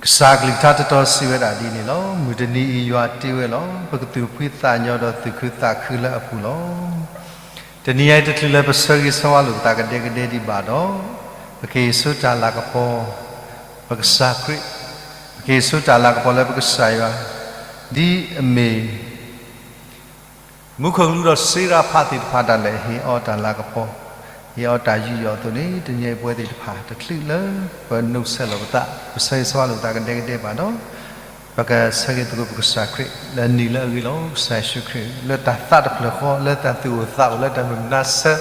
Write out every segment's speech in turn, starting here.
ကစၢ်ကလုၢ်ကထါတတီၤစံးဝဲဒၣ်ဒ်န့ၣ်လီၤ. မုၢ်တနံၤအံၤယွၤတ့ဝဲလီၤ. ပကသူၣ်ဖှံသးညီဒီးသူၣ်ခုသးခုလၢအပူၤလီၤ. တနံၤအံၤတချုးလၢပဆၢဂ့ၤဆၢဝါလိာ်ပသးကဒဲကဒဲဒံးဘၣ်ဒီး, ပကဟ့ၣ်ဆိတၢ်လၤကပီၤ, ပကစၢ်ခရံာ်, ပကဟ့ၣ်ဆိတၢ်လၤကပီၤလၢပကစၢ်ယွၤ, ဒ်အမ့ၢ် မူခိၣ်ကလူးဒီးစ့ရၤဖးသ့ၣ်တဖၣ်ဒၣ်လဲာ် ဟ့ၣ်အီၤတၢ်လၤကပီၤ, ဟ့ၣ်အီၤတၢ်ယူးယီၣ်အသိးန့ၣ်, တနံၤအံၤပဝဲသ့ၣ်တဖၣ် တချုးလၢပနီၣ်ဆဲးလိာ်ပသး, ပဆၢဂ့ၤဆၢဝါလိာ်ပသးကဒဲကဒဲဘၣ်ဒီး, ပကဆၢဂ့ၤသကိးပကစၢ်ခရံာ် လၢနံၤလၢအဂ့ၤလီၤ. ကစၢ်ယ့ၣ်ၡူးခရံာ် လၢတၢ်သးတဖျၢၣ်ဃီ, လၢတၢ်သူၣ်အိၣ်သးအိၣ်, လၢတၢ်မုၢ်နါဆၢ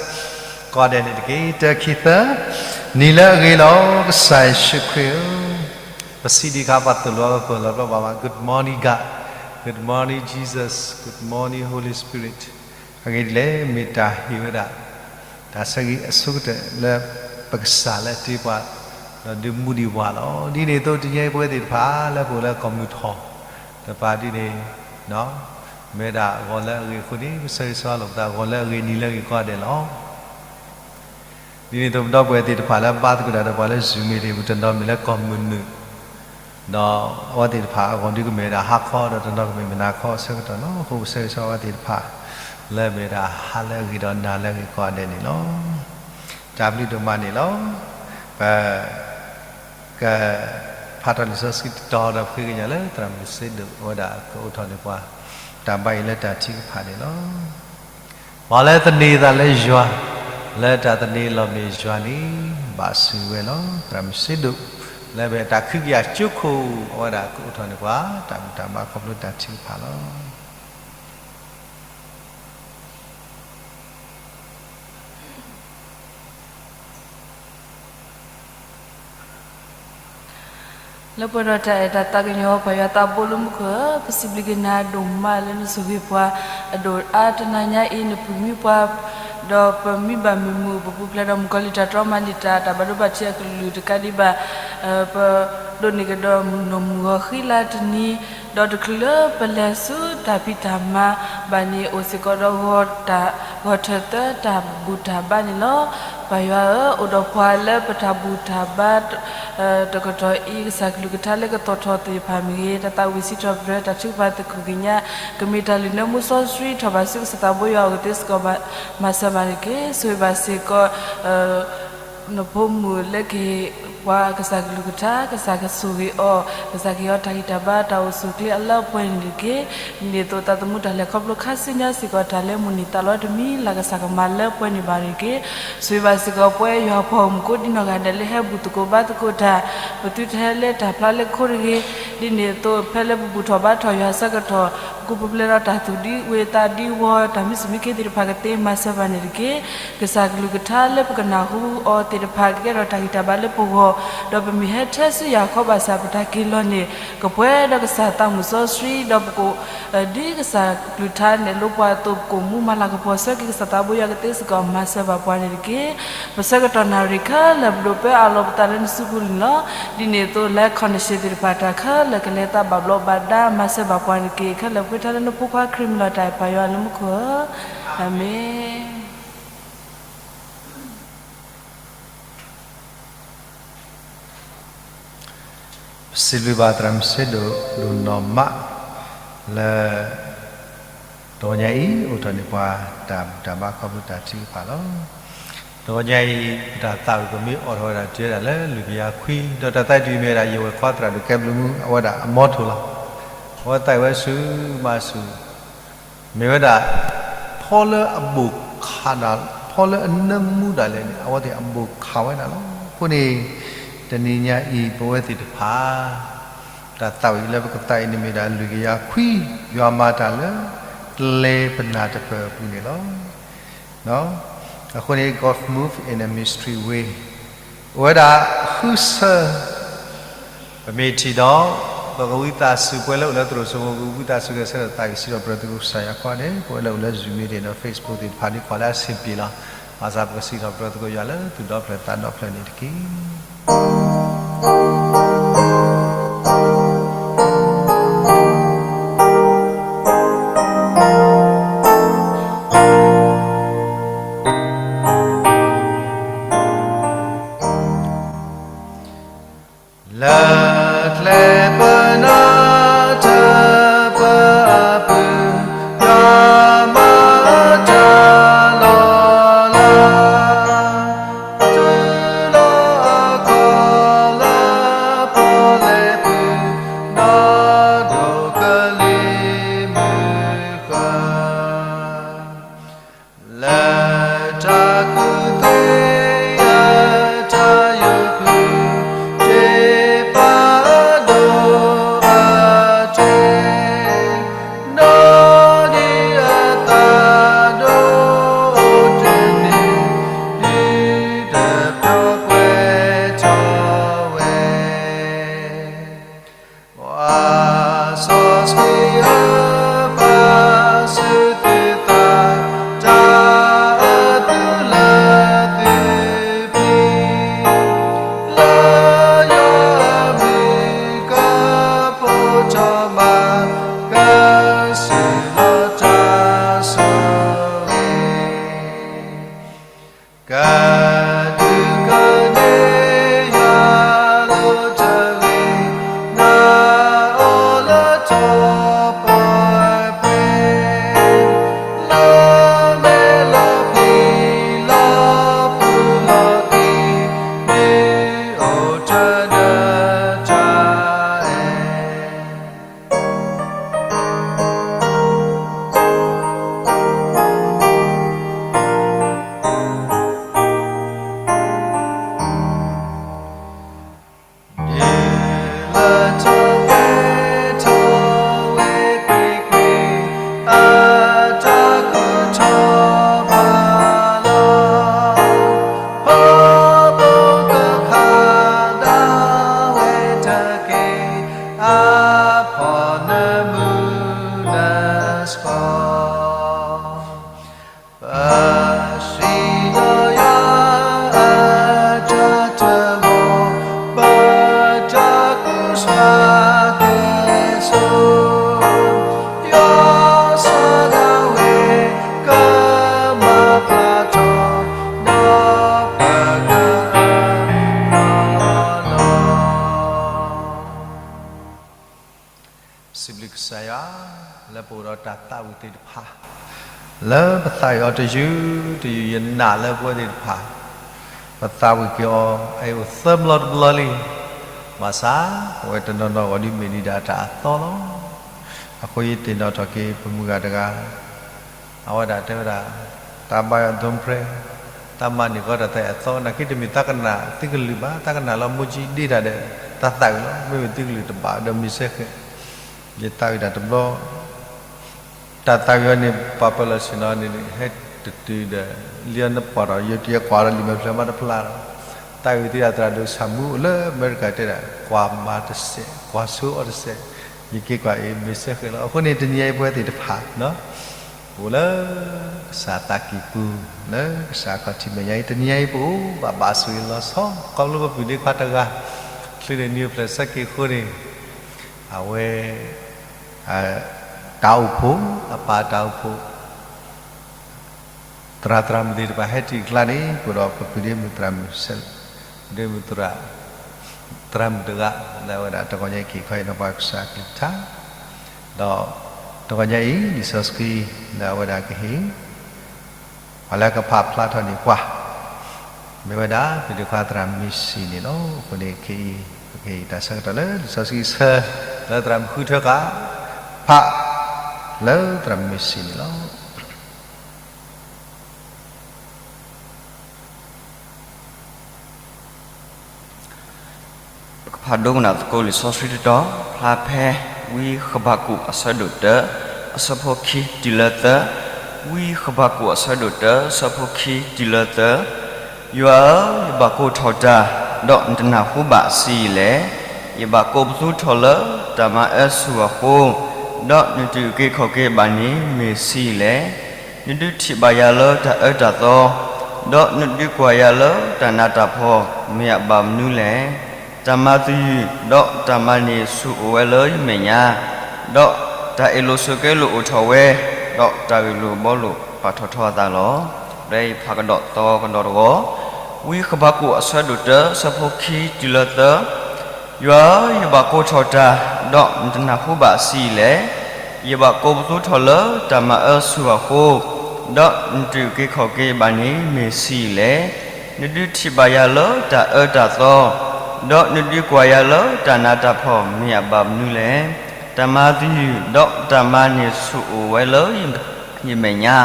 ကိးဂၤဒဲးန့ၣ်တက့ၢ်. တၢ ခံ သၢ, နံၤလၢအဂ့ၤလီၤ. ကစၢ်ယ့ၣ်ၡူးခရံာ်ဧၢ, ပစံးဒံးအခါ ပှၤသိၣ်လိပှၤပၢၢ်လီၤပျီဘၣ်ဘၣ်, Good morning God, Good morning Jesus, Good morning Holy Spirit. အဂ့ၢ်ဒ်လဲၣ်, မ့ၢ်တၢ်ဟ့ၣ်ဝဲဒၣ် တၢ်ဆၢဂ့ၤအဆိကတၢၢ်လၢပကစၢ်လၢအတ့ပှၤ, ဒီးဒုးမူဒံးပှၤလီၤ. ဒ်န့ၣ်အသိးတနံၤအံၤပဝဲသ့ၣ်တဖၣ် လၢပအိၣ်လၢကီၢ်မုၢ်ထီၣ်တဖၣ်ဒ်န့ၣ်, မ့ၢ်ဝဲဒၣ်ဂီၤလၢအဂ့ၤအဃိန့ၣ်, ပဆၢဂ့ၤဆၢဝါလိာ်ပသး ဂီၤလၢအဂ့ၤနံၤလၢအဂ့ၤကိးဂၤဒဲးလီၤ. ဒ်န့ၣ်အသိးပဒီပုၢ်ဝဲၢ်သ့ၣ်တဖၣ်လၢအဘါသကိးတၢ်ဒီးပှၤလၢ Zoom မ့ၢ်တ့ၢ်ပူၤ တနီၤမ့ၢ်လၢကီၢ်မုၢ်နုာ်, ဒီးအဝဲသ့ၣ်တဖၣ်အဂီၢ်ဒုးကမ့ၢ်ဝဲဒၣ်ဟါခီ ဒီးတနီၤကမ့ၢ်မုၢ်နၤခီအဆၢကတီၢ်လီၤ. အဃိပဆၢဂ့ၤဆၢဝါအဝဲသ့ၣ်တဖၣ် လၢမ့ၢ်ဝဲဒၣ်ဟါလၢအဂ့ၤဒီးနၤလၢအဂ့ၤကိးဂၤဒဲးန့ၣ်လီၤ. တၢ်ဘျုးဒိၣ်မးန့ၣ်လီၤ. ပ ကဖးထီၣ်လံာ်စီဆှံတတီၤဒီးဃ့ကညးလၢသရၣ်မုၣ်စ့ဒိၣ်အဝဲဒၣ်ကအိးထီၣ်န့ၢ်ပှၤ တၢ်ဘါယွၤလၢတၢ်ထုကဖၣ်န့ၣ်လီၤ. ပှၤလၢသန့ၤသးလၢယွၤ, လၢတၢ်သန့ၤလီၤမ့ၢ်ယွၤန့ၣ် ဘၣ်ဆိၣ်ဂ့ၤဝဲလီၤ. သရၣ်မုၣ်စ့ဒိၣ် လၢမ့ၢ်တၢ်ခုကယၤကၠိခိၣ် အဝဲဒၣ်ကအိးထီၣ်န့ၢ်ပှၤ တၢ်ဘူၣ်တၢ်ဘါခီဖျိတၢ်ထုကဖၣ်လီၤ. လၢပှဲၤဒီးတၢ်အဲၣ်တၢ်သးကညီၤ ပၢ်ယွၤသးဘိလၢမူခိၣ်ဧၢ, ပစံးဘျုးက့ၤနၤဒိၣ်မးလၢနဆိၣ်ဂ့ၤပှၤ အဒိၣ်အါတနၤညါအံၤ နပူၤမံပှၤ, ဒီးပမံဘၣ်မုာ်မုာ် ပပူၤဖျဲးဒီးမုၣ်ကီၤလံၢ်တၢ်တြီမၤလံာ်တၢ် တၢ်ဘၣ်ဒိဘၣ်ထံးအကလုာ်တကးဒံးဘၣ်, ပဒိးန့ၢ်ကဒီးနီၢ်မုၢ်ဂီၤဃံလၤတနံၤ, ဒီးတချုးလၢပလဲၤဆူတၢ်ဖံးတၢ်မၤဘၣ်န့ၣ် အိၣ်စ့ၢ်ကီးဒီးဂီၤထၢၣ်သၢတၢ်ဘူၣ်တၢ်ဘါန့ၣ်လီၤ. ပၢ်ယွၤဧၢ, အိၣ်ဒီးပှၤလၢပတၢ်ဘူၣ်တၢ်ဘါ တကတီၢ်အံၤ ကစၢ်ကလုၢ်ကထါလၢကသီၣ်ထီၣ်သ့ၣ်တဖၣ်မ့ၢ်ဂ့ၤ, တၢ်သးဝံၣ်စံးထီၣ်ပတြၢၤ တၢ်ထုကဖၣ်သကိးကညး, ကမ့ၢ်တၢ်လုၢ်နၢမူစီဆှံထီၣ်ဘၣ်ဆူကစၢ်သးဘိယွၤအအိၣ်ကသ့စ့ၢ်ကီး မၤစၢၤဘၣ်န့ၣ်တက့ၢ်. ဆိၣ်ဂ့ၤဘၣ်စ့ၢ်ကီး နဖိမုၣ်လၢကဟ့ၣ်ပှၤကစၢ်ကလုၢ်ကထါ, ကစၢ်ကဆိၣ်ဂ့ၤအီၤ, ကစၢ်ကဟ့ၣ်အီၤတၢ်ဂံၢ်တၢ်ဘါ တၢ်အိၣ်ဆူၣ်အိၣ်ချ့အလၢအပှဲၤန့ၣ်တက့ၢ်. ဒ်န့ၣ်အသိးသးသမူတၢ်လဲၤခီဖျိခါဆူညါစ့ၢ်ကီး တၢ်လၢမုၢ်နံၤသးလီတမံၤ လၢကစၢ်ကမၤလၢပှဲၤန့ၢ်ဘၣ်န့ၣ်တက့ၢ်. ဆိၣ်ဂ့ၤဘၣ်စ့ၢ်ကီးပဝဲယွၤအပှၤဂီၢ်မုၢ်ကိးဒံနီၢ်ဂၤဒဲးလၢဟဲဘူၣ်သကိးဘါသကိးတၢ်, ပသုတဟဲလၢတၢ်ဖျါလၢခိတဂ့ၤ. ဒ်န့ၣ်အသိးဖဲလၢပဘူၣ်ထီၣ်ဘါထီၣ်ယွၤအဆၢကတီၢ် ပကပူၤဖျဲးဒီးတၢ်သူၣ်ဒံဝၢ်သးဒံဝီ တၢ်မံစူၣ်မံခ့သ့ၣ်တဖၣ်ကသ့မၤစၢၤဘၣ်န့ၣ်တက့ၢ်. ကစၢ်ကလုၢ်ကထါလၢပကနၢ်ဟူအီၤသ့ၣ်တဖၣ် ကကဲထီၣ်တၢ်ဂံၢ်တၢ်ဘါလၢပဂီၢ်, ဒီးပမ့ၢ်ဟဲထဲဆူယၤခီဘၣ်ဆၣ် ပတၢ်က့ၤလီၤန့ၣ် ကပှဲၤဒီးကစၢ်သးမုၣ်စီဆှံ, ဒီးပကအိၣ် ဒ်ကစၢ်ကလုၢ်ကထါနဲၣ်လိပှၤအသိး ပကအိၣ်မူမၤလၤကပီၤဆၢက့ၤကစၢ်သးဘိယွၤကသ့စ့ၢ်ကီး မၤစၢၤဘၣ်ပှၤန့ၣ်တက့ၢ်. ပဆၢကတီၢ်နၣ်ရံၣ်ခဲလၢာ် ပဒိးပၢအၢၣ်လီၤပသးလၢနစုပူၤန့ၣ်လီၤ. ဒ်န့ၣ်အသိးလၢ connection သ့ၣ်တဖၣ် တၢ်ခဲလၢာ်ကလဲၤသးဘၣ်ဘျီးဘၣ်ဒါ မၤစၢၤဘၣ်ပှၤန့ၣ်တက့ၢ်. ခဲလၢာ်ပဃ့ထါလၢနဖိခွါခရံာ်မံၤလီၤ တၢ်အဲၣ်ပၢ်ယွၤလၢမူခိၣ်ဧၢ, အၤမ့ၣ်. ပစံးဘျုးဘၣ်သရၣ်မုၣ်စ့ဒိၣ်ဒိၣ်နီၢ်မး လၢ တဂီၤညါအံၤ အိးထီၣ်န့ၢ်ပှၤတၢ်ဘူၣ်တၢ်ဘါခီဖျိတၢ်ထုကဖၣ်လီၤ. တဂီၤညါအံၤ ပတၢ်သးဝံၣ်ကမ့ၢ်အိးထီၣ်ဝဲဒၣ်တုၤဝဲဒၣ်လၢလွံၢ်ကယၤခွံ, ဒီးတၢ်သးဝံၣ်တမံၤမ့ၢ်ဝဲဒၣ် ယဝဲၢ်ခွါသရၣ်ဒိၣ်ကဲဘျုးမုၢ် အဝဲဒၣ်အမီထိၣ်လီၤ. အဝဲသးဝံၣ်ဝဲဆူၣ်မးဆူၣ် မ့ၢ်ဝဲဒၣ် ဖီလၢအဘူးခးဒၣ် ဖီလၢအနၢမူဒၣ်လဲာ်န့ၣ် အဝဲသ့ၣ်အဘူးခးဝဲဒၣ်လီၤ. အဃိန့ၣ် တနံၤညါအံၤ ပဝဲသ့ၣ်တဖၣ် တၢ်သးဝံၣ်လၢပကသးဝံၣ်န့ၣ်မ့ၢ်ဒၣ်လွံၢ်ကယၤခွံ, ယွၤမၤတၢ်လၢ ကျဲပနၢ်တပၢၢ်အပူၤန့ၣ်လီၤ. အဃိန့ၣ် God move in a mystery way အိၣ်ဝဲဒၣ်ဃုဆၢ ပမ့ၢ်ထံၣ်ဒီး ပကဝံသးစူၤ ပှၤလၢအိၣ်လၢသရိာ်စိမိၤ ကဝံသးစူၤဂဲၤဆၢထၢၣ်သးကစံးထီၣ်ပတြၢၤသကိးကစၢ်ယွၤခီန့ၣ် ပှၤလၢအိၣ်လၢ Zoom မ့ၢ်တ့ၢ်ဒီး Facebook သ့ၣ်တဖၣ်ဒ်ကွၢ်လၢအဆံးပျံၤလီၤ. ဘၣ်ဆၣ်ပကစံးထီၣ်ပတြၢၤသကိးယွၤလၢသူၣ်ဒီဖျၢၣ်သးဒီဖျၢၣ်န့ၣ်တက့ၢ်. လၢကျဲ စံးအၢပှၤစူၢ်က့ၤသး တၢ်အၢသုလၢသုပျံၤ လၢယွၤအမံၤကပိာ်ထီၣ်မး ကစၢ်လီၤတၢ်ဆိၣ်ဂ့ၤ ကဒုးကန့ၢ်ယွၤလၢတဂ့ၤ, နၤအီၤလၢထီၣ်ပှဲၤပှဲၤ, လၢမဲာ်လီၤပျံၤလီၤပူၤလီၤသံ, မ့ၢ်အိၣ်တနၢၤတၢ်အဲၣ် ဒ်လၢထီၣ်ပှဲၤထီၣ်ဝဲကွ့ၢ်ကွ့ၢ်, အတၢ်ကူၣ်ထီၣ်ဘၣ်လီၤ, ဖီဘိကဖးဒၣ်ဝဲတက့ၢ်, အဖီၣ်နၢမူနၢဆှီ ပစံၣ်ညီၣ်ယွၤအတၢ်တဂီၤ, ပတၢ်ကူၣ်ဆါကဲဆိ, ယွၤစီၤဒၤဝံးကမၤဖျါထီၣ်, ဒီးပကအၢၣ်လီၤလီၤ စံးဘျုးကစၢ်ယွၤ လၢပအိၣ်ဒီးတၢ်သးဝံၣ်သ့ၣ်တဖၣ်, လၢပသးဝံၣ်အီၤတယုၢ်တယုၢ် ယနာ်လၢပဝဲသ့ၣ်တဖၣ်, ပသးဝံၣ်က့ၤအီၤ အအိၣ်သၢဘျီတဘျီလံ, ဘၣ်ဆၣ် ပဝဲတနီၤနီၤဂီၢ်ဒ်မ့ၢ်ဒံးဒၣ်တၢ်အသီလီၤ. အဃိယသ့ၣ်နီၣ်ထီၣ်က့ၤပမုၢ်ဂၤတဂၤ အဝဲဒၣ်တဲဝဲဒၣ် တၢ်ဘါယွၤဒိၣ်ဖျဲး, တၢ်မၤန့ၢ်ကီးတၢ်သးအသီ နာ်က့တမ့ၢ်သးကနၣ်သုကလုၢ်ဘၣ်, သးကနၣ်လၢမူကၠံဒ့တၢ်ဒီး တၢ်သးဝံၣ်လီၤ. မ့မ့ၢ်သုကလုၢ်တဘၣ်ဒီးမ့ၢ်စဲဃဲၤ, ယသးဝံၣ်တၢ်တဘျီ, တၢ်သးဝံၣ်အီၤန့ၣ် ပှၤပၢၤလီၢ်ဆ့ၣ်နီၤန့ၣ် ဟဲတတုၤဒီး လံအီၤနပှၢ်ဒီး ယတယဲကွၢ်ဒီးလံာ်မဲာ်ဖျၢၣ်မးတဖျါဒီး သးဝံၣ်သုဒၣ်သရၣ်ဒိၣ်ဆၣ်မူအိၣ်လၢအမဲရကၤတဲဒၣ် ကွၢ်မၤတစဲး ကွၢ်ဆိအီၤတစဲး, ယက့ၤကွၢ်အံၤမ့ၢ်စဲဃဲၤလီၤ. အဃိန့ၣ် တနံၤအံၤပဝဲသ့ၣ်တဖၣ် အိၣ်လၢကစၢ်သးကံၢ်ပူၤ လၢကစၢ်ခီၣ်ထံးမဲာ်ညါအံၤ တနံၤအံၤပအိၣ်ဘၣ်ဘၣ်ဆိၣ်ဂ့ၤလီၤဆီ ခီဖျိပပုၢ်ဒ့ခွါတဂၤ ချုးန့ၢ်နံၤအိၣ်ဖျဲၣ်ဆၢက့ၤအဃိန့ၣ် အဝဲ တၢ်အိၣ်ဖှိၣ် အပၢ်တၢ်အိၣ်ဖှိၣ် သရၣ်သရၣ်မုၣ်သ့ၣ်တဖၣ်ဟဲထံၣ်အကျါန့ၣ် ပအိၣ်ဒီးပပုၢ်ဒ့မုၣ်သရၣ်မုၣ် ပုၢ်ဒ့မုၣ်သရၣ် သရၣ်မုၣ်တဂၤ လၢအဝဲဒၣ်တဂီၤညါအံၤက့ၤခီအံၤနီၤပှၤကစၢ်အကလုၢ်ကထါ ဒီးတဂီၤညါအံၤ လံာ်စီဆှံ လၢအဝဲဒၣ်ကဟ့ၣ် ပှၤလၢကဖးဖျါထီၣ်န့ၢ်ပှၤ မ့ၢ်ဝဲဒၣ် ပဒုးခွါသရၣ်မ့ၢ်စံးန့ၣ်လီၤ. အဃိန့ၣ်ခဲအံၤ ပကဟ့ၣ်တၢ်ဆၢကတီၢ်လၢလံာ်စီဆှံအဆၢ လၢသရၣ်မုၣ်ဃုထၢဃာ် ဖး လၢသရၣ်မ့ၢ်စံးန့ၣ်လီၤ. ပကဖးဒိကနၣ်သကိးလံာ်စီဆှံတတီၤ ဖျါဖဲ ဝံဃဘးကူာ်အဆၢဒိၣ်တၢ အဆၢဖိခံတုၤလၢသၢ, ဝံဃဘးကူာ်အဆၢဒိၣ်တၢ အဆၢဖိခံတုၤလၢသၢ, ယွၤဧၢ, ယဘၣ်ကိးထီၣ်တၢ်, ဒီးနတနၢ်ဟူဘၣ်ဆံးလဲၣ်. ယဘၣ်ကိးပသူထီၣ်လၢတၢ်မၤအၢဆူၣ်အဃိ, ဒီးနတအုၣ်က့ၤခီၣ်က့ၤဘၣ်န့ၣ်မ့ၢ်ဆံးလဲၣ်. နဒုးထံၣ်ဘၣ်ယၤလၢတၢ်အၢတၢ်သီ, ဒီးနဒုးကွၢ်ယၤလၢတၢ်နးတၢ်ဖှီၣ် မ့ၢ်အဘၣ်မနုၤလဲၣ်. တၢ်မၤသယုၢ် ဒီးတၢ်မၤန့ၢ်ဆူၣ်အိၣ်ဝဲလၢယမဲာ်ညါ, ဒီးတၢ်အ့ၣ်လိာ်ဆိးက့လိာ်အိၣ်ထီၣ်ဝဲ, ဒီးတၢ်ဂ့ၢ်လိာ်ဘှီလိာ်ပာ်ထီၣ်ထီအသးလီၤ. လၢယဖးကဒီးသီကဒီးတဂီၤ, ဝံဃဘးကူာ်အဆၢဒိၣ်တၢ အဆၢဖိခံတုၤလၢသၢ, ယွၤဧၢ, ယဘၣ်ကိးထီၣ်တၢ်, ဒီးနတနၢ်ဟူဘၣ်ဆံးလဲၣ်. ယဘၣ်ကိးပသူထီၣ်လၢတၢ်မၤအၢဆူၣ်အဃိ, ဒီးနတအုၣ်က့ၤခီၣ်က့ၤဘၣ်န့ၣ်မ့ၢ်ဆံးလဲၣ်. နဒုးထံၣ်ဘၣ်ယၤလၢတၢ်အၢတၢ်သီ, ဒီးနဒုးကွၢ်ယၤလၢတၢ်နးတၢ်ဖှီၣ် မ့ၢ်အဘၣ်မနုၤလဲၣ်. တၢ်မၤသယုၢ် ဒီးတၢ်မၤန့ၢ်ဆူၣ်အိၣ်ဝဲလၢယမဲာ်ညါ,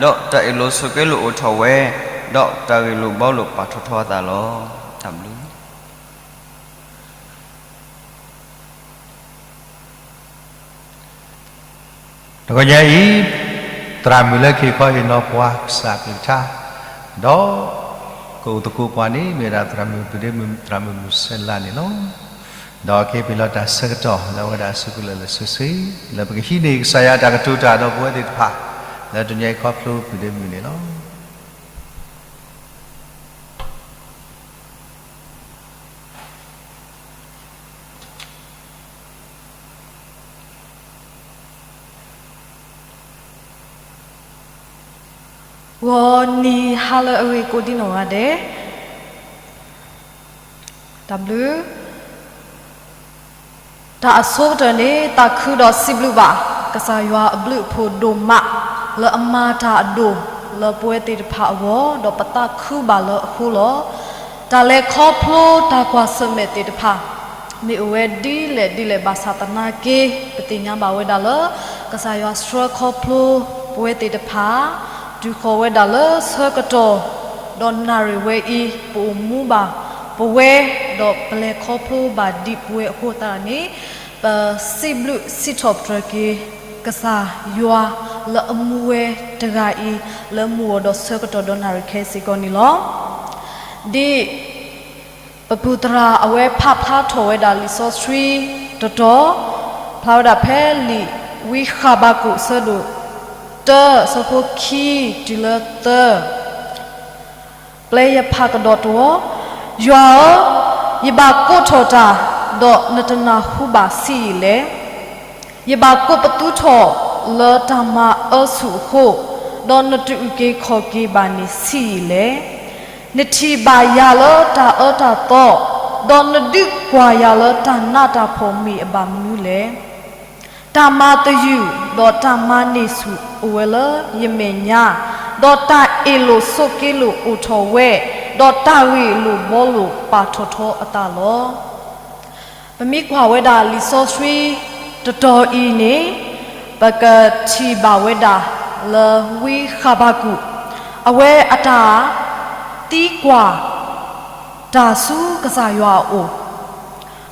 ဒီးတၢ်အ့ၣ်လိာ်ဆိးက့လိာ်အိၣ်ထီၣ်ဝဲ, ဒီးတၢ်ဂ့ၢ်လိာ်ဘှီလိာ်ပာ်ထီၣ်ထီအသးလီၤ. တၢ်ဘျုး တဂီၤညါအံၤ, သရၣ်မုၣ်လၢကဟ့ၣ်ခီဟ့ၣ်နီၤပှၤ ကစၢ်အကလုၢ်ကထါ, ဒီးကအိၣ်သကိးပှၤန့ၣ် မ့ၢ်ဝဲဒၣ်သရၣ်မုၣ် ပုၢ်ဒ့မုၣ် သရၣ်မုၣ်မုၢ်စဲလးန့ၣ်လီၤ. ဒီးကဟ့ၣ်ပှၤလီၤတၢ်ဆၢကတီၢ်လၢအဝဲဒၣ်အစုကလၢာ်လၢာ်ဆ့ဆ့, လၢပကဟံးန့ၢ်ကစၢ်ယွၤအတၢ်ကတိၤတၢ်ဒီးပဝဲသ့ၣ်တဖၣ် လၢတနံၤအံၤခီဖျိမုၢ်ဒ့မုၢ်န့ၣ်လီၤ. ဂီၤနံၤဟါလၢအဂ့ၤကိးဒံနီၢ်ဂၤဒဲး, တၢ်ဘျုး တၢ်အဆိကတၢၢ်န့ၣ် သးခုဒီးစံးဘျုးဘၣ် ကစၢ်ယွၤအဘျုးအဖှိၣ်ဒိၣ်မး လၢအမၤတၢ်အဒိၣ်လၢပဝဲသ့ၣ်တဖၣ်အဂီၢ် ဒီးပသးခုဘၣ်လၢအဃိလီၤ. တၢ်လဲၤခီဖျိတၢ်ကွၢ်ဆၢၣ်မဲာ်သ့ၣ်တဖၣ် မ့ၢ်အိၣ်ဝဲဒ်လဲၣ်ဒ်လဲၣ်ဘၣ်ဆၣ်သနာ်က့ ပသ့ၣ်ညါဘၣ်ဝဲဒၣ်လၢ ကစၢ်ယွၤဆှၢခီဖျိပဝဲသ့ၣ်တဖၣ် တုၤဃီၤဝဲဒၣ်လၢဆၢကတီၢ် ဒီးနၣ်ရံၣ်ဝဲအံၤ ပအိၣ်မူဘၣ်ပဝဲ ဒီးပလဲၤခီဖျိဘၣ်ဒံးပဝဲအဃိသတးန့ၣ် ပစံးဘျုးစံးထီၣ်ပတြၢၤက့ၤ ကစၢ်ယွၤလၢအမူဝဲတဂၤအံၤ လၢမူဝဲဒီးဆၢကတီၢ်ဒီးနၣ်ရံၣ်ခဲစ့ၢ်ကီးန့ၣ်လီၤ. ဒ် ပပူၤသရၣ်အဝဲဖးဖျါထီၣ်ဝဲဒၣ်လံာ်စီဆှံတတီၤ, ဖျါဝဲဒၣ်ဖဲလံာ်ဝံဃဘးကူာ်အဆၢဒိၣ်တၢ အဆၢဖိခံတုၤလၢသၢ, ပျဲယဖးကဒီးတဝီ, ယွၤဧၢ, ယဘၣ်ကိးထီၣ်တၢ်, ဒီးနတနၢ်ဟူဘၣ်ဆံးယံာ်လဲၣ်. ယဘၣ်ကိးပသူထီၣ်လၢတၢ်မၤအၢဆူၣ်အဃိ, ဒီးနတအုၣ်က့ၤခီၣ်က့ၤဘၣ်န့ၣ်ဆံးယံာ်လဲၣ်. နထံၣ်ဘၣ်ယၤလၢတၢ်အၢတၢ်သီ, ဒီးနဒုးကွၢ်ယၤလၢတၢ်နးတၢ်ဖှီၣ်မ့ၢ်အဘၣ်မနုၤလဲၣ်. တၢ်မၤသယုၢ်ဒီးတၢ်မၤန့ၢ်ဆူၣ်အိၣ်ဝဲလၢယမဲာ်ညါ, ဒီးတၢ်အ့ၣ်လိာ်ဆိးက့လိာ်အိၣ်ထီၣ်ဝဲ, ဒီးတၢ်ဂ့ၢ်လိာ်ဘှီလိာ်ပာ်ထီၣ်ထီအသးလီၤ. ပမ့ၢ်ကွၢ်ဝဲဒၣ်လံာ်စီဆှံတတီၤအံၤန့ၣ်, ပကထံၣ်ဘၣ်ဝဲဒၣ်လၢဝံဃဘးကူာ်, အဝဲအတၢ်သံကွၢ်တၢ်ဆူကစၢ်ယွၤအအိၣ်,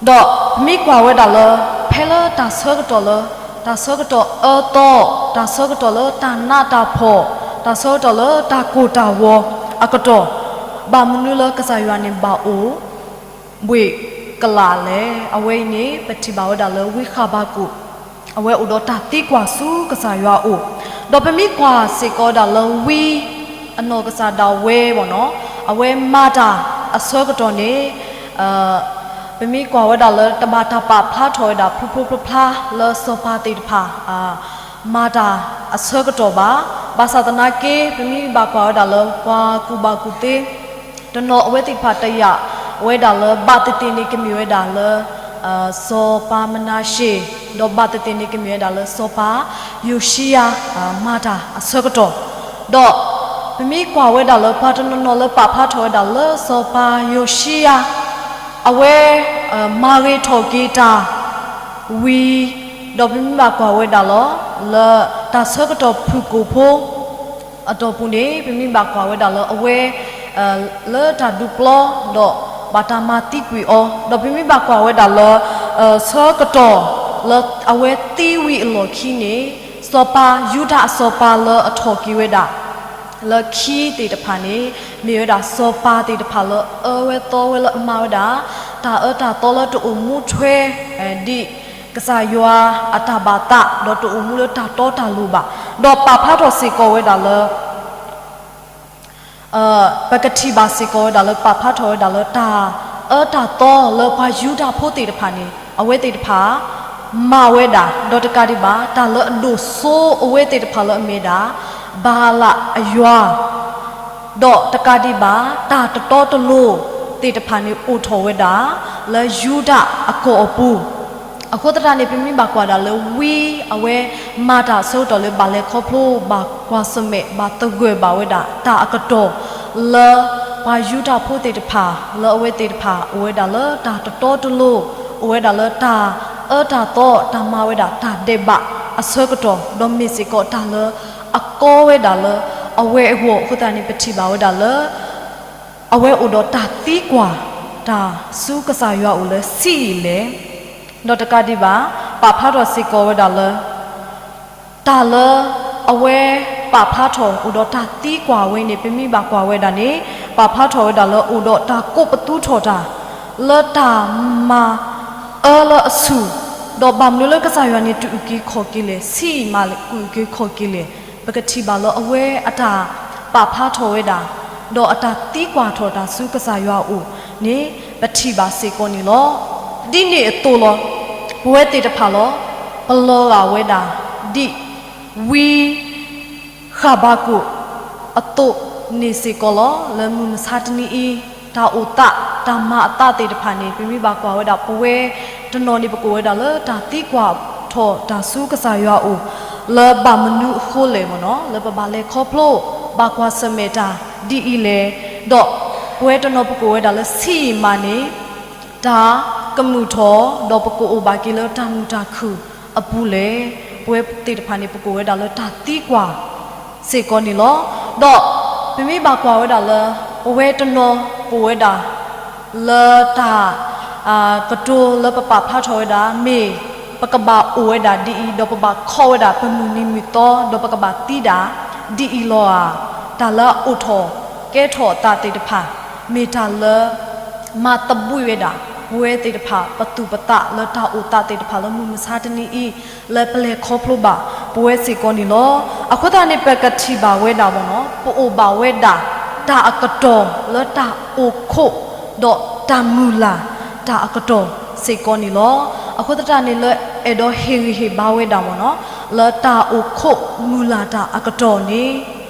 ဒီးပမ့ၢ်ကွၢ်ဝဲဒၣ်လၢ ဖဲလၢတၢ်ဆၢကတီၢ်လၢ တၢ်ဆၢကတီၢ်အၢသီ, တၢ်ဆၢကတီၢ်လၢတၢ်နးတၢ်ဖှီၣ်, တၢ်ဆၢကတီၢ်လၢတၢ်ကိၢ်တၢ်ဂီၤအကတီၢ်, ဘၣ်မနုၤလၢကစၢ်ယွၤန့ၣ်ဘၣ်အိၣ်ဘှ့ၣ်ကလာ်လဲၣ်. အဝဲအံၤန့ၣ် ပထံၣ်ဘၣ်ဝဲဒၣ်လၢဝံဃဘးကူာ်, အဝဲအိၣ်ဒီးတၢ်သံကွၢ်ဆူကစၢ်ယွၤအအိၣ်, ဒီးပမ့ၢ်ကွၢ်စ့ၢ်ကီးဝဲဒၣ်လၢဝံ အနီၢ်ကစၢ်ဒၣ်ဝဲဘၣ်နီၤ, အဝဲမၤတၢ်အဆၢကတီၢ်န့ၣ် ပမ့ၢ်ကွၢ်ဝဲဒၣ်လၢတဘၣ်တၢ်ပာ်ဖျါထီၣ်ဝဲဒၣ်ဖျိဖျိဖျါဖျါလၢစီၤပၤသ့ၣ်တဖၣ် မၤတၢ်အဆၢကတီၢ်ဘၣ်. ဘၣ်ဆၣ်သနာ်က့ ပမ့ၢ်ဘၣ်ကွၢ်ဝဲဒၣ်လၢပှၤကူၣ်ဘၣ်ကူၣ်သ့ တနီၤအဝဲသ့ၣ်တဖၣ်တယာ်ဝဲဒၣ်လၢ ဘၣ်သ့ၣ်သ့ၣ်န့ၣ်ကမ့ၢ်ဝဲဒၣ်လၢ စီၤပၤမနၤၡ့ၣ်, ဒီးဘၣ်သ့ၣ်သ့ၣ်န့ၣ်ကမ့ၢ်ဝဲဒၣ်လၢစီၤပၤယိၤၡံယၤ မၤတၢ်အဆၢကတီၢ်, ဒီးပမ့ၢ်ကွၢ်ဝဲဒၣ်လၢပှၤတနီၤနီၤလၢပာ်ဖျါထီၣ်ဝဲဒၣ်လၢစီၤပၤယိၤၡံယၤ အဝဲ မၤဂ့ၤထီၣ်က့ၤတၢ်ဝံၤ, ဒီးပမ့ၢ်ဘၣ်ကွၢ်ဝဲဒၣ်လီၤ လၢတၢ်ဆၢကတီၢ်ဖုၣ်ကိာ်ဖိ အတီၢ်ပူၤန့ၣ် ပမ့ၢ်ဘၣ်ကွၢ်ဝဲဒၣ်လၢအဝဲ လၢတၢ်ဒုးပျီ ဒီးဘၣ်တၢ်မၤသံကွံာ်အီၤ, ဒီးပမ့ၢ်ဘၣ်ကွၢ်ဝဲဒၣ်လၢ ဆၢကတီၢ်လၢအဝဲသံဝံၤအလီၢ်ခံန့ၣ် စီၤပၤယူဒၤအစီၤပၤလၢအထီၣ်က့ၤဝဲဒၣ် လၢခံသ့ၣ်တဖၣ်န့ၣ် မ့ၢ်ဝဲဒၣ်စီၤပၤသ့ၣ်တဖၣ်လၢအအၢဝဲသီဝဲလၢအမၤဝဲဒၣ် တၢ်အၢတၢ်သီလၢတအိၣ်မူထွဲ ဒ်ကစၢ်ယွၤအတၢ်ဘၣ်သး ဒီးတအိၣ်မူလၢတၢ်တီတၢ်လိၤဘၣ်, ဒီးပာ်ဖျါထီၣ်စ့ၢ်ကီးဝဲဒၣ်လၢ ပကထံၣ်ဘၣ်စ့ၢ်ကီးဝဲဒၣ်လၢပာ်ဖျါထီၣ်ဝဲဒၣ်လၢ တၢ်အၢတၢ်သီလၢပှၤယူဒၤဖိသ့ၣ်တဖၣ်န့ၣ် အဝဲသ့ၣ်တဖၣ် မၤဝဲဒၣ်, ဒီးတကးဒံးဘၣ် တၢ်လၢအဒိၣ်စိအဝဲသ့ၣ်တဖၣ်လၢအမ့ၢ်ဒၣ် ဘၤလးအယွၤ ဒီးတကးဒံးဘၣ် တၢ်တတီတလိၤသ့ၣ်တဖၣ်န့ၣ်အိၣ်ထီၣ်ဝဲဒၣ် လၢယူဒၤအကီၢ်အပူၤ, အဃိသတးန့ၣ် ပမ့ၢ်ဘၣ်ကွၢ်ဒၣ်လၢဝံအဝဲ မၤတၢ်အဆၢကတီၢ်လၢဘၣ်လဲၤခီဖျိ ဘၣ်ကွၢ်ဆၢၣ်မဲာ် ဘၣ်သဂၢၢ်ဘၣ်ဝဲဒၣ် တၢ်အကတီၢ်လၢ ပှၤယူဒၤဖိသ့ၣ်တဖၣ် လၢအဝဲသ့ၣ်တဖၣ် အိၣ်ဝဲဒၣ်လၢတၢ်တတီတလိၤ, အိၣ်ဝဲဒၣ်လၢတၢ်အၢတၢ်သီ တၢ်မၤဝဲဒၣ်တၢ်ဒဲးဘးအဆၢကတီၢ်, ဒီးမ့ၢ်စ့ၢ်ကီးတၢ်လၢအကီဝဲဒၣ်လၢအဝဲအဂီၢ်အဃိသတးန့ၣ် ပထံၣ်ဘၣ်ဝဲဒၣ်လၢ အဝဲအိၣ်ဒီးတၢ်သံကွၢ်တၢ်ဆူကစၢ်ယွၤအအိၣ်လၢဆံးယံာ်လဲၣ်, ဒီးတကးဒံးဘၣ် ပာ်ဖျါထီၣ်စ့ၢ်ကီးဝဲဒၣ်လၢ တၢ်လၢအဝဲပာ်ဖျါထီၣ်အိၣ်ဒီးတၢ်သံကွၢ်ဝဲန့ၣ် ပမ့ၢ်ဘၣ်ကွၢ်ဝဲဒၣ်န့ၣ် ပာ်ဖျါထီၣ်ဝဲဒၣ်လၢအိၣ်ဒီးတၢ်ကိးပသူထီၣ်တၢ် လၢတၢ်မၤ အၢလၢအဆူၣ်, ဒီးဘၣ်မနုၤလၢကစၢ်ယွၤန့ၣ် တအုၣ်က့ၤခီၣ်က့ၤလဲၣ်, ဆံးယံာ်မးလဲၣ်, ကအုၣ်က့ၤခီၣ်က့ၤလဲၣ်, ပကထံၣ်ဘၣ်လၢအဝဲအတၢ်ပာ်ဖျါထီၣ်ဝဲဒၣ်, ဒီးအတၢ်သံကွၢ်ထီၣ်တၢ်ဆူကစၢ်ယွၤအအိၣ်န့ၣ် ပထံၣ်ဘၣ်စ့ၢ်ကီးန့ၣ်လီၤ. ဒ်န့ၣ်အသိးလီၤ, ပဝဲသ့ၣ်တဖၣ်လီၤ, ပလီၤဂာ်ဝဲဒၣ် ဒ်ဝံ ဃၣ်ဘးကူာ်အသိးန့ၣ်စ့ၢ်ကီးလီၤ. လၢမုၢ်မဆါတနံၤအံၤ, တၢ်အိၣ်သး, တၢ်မၤအသးသ့ၣ်တဖၣ်န့ၣ် ပမ့ၢ်ဘၣ်ကွၢ်ဝဲဒၣ် ပဝဲတနီၤန့ၣ် ပကအိၣ်ဝဲဒၣ်လၢတၢ်သံကွၢ်ထီၣ်တၢ်ဆူကစၢ်ယွၤအအိၣ်, လၢဘၣ်မနုၤအဃိလဲၣ်မ့ၢ်နီၤ, လၢပဘၣ်လဲၤခီဖျိ ဘၣ်ကွၢ်ဆၢၣ်မဲာ်တၢ်ဒ်အံၤလဲၣ်, ဒီးပဝဲတနီၤပကအိၣ်ဝဲဒၣ်လၢဆံးယံာ်မးန့ၣ် တၢ်ကမုာ်ထီၣ်, ဒီးပကအိၣ်ဘၣ်က့ၤလၢတၢ်မုာ်တၢ်ခုၣ်အပူၤလဲၣ်. ပဝဲသ့ၣ်တဖၣ်န့ၣ် ပကအိၣ်ဝဲဒၣ်လၢတၢ်သံကွၢ်စ့ၢ်ကီးန့ၣ်လီၤ. ဒီးပမ့ၢ်ဘၣ်ကွၢ်ဝဲဒၣ်လၢ ပဝဲတနီၤပအိၣ်ဝဲဒၣ် လၢတၢ် ကတိၤလၢပပာ်ဖျါထီၣ်ဝဲဒၣ် မ့ၢ်ပကဘၣ်အိၣ်ဝဲဒၣ်ဒ်အံၤ, ဒီးပဘၣ်ခီၣ်ဝဲဒၣ်ပမုၢ်နံၤမုၢ်သီ, ဒီးပကဘၣ်သံဒၣ်ဒ်အံၤလီၤဧါ. တၢ်လၢအအိၣ်ထီၣ်ကဲထီၣ်အသးသ့ၣ်တဖၣ် မ့ၢ်တၢ်လၢ မၤသဘှံးဝဲဒၣ် ပဝဲသ့ၣ်တဖၣ် ပသူၣ်ပသးလၢတၢ်အိၣ်သးသ့ၣ်တဖၣ်လၢမုၢ်မဆါတနံၤအံၤ လၢပလဲၤခီဖျိဘၣ် ပဝဲစ့ၢ်ကီးန့ၣ်လီၤ. အဃိသတးန့ၣ် ပကထံၣ်ဘၣ်ဝဲဒၣ်မ့ၢ်နီၤ ပအိၣ်ဘၣ်ဝဲဒၣ် တၢ်အကတီၢ်လၢတၢ်အိၣ်ခိး ဒီးတၢ်မုၢ်လၢ်တၢ်အကတီၢ်စ့ၢ်ကီးန့ၣ်လီၤ. အဃိသတးန့ၣ် လၢအဲၣ်ဒိးဟ့ၣ်ဂံၢ်ဟ့ၣ်ဘါဝဲဒၣ်မ့ၢ်နီၤ လၢတၢ်အိၣ်ခိးမုၢ်လၢ်တၢ်အကတီၢ်န့ၣ်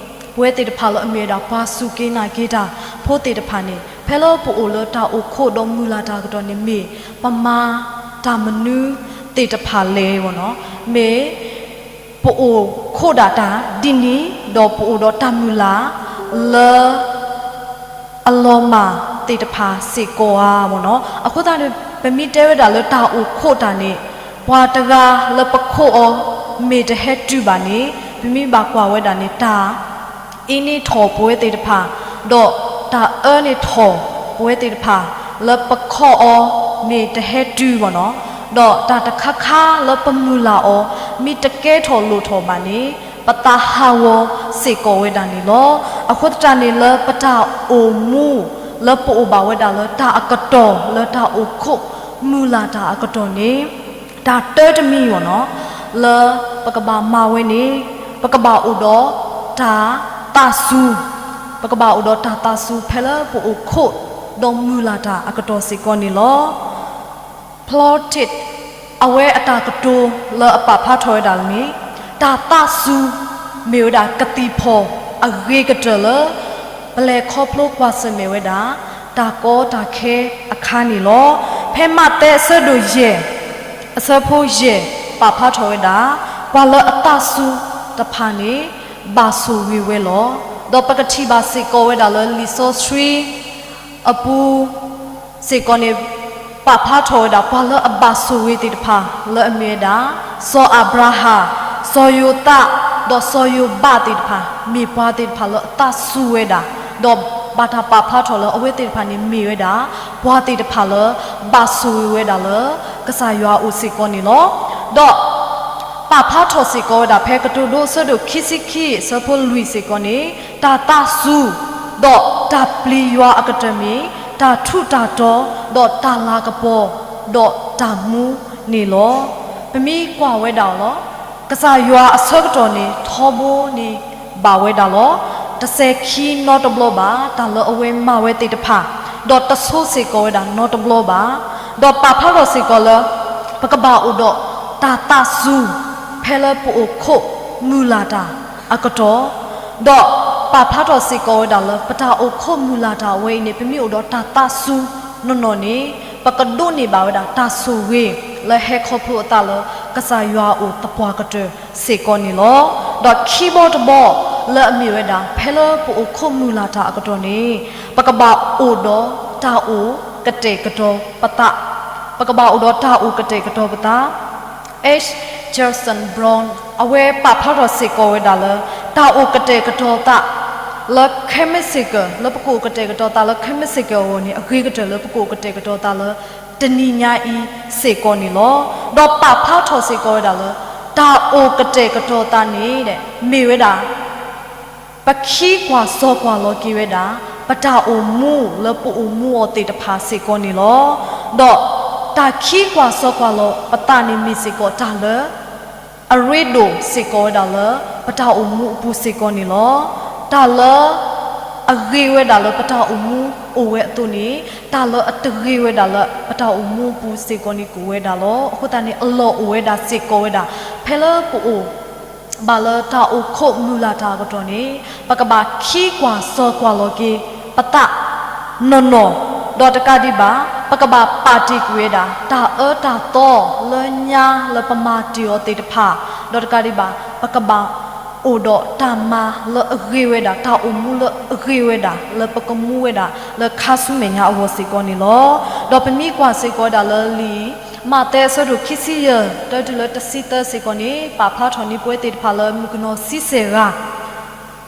ပဝဲသ့ၣ်တဖၣ်လၢအမ့ၢ်ဝဲဒၣ်ပှၤစူၢ်က့ၤနာ်က့ၤတၢ်ဖိသ့ၣ်တဖၣ်န့ၣ် ဖဲလၢပအိၣ်လၢတၢ်အိၣ်ခိးဒီးမုၢ်လၢ်တၢ်အကတီၢ်န့ၣ် မ့ၢ်ပမၤတၢ်မနုၤသ့ၣ်တဖၣ်လဲၣ်မ့ၢ်နီၤ မ့ၢ် ပအိၣ်ခိးဒၣ်တၢ်ဒ်န့ၣ် ဒီးပအိၣ်ဒီးတၢ်မုၢ်လၢ်လၢ အလီၤမၢ်သ့ၣ်တဖၣ်စ့ၢ်ကီးဧါမ့ၢ်နီၤ. အဃိသတးန့ၣ် ပမ့ၢ်တဲဝဲဒၣ်လၢတၢ်အိၣ်ခိးတၢ်န့ၣ် ပှၤတဂၤလၢပခိးအီၤမ့ၢ်တဟဲတုၤဘၣ်န့ၣ် ပမ့ၢ်ဘၣ်ကွၢ်ဝဲဒၣ်န့ၣ် တၢ်အ့န့ထီၣ်ပဝဲသ့ၣ်တဖၣ် ဒီးတၢ်အၢန့ၣ်ထီၣ်ပဝဲသ့ၣ်တဖၣ် လၢပခိးအီၤမ့ၢ်တဟဲတုၤမ့ၢ်နီၤ, ဒီးတၢ်တခါခါလၢပမုၢ်လၢ်အီၤ မ့ၢ်တကဲထီၣ်လိၣ်ထီၣ်ဘၣ်န့ၣ် ပသးဟးဂီၤစ့ၢ်ကီးဝဲဒၣ်န့ၣ်လီၤ. အဃိသတးန့ၣ်လၢပတၢ်အိၣ်မူ လၢပအိၣ်ဘၣ်ဝဲဒၣ်လၢတၢ်အကတီၢ်လၢတၢ်အိၣ်ခိး မုၢ်လၢ်တၢ်အကတီၢ်န့ၣ် တၢ်တၢတမံၤမ့ၢ်နီၤ လၢပကဘၣ်မၤဝဲန့ၣ် ပကဘၣ်အိၣ်ဒီးတၢ်သးစူၤ, ပကဘၣ်အိၣ်ဒီးတၢ်သးစူၤဖဲလၢပအိၣ်ခိးဒီးမုၢ်လၢ်တၢ်အကတီၢ်စ့ၢ်ကီးန့ၣ်လီၤ. Plotted အဝဲအတၢ်ကတိၤလၢအပာ်ဖျါထီၣ်ဝဲဒၣ်န့ၣ် တၢ်သးစူၤ မ့ၢ်ဝဲဒၣ်ကသံၣ်ဖီၣ်အဂ့ၤကတၢၢ်လၢ ပလဲၤခီဖျိကွၢ်ဆၢၣ်မဲာ်ဝဲဒၣ် တၢ်ကီတၢ်ခဲအခါန့ၣ်လီၤ. ဖဲမးသဲအဆၢဒိၣ်ယဲၢ် အဆၢဖိယဲၢ် ပာ်ဖျါထီၣ်ဝဲဒၣ် ပှၤလၢအသးစူၤတဖၣ်န့ၣ် ဘၣ်ဆိၣ်ဂ့ၤဝဲလီၤ. ဒီးပကထံၣ်ဘၣ်စ့ၢ်ကီးဝဲဒၣ်လၢလံာ်စီဆှံ အပူၤ စ့ၢ်ကီးန့ၣ် ပာ်ဖျါထီၣ်ဝဲဒၣ် ပှၤလၢအဘၣ်ဆိၣ်ဂ့ၤသ့ၣ်တဖၣ်လၢအမ့ၢ်ဝဲဒၣ် စီၤအၤဘြၤဟၣ်, စီၤယိၤသး, ဒီးစီၤယိၤဘးသ့ၣ်တဖၣ် မ့ၢ်ပှၤသ့ၣ်တဖၣ်လၢအသးစူၤဝဲဒၣ်, ဒီးဘၣ်တၢ်ပာ်ဖျါထီၣ်လၢအဝဲသ့ၣ်တဖၣ်န့ၣ်မ့ၢ်ဝဲဒၣ် ပှၤသ့ၣ်တဖၣ်လၢ ဘၣ်ဆိၣ်ဂ့ၤဝဲဒၣ်လၢ ကစၢ်ယွၤအအိၣ်စ့ၢ်ကီးန့ၣ်လီၤ. ဒီး ပာ်ဖျါထီၣ်စ့ၢ်ကီးဝဲဒၣ်ဖဲကတိၤဒိအဆၢဒိၣ်ခံဆံခံ အဆၢဖိလွံၢ်စ့ၢ်ကီးန့ၣ် တၢ်သးစူၤ ဒီးတၢ်ပျံၤယွၤအကတၢၢ်မ့ၢ် တၢ်ထူးတၢ်တီၤ ဒီးတၢ်လၤကပီၤ ဒီးတၢ်မူန့ၣ်လီၤ. ပမ့ၢ်ကွၢ်ဝဲဒၣ်အီၤလီၤ ကစၢ်ယွၤအဆၢကတီၢ်န့ၣ် ထီဘိန့ၢ်ဘၣ်ဝဲဒၣ်လီၤ. တစဲၤခံနီတဘျီဘၣ် တၢ်လၢအဝဲမၤဝဲသ့ၣ်တဖၣ်, ဒီးတဆိစ့ၢ်ကီးဝဲဒၣ်နီတဘျီဘၣ်. ဒီးပာ်ဖျါထီၣ်စ့ၢ်ကီးလၢ ပကဘၣ်အိၣ်ဒီးတၢ်သးစူၤ ဖဲလၢပအိၣ်ခိးမုၢ်လၢ်တၢ်အကတီၢ်, ဒီးပာ်ဖျါထီၣ်စ့ၢ်ကီးဝဲဒၣ်လၢ ပတၢ်အိၣ်ခိးမုၢ်လၢ်တၢ်အဝဲအံၤန့ၣ် ပမ့ၢ်အိၣ်ဒီးတၢ်သးစူၤနီၢ်နီၢ်န့ၣ် ပကဒိးန့ၢ်ဘၣ်ဝဲဒၣ်တၢ်ဆိၣ်ဂ့ၤ လၢဟဲခီဖျိအသးလၢ ကစၢ်ယွၤအအိၣ်သပှၢ်ကတၢၢ်စ့ၢ်ကီးန့ၣ်လီၤ. ဒီးခံဘီတဘီ လၢအမ့ၢ်ဝဲဒၣ် ဖဲလၢပအိၣ်ခိးမုၢ်လၢ်တၢ်အကတီၢ်န့ၣ် ပကဘၣ်အိၣ်ဒီးတၢ်အိၣ်ကတဲာ်ကတီၤပသး, ပကဘၣ်အိၣ်ဒီးတၢ်အိၣ်ကတဲာ်ကတီၤပသး H Judson Brown အဝဲပာ်ဖျါထီၣ်စ့ၢ်ကီးဝဲဒၣ်လၢ တၢ်အိၣ်ကတဲာ်ကတီၤသး လၢခဲမုၢ်ဆ့ၣ်ကၢၢ် လၢပကအိၣ်ကတဲာ်ကတီၤသးလၢခဲမုၢ်ဆ့ၣ်ကၢၢ်အဂီၢ်န့ၣ် အဂ့ၤကတၢၢ်လၢပကအိၣ်ကတဲာ်ကတီၤသးလၢ တနံၤညါအံၤစ့ၢ်ကီးန့ၣ်လီၤ. ဒီးပာ်ဖျါထီၣ်စ့ၢ်ကီးဝဲဒၣ်လၢ တၢ်အိၣ်ကတဲာ်ကတီၤသးန့ၣ် မ့ၢ်ဝဲဒၣ် ပခံကွၢ်စီကွၢ်လီၤက့ၤဝဲဒၣ် ပတၢ်အိၣ်မူလၢပအိၣ်မူအီၤသ့ၣ်တဖၣ်စ့ၢ်ကီးန့ၣ်လီၤ. ဒီး တၢ်ခံကွၢ်စီကွၢ်လီၤပသးန့ၣ်မ့ၢ်စ့ၢ်ကီးတၢ်လၢ အရ့ဒိၣ်စ့ၢ်ကီးဝဲဒၣ်လၢ ပတၢ်အိၣ်မူအပူၤစ့ၢ်ကီးန့ၣ်လီၤ. တၢ်လၢ အဂ့ၤဝဲဒၣ်လၢပတၢ်အိၣ်မူအိၣ်ဝဲအသိးန့ၣ် တၢ်လၢအတဂ့ၤဝဲဒၣ်လၢပတၢ်အိၣ်မူအပူၤစ့ၢ်ကီးန့ၣ်ကအိၣ်ဝဲဒၣ်လီၤ. အဃိသတးန့ၣ် အလီၢ်အိၣ်ဝဲဒၣ်စ့ၢ်ကီးဝဲဒၣ် ဖဲလၢပအိၣ် ဘၣ်လၢတၢ်အိၣ်ခိးမုၢ်လၢ်တၢ်အကတီၢ်န့ၣ် ပကဘၣ်ခံကွၢ်စီကွၢ်လီၤက့ၤ ပသး နီၢ်နီၢ်, ဒီးတကးဒံးဘၣ် ပကဘၣ်ပာ်တ့ၢ်ကွံာ်ဝဲဒၣ် တၢ်အၢတၢ်သီလၢညါလၢပမၤတ့ၢ်အီၤသ့ၣ်တဖၣ်, ဒီးတကးဒံးဘၣ် ပကဘၣ်အိၣ်ဒီးတၢ်မၤလၢအဂ့ၤဝဲဒၣ် တၢ်အိၣ်မူလၢအဂ့ၤဝဲဒၣ် လၢပကမူဝဲဒၣ် လၢခါဆူမဲာ်ညါအဂီၢ်စ့ၢ်ကီးန့ၣ်လီၤ. ဒီးပမ့ၢ်ကွၢ်စ့ၢ်ကီးဝဲဒၣ်လၢလံာ် မးသဲအဆၢဒိၣ်ခံဆံယဲၢ် တၢတုၤလၢတဆံသၢစ့ၢ်ကီးန့ၣ် ပာ်ဖျါထီၣ်န့ၢ်ပဝဲသ့ၣ်တဖၣ်လၢမုၣ်ကနီၤဆံဆဲၣ်ဂၤ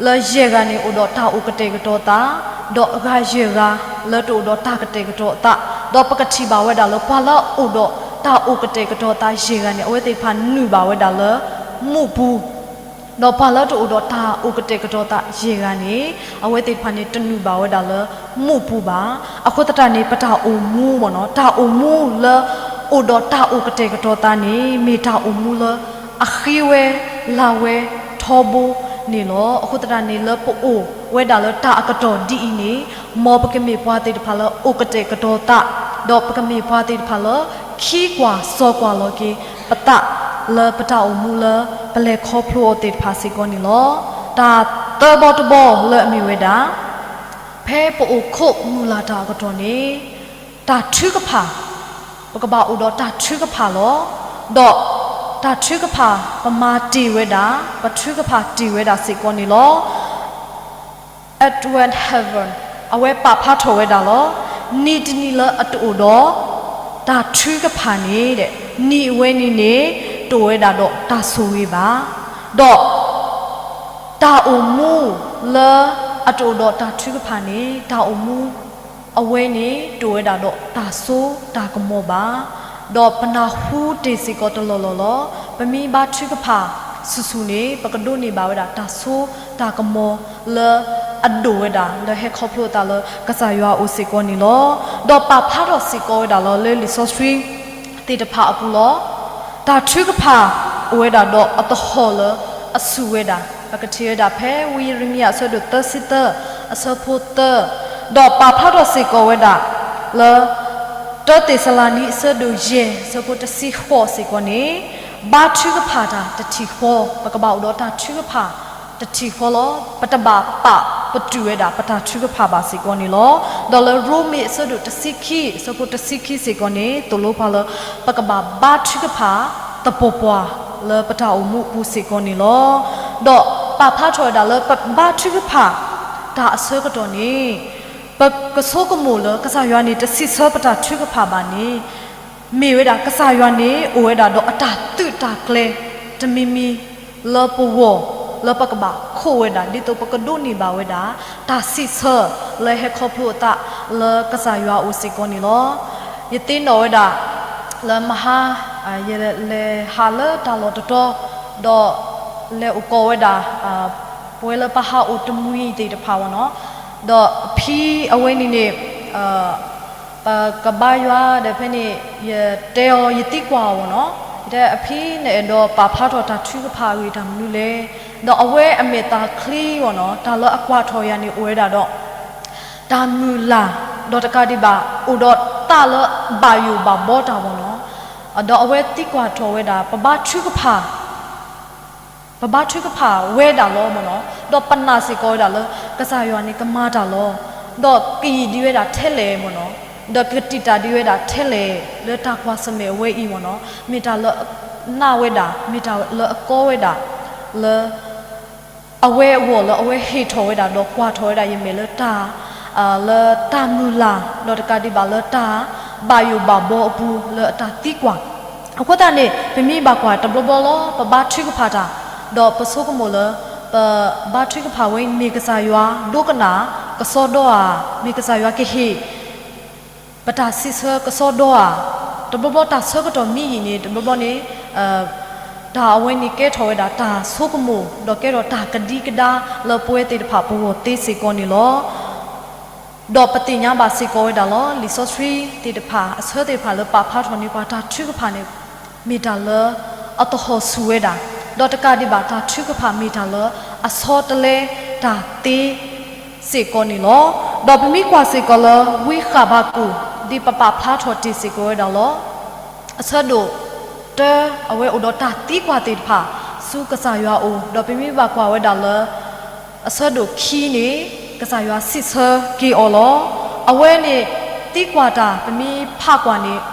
လၢယဲၢ်ဂၤန့ၣ်အိၣ်ဒီးတၢ်အိၣ်ကတဲာ်ကတီၤအသး, ဒီးအဂၤယဲၢ်ဂၤလၢတအိၣ်ဒီးတၢ်ကတဲာ်ကတီၤအသး, ဒီးပကထံၣ်ဘၣ်ဝဲဒၣ်လၢပှၤလၢအအိၣ်ဒီးတၢ်အိၣ်ကတဲာ်ကတီၤအသးယဲၢ်ဂၤန့ၣ် အဝဲသ့ၣ်တဖၣ်နုာ်ဘၣ်ဝဲဒၣ်လၢမူးပူၤ, ဒီးပှၤလၢတအိၣ်ဒီးတၢ်အိၣ်ကတဲာ်ကတီၤအသးယဲၢ်ဂၤန့ၣ် အဝဲသ့ၣ်တဖၣ်န့ၣ်တနုာ်ဘၣ်ဝဲဒၣ်လၢမူးပူၤဘၣ်. အဃိသတးန့ၣ် ပတၢ်အိၣ်မူမ့ၢ်နီၤ တၢ်အိၣ်မူလၢအိၣ်ဒီးတၢ်အိၣ်ကတဲာ်ကတီၤအသးန့ၣ် မ့ၢ်တၢ်အိၣ်မူလၢအဃ့ဝဲလၤဝဲထီဘိန့ၣ်လီၤ. အဃိသတးန့ၣ် လၢပအိၣ်ဝဲဒၣ်လၢတၢ်အကတီၢ်ဒ်အံၤန့ၣ် မ်ပကမ့ၢ်ပှၤသ့ၣ်တဖၣ်လၢအိၣ်ကတဲာ်ကတီၤသး, ဒီးပကမ့ၢ်ပှၤသ့ၣ်တဖၣ်လၢခံကွၢ်စီကွၢ်လီၤက့ၤပသးလၢပတၢ်အိၣ်မူလၢပလဲၤခီဖျိအီၤသ့ၣ်တဖၣ်စ့ၢ်ကီးန့ၣ်လီၤ. တၢ်သၢဘီတဘီလၢအမ့ၢ်ဝဲဒၣ် ဖဲပအိၣ်ခိးမုၢ်လၢ်တၢ်အကတီၢ်န့ၣ် တၢ်ထုကဖၣ်, ပကဘၣ်အိၣ်ဒီးတၢ်ထုကဖၣ်လီၤ. ဒီးတၢ်ထုကဖၣ် ပမၤတ့ၢ်ဝဲဒၣ်, ပထုကဖၣ်တ့ၢ်ဝဲဒၣ်စ့ၢ်ကီးန့ၣ်လီၤ. Edward Hallworth အဝဲပာ်ဖျါထီၣ်ဝဲဒၣ်လီၤ. နံၤတနံၤလၢအတအိၣ်ဒီး တၢ်ထုကဖၣ်န့ၣ် နံၤအဝဲန့ၣ်န့ၣ် တအိၣ်ဝဲဒၣ်ဒီးတၢ်ဆိၣ်ဂ့ၤဘၣ်. ဒီး တၢ်အိၣ်မူလၢအတအိၣ်ဒီးတၢ်ထုကဖၣ်န့ၣ် တၢ်အိၣ်မူအဝဲန့ၣ် တအိၣ်ဝဲဒၣ်ဒီးတၢ်စိတၢ်ကမီၤဘၣ်. ဒီးပနၢ်ဟူတ့ၢ်စ့ၢ်ကီးတလီၢ်လီၢ်လီၤ. ပမ့ၢ်ဘါထုကဖၣ်ဆူၣ်ဆူၣ်န့ၣ် ပကဒိးန့ၢ်ဘၣ်ဝဲဒၣ်တၢ်စိတၢ်ကမီၤလၢအဒိၣ်ဝဲဒၣ် လၢဟဲခီဖျိအသးလၢကစၢ်ယွၤအအိၣ်စ့ၢ်ကီးန့ၣ်လီၤ. ဒီးပာ်ဖျါထီၣ်စ့ၢ်ကီးဝဲဒၣ်လီၤ လၢလံာ်စီဆှံသ့ၣ်တဖၣ်အပူၤလီၤ. တၢ်ထုကဖၣ်အိၣ်ဝဲဒၣ်ဒီးအသဟီၣ်လၢအဆူၣ်ဝဲဒၣ်, ပကထံၣ်ဝဲဒၣ်ဖဲဝံယံးရမံယၤအဆၢဒိၣ်သၢဆံသၢ အဆၢဖိသၢ, ဒီးပာ်ဖျါထီၣ်စ့ၢ်ကီးဝဲဒၣ်လၢ တၢသ့းစၤလနံအဆၢဒိၣ်ယဲၢ် အဆၢဖိတဆံဃိးစ့ၢ်ကီးန့ၣ်, ဘါထုကဖၣ်တၢ်တထံၣ်ဃီ, ပကဘၣ်အိၣ်ဒီးတၢ်ထုကဖၣ်တထံၣ်ဃီလီၤ. ပတဘၣ်ပာ်ပတုာ်ဝဲဒၣ်ပတၢ်ထုကဖၣ်ဘၣ်စ့ၢ်ကီးန့ၣ်လီၤ. ဒီးလၢရိမ့ၤအဆၢဒိၣ်တဆံခံ အဆၢဖိတဆံခံစ့ၢ်ကီးန့ၣ် သိၣ်လိပှၤလၢ ပကဘၣ်ဘါထုကဖၣ်သပှၢ်ပှၢ်လၢပတၢ်အိၣ်မူအပူၤစ့ၢ်ကီးန့ၣ်လီၤ. ဒီးပာ်ဖျါထီၣ်ဝဲဒၣ်လၢပဘါထုကဖၣ်တၢ်အဆၢကတီၢ်န့ၣ် ပကဆိကမိၣ်လၢကစၢ်ယွၤန့ၣ် တစံးဆၢပတၢ်ထုကဖၣ်ဘၣ်န့ၣ် မ့ၢ်ဝဲဒၣ်ကစၢ်ယွၤန့ၣ် အိၣ်ဝဲဒၣ်ဒီးအတၢ်သုးတၢ်ကျဲၤတမံၤမံၤ လၢပဂီၢ် လၢပကဘၣ်ခိးဝဲဒၣ် ဒ်သိးပကဒိးန့ၢ်ဘၣ်ဝဲဒၣ် တၢ်စံးဆၢလၢဟဲခီဖျိအသးလၢကစၢ်ယွၤအအိၣ်စ့ၢ်ကီးန့ၣ်လီၤ. ယသ့ၣ်နီၣ်ဝဲဒၣ် လၢမဟါ ယလဲၤဟးလၢတၢ်လီၢ်တတီၤ ဒီးလဲၤအိၣ်ကိးဝဲဒၣ် ပဝဲလၢပဟးအိၣ်တမှံၤသ့ၣ်တဖၣ်ဝဲနီၤ, ဒီးအဖံအဝဲန့ၣ်န့ၣ် ပကဘါယွၤဒီးဖဲန့ၣ် ယတဲအီၤ ယသံကွၢ်အီၤဝဲနီၤ, ယတဲအဖံ နအဲၣ်ဒိးပာ်ဖျါထီၣ်တၢ်ထုကဖၣ်အဂ့ၢ်တၢ်မနုၤလဲၣ်, ဒီးအဝဲအမဲာ်သၣ်ချံဝဲနီၤ, တၢ်လၢအကွၢ်ထီၣ်ယၤန့ၣ်အိၣ်ဝဲဒၣ်ဒီး တၢ်မုၢ်လၢ်, ဒီးတကးဒံးဘၣ် အိၣ်ဒီးတၢ်လၢဘၣ်ယိၣ်ဘၣ်ဘီတၢ်ဝဲနီၤ, ဒီးအဝဲသံကွၢ်ထီၣ်ဝဲဒၣ် ပဘါထုကဖၣ် ပဘါထုကဖၣ်ဝဲဒၣ်လီၤမ့ၢ်နီၤ, ဒီးပနာ်စ့ၢ်ကီးဝဲဒၣ်လၢ ကစၢ်ယွၤန့ၣ်ကမၤတၢ်လီၤ, ဒီးကယံာ်ဒံးဝဲဒၣ်ထဲလဲၣ်မ့ၢ်နီၤ, ဒီးကတံာ်တာ်ဒံးဝဲဒၣ်ထဲလဲၣ် လၢတၢ်ကွၢ်ဆၢၣ်မဲာ်အဝဲအံၤမ့ၢ်နီၤ, မ့ၢ်တၢ်လၢနာ်ဝဲဒၣ် မ့ၢ်တၢ်လၢအကီဝဲဒၣ် လၢ အဝဲအဂီၢ်လၢအဝဲဟ့ၣ်ထီၣ်ဝဲဒၣ် ဒီးကွၢ်ထီၣ်ဝဲဒၣ်ယမဲာ်လၢတၢ် လၢတၢ်မုၢ်လၢ် ဒီးတကးဒံးဘၣ်လၢတၢ်ဘၣ်ယိၣ်ဘၣ်ဘီအပူၤလၢအတၢ်သံကွၢ်, အဃိသတးန့ၣ် ပမ့ၢ်ဘၣ်ကွၢ်တဘျီဘျီလီၤ ပဘါထုကဖၣ်တၢ်, ဒီးပဆိကမိၣ်လၢ ပဘါထုကဖၣ်ဝဲအံၤမ့ၢ်ကစၢ်ယွၤ ဒိကနၣ်ကစီဒီဧါ, မ့ၢ်ကစၢ်ယွၤကဟ့ၣ် ပတၢ်စံးဆၢကစီဒီဧါ, တဘျီဘျီတၢ်ဆၢကတီၢ်မ့ၢ်ယံာ်န့ၣ် တဘျီဘျီန့ၣ် တၢ်အဝဲန့ၣ်ကဲထီၣ်ဝဲဒၣ်တၢ်ဆိကမိၣ် ဒီးကဲထီၣ်တၢ်ကဒံကဒါလၢပဝဲသ့ၣ်တဖၣ်ပဂီၢ်သ့စ့ၢ်ကီးန့ၣ်လီၤ. ဒီးပသ့ၣ်ညါဘၣ်စ့ၢ်ကီးဝဲဒၣ်လီၤ. လံာ်စီဆှံသ့ၣ်တဖၣ် အဆၢသ့ၣ်တဖၣ်လၢပာ်ဖျါထီၣ်န့ၢ်ပှၤတၢ်ထုကဖၣ်န့ၣ် မ့ၢ်တၢ်လၢအသဟီၣ်ဆူၣ်ဝဲဒၣ်, ဒီးတကးဒံးဘၣ်တၢ်ထုကဖၣ်မ့ၢ်တၢ်လၢအဆီတလဲတၢ်သ့စ့ၢ်ကီးန့ၣ်လီၤ. ဒီးပမ့ၢ်ကွၢ်စ့ၢ်ကီးလၢဝံဃးဘးကူာ် ဒ်ပပာ်ဖျါထီၣ်တ့ၢ်စ့ၢ်ကီးဝဲဒၣ်လီၤ. အဆၢဒိၣ်တၢ အဝဲအိၣ်ဒီးတၢ်သံကွၢ်သ့ၣ်တဖၣ် ဆူကစၢ်ယွၤအအိၣ်, ဒီးပမ့ၢ်ဘၣ်ကွၢ်ဝဲဒၣ်လၢ အဆၢဒိၣ်ခံန့ၣ် ကစၢ်ယွၤစံးဆၢက့ၤအီၤလီၤ. အဝဲန့ၣ်သံကွၢ်တၢ် ပမ့ၢ်ဖးကွၢ်န့ၣ်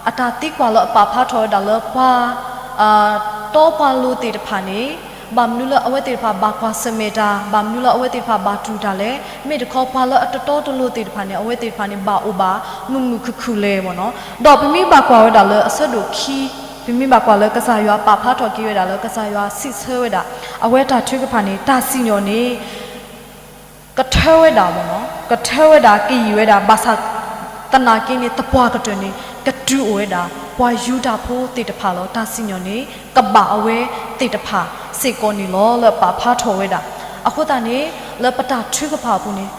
အတၢ်သံကွၢ်လၢအပာ်ဖျါထီၣ်ဝဲဒၣ်လၢပှၤ တီပှၤလိၤသ့ၣ်တဖၣ်န့ၣ် ဘၣ်မနုၤလၢအဝဲသ့ၣ်တဖၣ်ဘၣ်ကွၢ်ဆၢၣ်မဲာ်တၢ်, ဘၣ်မနုၤလၢအဝဲသ့ၣ်တဖၣ်ဘၣ်တူၢ်တၢ်လဲၣ်, မ့ၢ်တခီပှၤလၢအတတီတလိၤသ့ၣ်တဖၣ်န့ၣ် အဝဲသ့ၣ်တဖၣ်န့ၣ် ဘၣ်အိၣ်ဘၣ်မုာ်မုာ်ခုၣ်ခုၣ်လဲၣ်မ့ၢ်နီၤ. ဒီးပမ့ၢ်ဘၣ်ကွၢ်ဝဲဒၣ်လၢအဆၢဒိၣ်ခံ, ပမ့ၢ်ဘၣ်ကွၢ်လၢကစၢ်ယွၤပာ်ဖျါထီၣ်က့ၤဝဲဒၣ်လၢကစၢ်ယွၤစံးဆၢဝဲဒၣ် အဝဲတၢ်ထုကဖၣ်န့ၣ် တၢ်စံၣ်ညီၣ်န့ၣ် ကထၢဝဲဒၣ်မ့ၢ်နီၤ, ကထၢဝဲဒၣ်ကယံာ်ဝဲဒၣ် ဘၣ်ဆၣ်သနာ်က့န့ၣ် သပှၢ်ကတၢၢ်န့ၣ် ကတုၤအိၣ်ဝဲဒၣ် ပှၤယူဒၤဖိသ့ၣ်တဖၣ်လီၤ. တၢ်စံၣ်ညီၣ်န့ၣ် ကဘၣ်အဝဲသ့ၣ်တဖၣ်စ့ၢ်ကီးန့ၣ်လီၤ လၢပာ်ဖျါထီၣ်ဝဲဒၣ်. အဃိသတးန့ၣ် လၢပတၢ်ထုကဖၣ်အပူၤန့ၣ်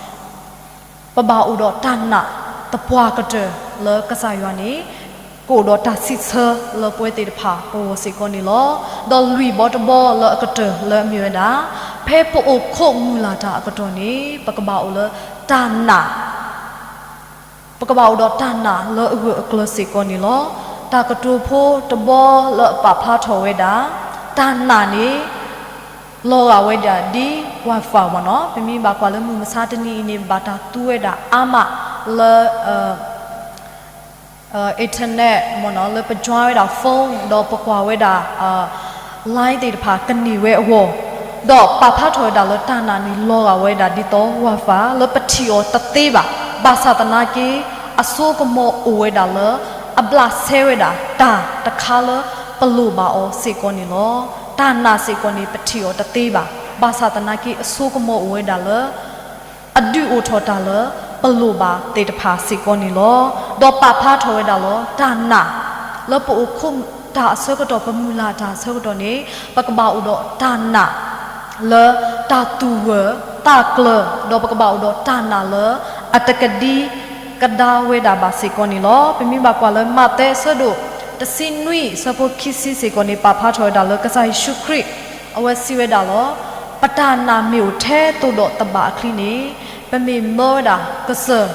ပဘၣ်အိၣ်ဒီးတၢ်နာ်သပှၢ်ကတၢၢ်လၢကစၢ်ယွၤန့ၣ် ကအိၣ်ဒီးတၢ်စံးဆၢလၢပဝဲသ့ၣ်တဖၣ်ပဂီၢ်စ့ၢ်ကီးန့ၣ်လီၤ. ဒီးလွံၢ်ဘီတဘီလၢအကတၢၢ်လၢအမ့ၢ်ဝဲဒၣ် ဖဲပအိၣ်ခိးမုၢ်လၢ်တၢ်အကတီၢ်န့ၣ် ပကဘၣ်အိၣ်လၢတၢ်နာ် ပကဘၣ်အိၣ်ဒီးတၢ်နာ်လၢအဂၢၢ်အကျၢၤစ့ၢ်ကီးန့ၣ်လီၤ. တၢ်ကတိၤဖိတဘီလၢအပာ်ဖျါထီၣ်ဝဲဒၣ် တၢ်နာ်န့ၣ် လီၤဂာ်ဝဲဒၣ်ဒ် Wi-Fi မ့ၢ်နီၤ. ပမ့ၢ်ဘၣ်ကွၢ်လၢမုၢ်မဆါတနံၤအံၤန့ၣ် ဘၣ်တၢ်သူဝဲဒၣ်အါမးလၢ internet မ့ၢ်နီၤ လၢပ join ဝဲဒၣ် phone ဒီးပကွၢ်ဝဲဒၣ် line သ့ၣ်တဖၣ်ကန့ၢ်ဝဲအဂီၢ်, ဒီးပာ်ဖျါထီၣ်ဝဲဒၣ်လၢတၢ်နာ်န့ၣ်လီၤဂာ်ဝဲဒၣ်ဒ်သိး Wi-Fi လၢပထံၣ်အီၤတသ့ဘၣ်. ဘၣ်ဆၣ်သနာ်က့ အစိကမီၤအိၣ်ဝဲဒၣ်လၢ အဘျးစဲဝဲဒၣ်တၢ်တခါလၢပလိၣ်ဘၣ်အီၤစ့ၢ်ကီးန့ၣ်လီၤ. တၢ်နာ်စ့ၢ်ကီးန့ၣ် ပထံၣ်အီၤတသ့ဘၣ်. ဘၣ်ဆၣ်သနာ်က့ အစိကမီၤအိၣ်ဝဲဒၣ်လၢ အဒုးအိၣ်ထီၣ်တၢ်လၢပလိၣ်ဘၣ်သ့ၣ်တဖၣ်စ့ၢ်ကီးန့ၣ်လီၤ. ဒီးပာ်ဖျါထီၣ်ဝဲဒၣ်လီၤ တၢ်နာ် လၢပအိၣ်ခိးတၢ်အဆၢကတီၢ် ပမုၢ်လၢ်တၢ်အဆၢကတီၢ်န့ၣ် ပကဘၣ်အိၣ်ဒီးတၢ်နာ် လၢတၢ်သူၣ်ဂၢၢ်သးကျၢၤ ဒီးပကဘၣ်အိၣ်ဒီးတၢ်နာ်လၢ အတကဒံကဒါဝဲဒၣ်ဘၣ်စ့ၢ်ကီးန့ၣ်လီၤ. ပမ့ၢ်ဘၣ်ကွၢ်လၢမးသဲအဆၢဒိၣ်တဆံနွံ အဆၢဖိခံဆံစ့ၢ်ကီးန့ၣ် ပာ်ဖျါထီၣ်ဝဲဒၣ်လၢကစၢ်ယ့ၣ်ၡူးခရံာ် အဝဲစံးဝဲဒၣ်လီၤ. ပတၢ်နာ်မ့ၢ်အိၣ်ထဲသိးဒီးသဘၣ်အချံန့ၣ် ပမ့ၢ်မၢဝဲဒၣ်ကစၢၢ်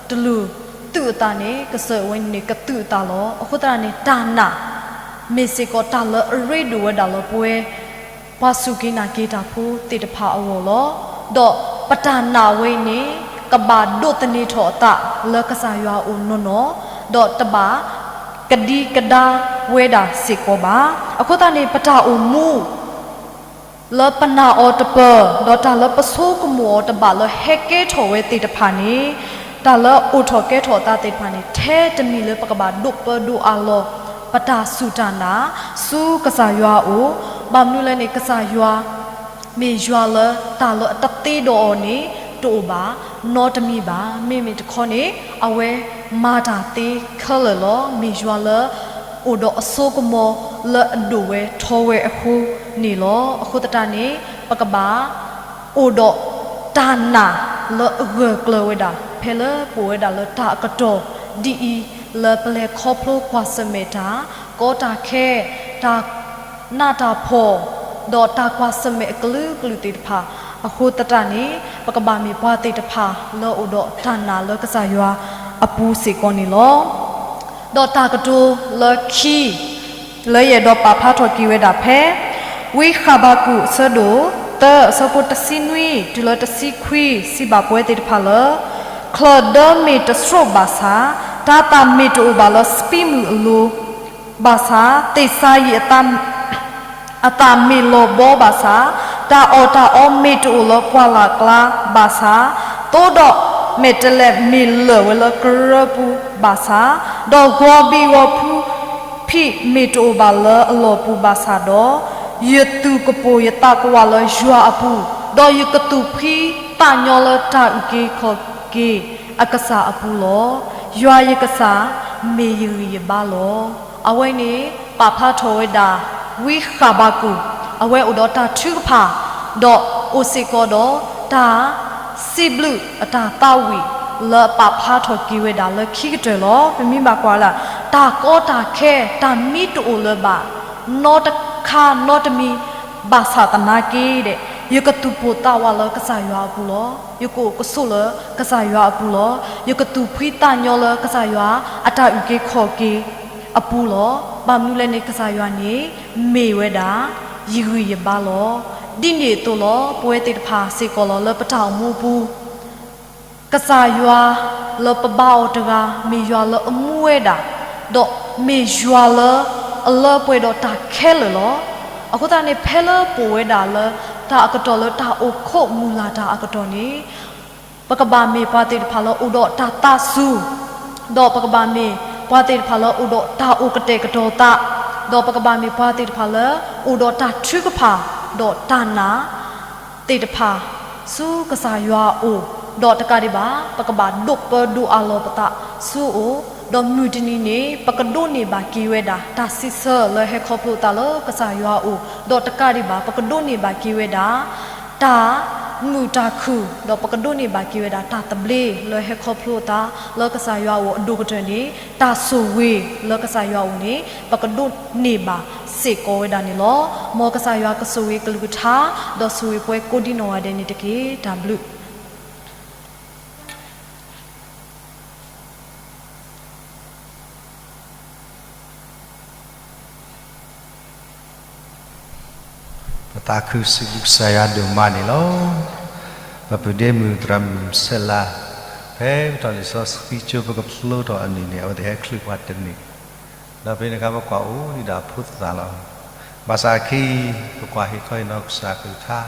တလူၢ်သုးအသးန့ၣ် ကစၢၢ်အဝဲန့ၣ်န့ၣ် ကသုးအသးလီၤ. အဃိသတးန့ၣ် တၢ်နာ် မ့ၢ်စ့ၢ်ကီးတၢ်လၢအရ့ဒိၣ်ဝဲဒၣ်လၢပဝဲ ပှၤစူၢ်က့ၤနာ်က့ၤတၢ်ဖိသ့ၣ်တဖၣ်အဂီၢ်လီၤ. ဒီးပတၢ်နာ်ဝဲအံၤန့ၣ် ကဘၣ်ဒိးသန့ၤထီၣ်အသးလၢကစၢ်ယွၤအအိၣ်နီၢ်နီၢ်, ဒီးတဘၣ်ကဒံကဒါဝဲဒၣ်စ့ၢ်ကီးဘၣ်. အဃိသတးန့ၣ် ပတၢ်အိၣ်မူ လၢပနာ်အီၤတပၢၢ် ဒီးတၢ်လၢပဆိကမိၣ်အီၤတဘၣ်လၢဟဲကဲထီၣ်ဝဲသ့ၣ်တဖၣ်န့ၣ်, တၢ်လၢအိၣ်ထီၣ်ကဲထီၣ်အသးသ့ၣ်တဖၣ်န့ၣ် ထဲတမံၤလၢပကဘၣ်ဒိးပၢဒိးအးလီၤ ပတၢ်စူၢ်တၢ်နာ် ဆူကစၢ်ယွၤအအိၣ်, ဘၣ်မနုၤလဲၣ်န့ၣ် ကစၢ်ယွၤ မ့ၢ်ယွၤလၢတၢ်လၢအတသ့ဒီးအီၤန့ၣ် တအိၣ်ဘၣ် နီတမံၤဘၣ်. မ့မ့ၢ်တခီန့ၣ် အဝဲမၤတၢ်သ့ခဲလၢာ်လီၤ. မ့ၢ်ယွၤလၢ အိၣ်ဒီးအစိကမီၤလၢအဒိၣ်ဝဲထီဝဲအဃိန့ၣ်လီၤ. အဃိသတးန့ၣ် ပကဘၣ်အိၣ်ဒီးတၢ်နာ်လၢအဂၢၢ်ကျၢၤဝဲဒၣ် ဖဲလၢပအိၣ်ဝဲဒၣ်လၢတၢ်အကတီၢ်ဒ်အံၤ လၢပလဲၤခီဖျိကွၢ်ဆၢၣ်မဲာ်တၢ် ကီတၢ်ခဲ တၢ်နးတၢ်ဖှီၣ် ဒီးတၢ်ကွၢ်ဆၢၣ်မဲာ်အကလုာ်ကလုာ်သ့ၣ်တဖၣ် အဃိသတးန့ၣ် ပကဘၣ်မ့ၢ်ပှၤသ့ၣ်တဖၣ်လၢအိၣ်ဒီးတၢ်နာ်လၢကစၢ်ယွၤအပူၤစ့ၢ်ကီးန့ၣ်လီၤ. ဒီးတၢ်ကတိၤလၢခံ လၢယအဲၣ်ဒိးပာ်ဖျါထီၣ်က့ၤဝဲဒၣ်ဖဲ ဝံဃးဘးကူာ်အဆၢဒိၣ်သၢ အဆၢဖိတဆံနွံ တုၤလၢတဆံခွံ စံးဘၣ်ပဝဲသ့ၣ်တဖၣ်လၢ ချၢၣ်ဒၢမ့ၢ်တဆှိးဘၣ်ဆၣ်, တၤသၣ်မ့ၢ်တအိၣ်ဘၣ်လၢစပံးမုၢ်အလိၤဘၣ်ဆၣ်, သ့ၣ်စၤယံးအသး အသၣ်မ့ၢ်လီၤဘီဘၣ်ဆၣ်, တၢ်အီၣ်တၢ်အီမ့ၢ်တအိၣ်လၢပှၢ်လၢ်ကျါဘၣ်ဆၣ်, သိဒီးမဲာ်တဲးလဲးမ့ၢ်လၢာ်ဝဲလၢကရၢပူၤဘၣ်ဆၣ်, ဒီးဂီၤဘံၣ်ဂီၤဖုဖံးမ့ၢ်တအိၣ်ဘၣ်လၢအလီၢ်ပူၤဘၣ်ဆၣ်ဒီး, ယသူၣ်ကပိာ်ယသးကဝးလၢယွၤအပူၤ, ဒီးယကသူၣ်ဖှံသးညီလၢတၢ်အုၣ်က့ၤခီၣ်က့ၤအကစၢ်အပူၤလီၤ. ယွၤယကစၢ်မ့ၢ်ယဂံၢ်ယဘါလီၤ. အဝဲန့ၣ် ပာ်ဖျါထီၣ်ဝဲဒၣ် ဝံဃးဘးကူာ် အဝဲအိၣ်ဒီးတၢ်ထုကဖၣ် ဒီးအိၣ်စ့ၢ်ကီးဒီးတၢ်စံးဘျုးအတၢ်သးဝံၣ် လၢအပာ်ဖျါထီၣ်က့ၤဝဲဒၣ်လၢခံကတၢၢ်လီၤ. ပမ့ၢ်ဘၣ်ကွၢ်လၢ တၢ်ကီတၢ်ခဲ တၢ်မံတအိၣ်လၢၤဘၣ် နီတခါနီတမံၤ ဘၣ်ဆၣ်သနာ်က့ဒီး ယကသူၣ်ပိၢ်သးဝးလၢကစၢ်ယွၤအပူၤလီၤ. ယကအိၣ်ကဆိးလၢကစၢ်ယွၤအပူၤလီၤ. ယကသူၣ်ဖှံသးညီလၢကစၢ်ယွၤအတၢ်အုၣ်က့ၤခီၣ်က့ၤအပူၤလီၤ. ဘၣ်မနုၤလဲၣ်န့ၣ် ကစၢ်ယွၤန့ၣ် မ့ၢ်ဝဲဒၣ် ယဂံၢ်ယဘါလီၤ. ဒ်န့ၣ်အသိးလီၤ ပဝဲသ့ၣ်တဖၣ်စ့ၢ်ကီးလီၤ လၢပတၢ်အိၣ်မူအပူၤ ကစၢ်ယွၤလၢပဘါအီၤတဂၤ မ့ၢ်ယွၤလၢအမူဝဲဒၣ်, ဒီးမ့ၢ်ယွၤလၢအလၢပှဲၤဒီးတၢ်ခဲလၢာ်လီၤ. အဃိသတးန့ၣ် ဖဲလၢပအိၣ်ဝဲဒၣ်လၢ တၢ်အကတီၢ်လၢတၢ်အိၣ်ခိးမုၢ်လၢ်တၢ်အကတီၢ်န့ၣ် ပကဘၣ်မ့ၢ်ပှၤသ့ၣ်တဖၣ်လၢအိၣ်ဒီးတၢ်သးစူၤ, ဒီးပကဘၣ်မ့ၢ်ပှၤသ့ၣ်တဖၣ်လၢအိၣ်ဒီးတၢ်အိၣ်ကတဲာ်ကတီၤသး, ဒီးပကဘၣ်မ့ၢ်ပှၤသ့ၣ်တဖၣ်လၢ အိၣ်ဒီးတၢ်ထုကဖၣ်, ဒီးတၢ်နာ် သ့ၣ်တဖၣ် ဆူကစၢ်ယွၤအအိၣ်, ဒီးတကးဒံးဘၣ် ပကဘၣ်ဒိးပၢဒိးအးလီၤပသးဆူအအိၣ်, ဒီးမုၢ်တနံၤန့ၣ် ပကဒိးန့ၢ်ဘၣ်က့ၤဝဲဒၣ် တၢ်စံးဆၢလၢဟဲခီဖျိအသးလၢကစၢ်ယွၤအအိၣ်, ဒီးတကးဒံးဘၣ် ပကဒိးန့ၢ်ဘၣ်က့ၤဝဲဒၣ် တၢ်မုာ်တၢ်ခုၣ်, ဒီးပကဒိးန့ၢ်ဘၣ်က့ၤဝဲဒၣ် တၢ်သဘျ့လၢဟဲခီဖျိအသးလၢကစၢ်ယွၤအအိၣ်အဒိၣ်ကတၢၢ်န့ၣ်, တၢ်ဆိၣ်ဂ့ၤလၢကစၢ်ယွၤအအိၣ်န့ၣ် ပကဒိးန့ၢ်ဘၣ်စ့ၢ်ကီးဝဲဒၣ်န့ၣ်လီၤ. မ်ကစၢ်ယွၤကဆိၣ်ဂ့ၤကလုၢ်ကထါ, ဒီးဆိၣ်ဂ့ၤပှၤကိးဒံနီၢ်ဂၤဒဲးန့ၣ်တက့ၢ်. တၢ်ဘျုး ပသးခုစံးဘျုးကစၢ်ယွၤဒိၣ်မးန့ၣ်လီၤ. ပပုၢ်ဒ့မုၣ်သရၣ်မုၣ်ဆဲးလၤ, ဖဲပထီၣ်လံာ်စီဆှံကၠိပကဖျိထီၣ်အနံၤန့ၣ် အဝဲသ့ၣ်ဟဲချုးပှၤတနံၤ, ဒီးဖဲန့ၣ်အခါပကွၢ်အိၣ်ဒံးဒီးအဖိသၣ်လီၤ. ဘၣ်ဆၣ်အခံ ပကွၢ်ဟ့ၣ်ခီဟ့ၣ်နီၤကစၢ်ကလုၢ်ကထါ,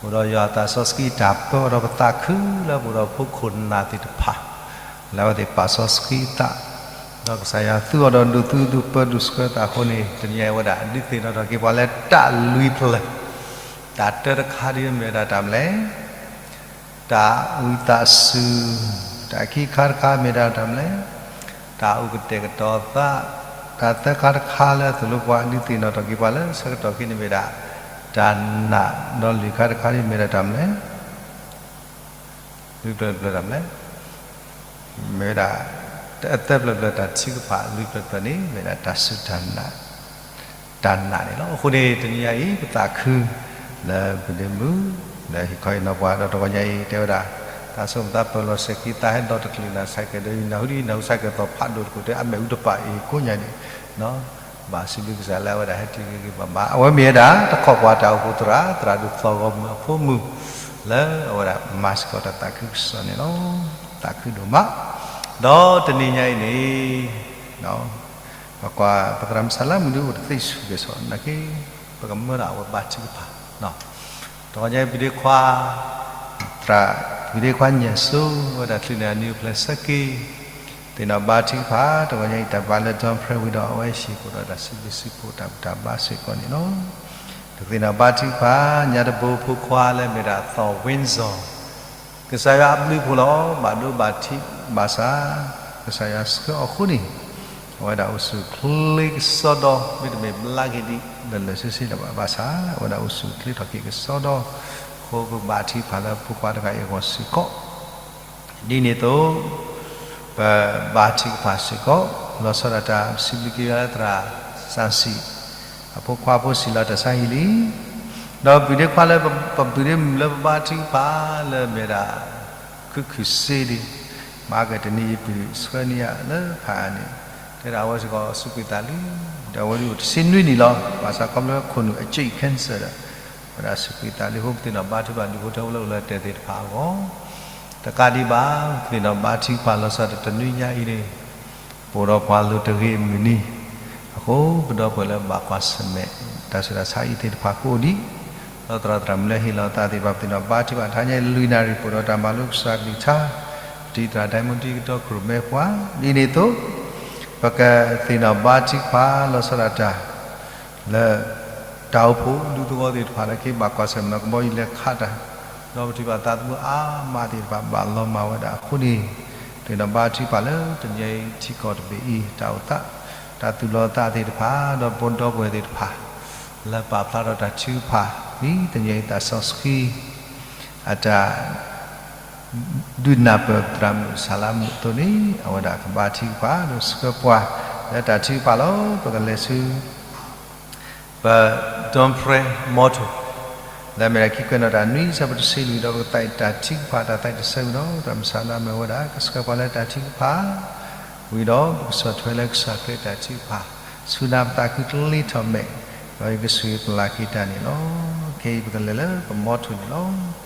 အိၣ်ဒီးယွၤအသးစီဆှံတၢ်ပၢအီၤဒီးပသးခုလၢ ပအိၣ်ဒီးဖိခိၣ်နၢ်သ့ၣ်တဖၣ် လၢအဝဲသ့ၣ်ပာ်စီဆှံအသး, ဒီးကစၢ်ယွၤသူအီၤဒီးဒိးသူဒိးပၢဒိးဆှၢအသးအဃိန့ၣ် တနံၤအံၤဝဲဒၣ် ဒုးသ့ၣ်နီၣ်ထီၣ်က့ၤပှၤလၢတၢ်လွံၢ်ဖျၢၣ်, တၢ်တၢတခါဒ်မ့ၢ်ဝဲဒၣ်တၢ်မနုၤလဲၣ်, တၢ်ဝံသးစူၤ, တၢ်ခံခါတခါမ့ၢ်ဒၣ်တၢ်မနုၤလဲၣ်, တၢ်အိၣ်ကတဲာ်ကတီၤသး, တၢ်သၢခါတခါလၢအသိၣ်လိပှၤဒုးသ့ၣ်နီၣ်ထီၣ်က့ၤပှၤလၢဆၢကတီၢ်ခဲအံၤန့ၣ်မ့ၢ်ဒၣ် တၢ်နာ်, ဒီးလွံၢ်ခါတခါဒ်မ့ၢ်ဒၣ်တၢ်မနုၤလဲၣ် လွံၢ်ဖျၢၣ်တဖျၢၣ်တၢ်မနုၤလဲၣ်, မ့ၢ်ဝဲဒၣ် တၢ်သၢဖျၢၣ်တဖျၢၣ်တၢ်ထုကဖၣ်, လွံၢ်ဖျၢၣ်တဖျၢၣ်န့ၣ် မ့ၢ်ဝဲဒၣ်တၢ်စူၢ်တၢ်နာ်, တၢ်နာ်န့ၣ်လီၤ. အဃိန့ၣ် တနံၤညါအံၤ ပသးခု လၢပုၢ်ဒ့မုၣ် လၢဟ့ၣ်ခီဟ့ၣ်နီၤပှၤဒီးတဂီၤညါအံၤ တဲဝဲဒၣ် တၢ်ဆိကမိၣ်သးပၢၢ်လီၤစဲၤခံ သးဟဲဒီတချုးနၤ ဆဲးကဲးဒီးနၢ်ဟူဒ်နၢ်ဟူဆဲးကဲးသီၣ်ဖးဒိၣ်တကိး တဲအမဲာ်အူတပာ်အံၤကိးညါန့ၣ် ဘၣ်စံးဘျုးကစၢ်လၢအဝဲဒၣ်ဟဲတ့ၢ်ဂ့ၤဂ့ၤဘၣ်ဘၣ်, အဝဲမ့ၢ်ဝဲဒၣ် တခီပှၤတၢ်အိၣ်ဖှိၣ်သရၣ်, သရၣ်ဒိၣ်သီၣ်ဂီၤမုၢ်အဖိမုၣ် လၢအဝဲဒၣ်မၤစ့ၢ်ကီးတၢ်သးခုကစီၣ်န့ၣ်လီၤ. သးခုဒိၣ်မး, ဒီးတနံၤညါအံၤန့ၣ် ပကွၢ်ပသရၣ်မုၣ်ဆဲးလၤမုၣ်ဒုးအိၣ်တသ့ဆူၣ်ကဲၣ်ဆိး နာ်က့ ပကမၢဒၣ်အဝဲဘါထုကဖၣ်, တဂီၤညါအံၤ ပုၢ်ဒ့ခွါ သရၣ် ပုၢ်ဒ့ခွါညၣ်စိ အဝဲဒၣ်ချုးန့ၢ်အနံၤအိၣ်ဖျဲၣ်ဆၢက့ၤ သ့ၣ်နီၣ်ဘါထုကဖၣ်, တဂီၤညါအံၤ တၢ်ဘါလၢ John Prayer ဝံၤဒီး အဝဲဟံၣ်ဃီဒီးတၢ်စံးဘျုးစံးဖှိၣ်တၢ်ဘူၣ်တၢ်ဘါစ့ၢ်ကီးန့ၣ်လီၤ. ပကသ့ၣ်နီၣ်ဘါထုကဖၣ် ညါတဘိဖိခွါလၢမ့ၢ်ဒၣ်သီၣ်ဝ့စီၣ်, ကစၢ်ယွၤအဘျုးအဖှိၣ်လီၤ. ဘၣ်ဒိဘၣ်ထံးဘၣ်ဆၣ် ကစၢ်ယွၤဆှၢအီၤအဃိန့ၣ် အဝဲဒၣ်အိၣ်ဆူၣ်အိၣ်ချ့ကစီဒီ မ့တမ့ၢ်ဘျါက့ၤဒံးလၢာ်လၢာ်ဆ့ဆ့လၢၤဘၣ်. ဘၣ်ဆၣ် အဝဲဒၣ်အိၣ်ဆူၣ်အိၣ်ချ့ထီၣ်က့ၤကစီဒီ, အဃိပဘါထုကဖၣ်လၢဖိခွါတဂၤအံၤအဂီၢ်စ့ၢ်ကီး ဒ်န့ၣ်အသိး ပဘါထုကဖၣ်စ့ၢ်ကီး လီၤဆီဒၣ်တၢ်စံးဘျုးက့ၤဝဲလၢသရၣ်စၣ်စံၣ် အဖိခွါဖိစံးလီၤတၢ်ဆါဟံၣ်လံ, ဒီးပုၢ်ဒ့ခွါလၢပပုၢ်ဒ့မုၣ်လၢပဘါထုကဖၣ်လၢမ့ၢ်ဒၣ် ခုၣ်ခုၣ်စ့ဒံး, မၤကတနံၤယပုၢ်ဆှၢန့ၢ်ယၤလၢဖးအါန့ၣ်, တဲဒၣ်အဝဲစ့ၢ်ကီးစူးကွံာ်သးလံ, ဒီးအဝဲဒၣ်အိၣ်တဆံနွံနံၣ်လီၤ. ဘၣ်ဆၣ်ခီဖျိခိၣ်နူာ်အကၠ့ cancer ဒီး အဝဲဒၣ်စူးကွံာ်သးလံအဃိ ပသ့ၣ်နီၣ်ဘါထုကဖၣ်ဒုးဖိထၢဖိလၢအိၣ်လၢတဲာ်သ့ၣ်တဖၣ်အဂီၢ်, တကးဒံးဘၣ် ပသ့ၣ်နီၣ်ဘါထုကဖၣ်လီၤဆီဒၣ်တၢ်တနွံညါအံၤန့ၣ် ပအိၣ်ဒီးပှၤလိၤတဂ့ၤအမုၢ်နံၤ, အဃိပဒီပုၢ်ဝဲၢ်လၢဘၣ်ကွၢ်ဆၢၣ်မဲာ် တၢ်ဆူးတၢ်ဆါအံၤသ့ၣ်တဖၣ်ကအိၣ်ဒံး, ဒီးသရၣ်သရၣ်မုၣ်လၢဟ့ၣ်လီၤသးသ့ၣ်တဖၣ် ပသ့ၣ်နီၣ်ဘါထုကဖၣ်တဟါညါအံၤ လွံၢ်နၣ်ရံၣ် ပအိၣ်ဒီးတၢ်မၤလိကစၢ်ကလုၢ်ကထါ, ပတံၤသရၣ်ဒဲမူတံၤကတီၤခရံာ်မဲပှၤ, ဒ်န့ၣ်အသိး ပကသ့ၣ်နီၣ်ဘါထုကဖၣ်လီၤဆီဒၣ်တၢ် လၢ တၢ်အိၣ်ဖှိၣ်ဒူသဝီသ့ၣ်တဖၣ် လၢက့ၤဘၣ်ကွၢ်ဆၢၣ်မဲာ်ကဘီယူၤလဲၤခးတၢ်, ဒီးပထံၣ်ဘၣ်သးသမူအါမးသ့ၣ်တဖၣ် ဘၣ်လီၤမၢ်ဝဲဒၣ်အဃိန့ၣ်, သ့ၣ်နီၣ်ဘါထုကဖၣ်လၢတနံၤအံၤထံကီၢ်တဘ့ၣ်အံၤ တၢ်အိၣ်သး, တၢ်သူၣ်လီၤသးသ့ၣ်တဖၣ် ဒီးပဒီပုၢ်ဝဲၢ်သ့ၣ်တဖၣ် လၢပာ်ဖျါထီၣ်တၢ်ထုကဖၣ် ဒ်တနံၤအံၤသးစီဆှံ အတၢ် ဒုးနၢ်ပၢၢ်ပသရၣ်မုၣ်စၤလါမုၣ်အသိးန့ၣ် အဝဲဒၣ်ကဘါထုကဖၣ်ဒီးဆှၢပှၤလၢတၢ်ထုကဖၣ်လီၤ. ပကလဲၤဆူ ပ ဒွၣ်ဖရဲ မီထိၣ် လၢအမ့ၢ်ဒၣ်ခံကွဲးနီၣ်တၢ်နွံအဆၢဖိတဆံလွံၢ်ဒီး ပကသးတၢ်ထုကဖၣ်တၢ်သးတဆၢဝံၤဒီး သရၣ်မုၣ်စၤလါမုၣ်အဝဲဒၣ် ကဆှၢပှၤလၢတၢ်ထုကဖၣ် ဝံၤဒီး ပကဆီၣ်ထွဲလၢကစၢ်ခရံာ်တၢ်ထုကဖၣ် ဆူနၤပသးခုကလ့ထီၣ်မဲာ် ဒီးယကစူၢ်က့ၤပလၤက့ၤတၢ်န့ၣ်လီၤ. ခဲအံၤပကလဲၤလၢပမီထိၣ်န့ၣ်လီၤ.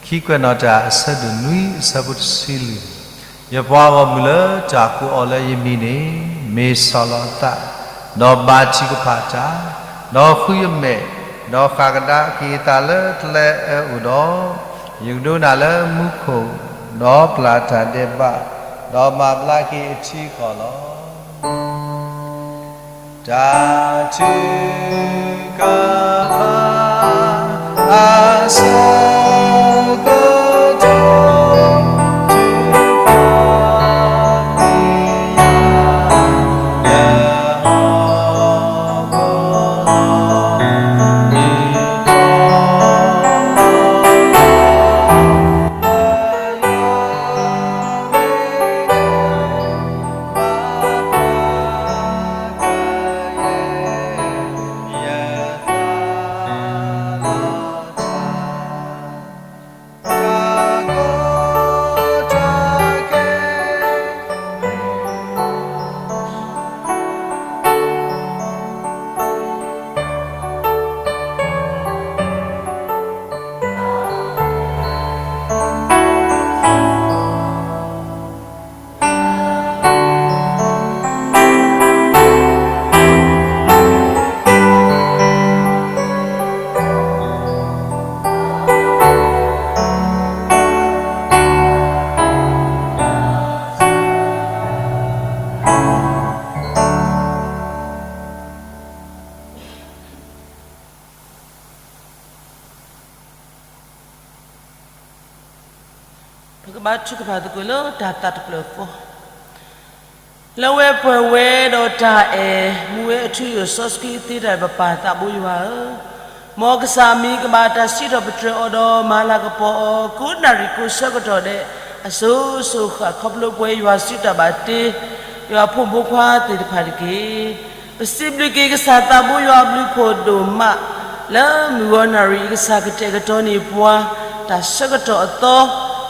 ခံကွဲးနီၣ်တၢ်အဆၢဒိၣ်နွံအဆၢဖိတဆံလွံၢ်, ယပှၤဂီၢ်မုၢ်လၢတၢ်ကိးအီၤလၢယမံၤန့ၣ် မ့ၢ်ဆီၣ်လီၤအသး, ဒီးဘါထုကဖၣ်တၢ်, ဒီးဃုယမဲာ်, ဒီးဃၣ်ကဒါက့ၤအသးလၢတလၢအၢအိၣ်ဒီး, ယကဒိကနၣ်လၢမူခိၣ်, ဒီးပျၢ်တၢ်ဒဲးဘး, ဒီးမၤဘျါက့ၤအထံအကီၢ်လီၤ. တၢ်ထုကဖၣ် အဆၢကတီၢ် ပကဘါထုကဖၣ်သကိးလၢတၢ်သးတဖျၢၣ်ဃီ, လၢဝဲပှဲၤဝဲဒီးတၢ်အဲၣ် မူဝဲအထူအယိာ်စီဆှံသ့တၢ်ပပၢ်သးဘိယွၤဧၢ, မ်ကစၢ်မံၤကဘၣ်တၢ်စံးထီၣ်ပတြၢၤအီၤဒီးမၤလၤကပီၤအီၤ ကိးနၣ်ရံၣ်ကိးဆၢကတီၢ်ဒဲး အစိၤစိၤဃၣ် ခီဖျိပဝဲယွၤစုတၢ်ဘၣ်တ့ ယွၤဖိမုၣ်ဖိခွါသ့ၣ်တဖၣ်တက့ၢ်. ပစံးဘျုးက့ၤကစၢ်သးဘိယွၤအဘျုးဖှိၣ်ဒိၣ်မး လၢမုၢ်ဂီၤနၣ်ရံၣ်အံၤ ကစၢ်ကတဲာ်ကတီၤန့ၢ်ပှၤ တၢ်ဆၢကတီၢ်အသီ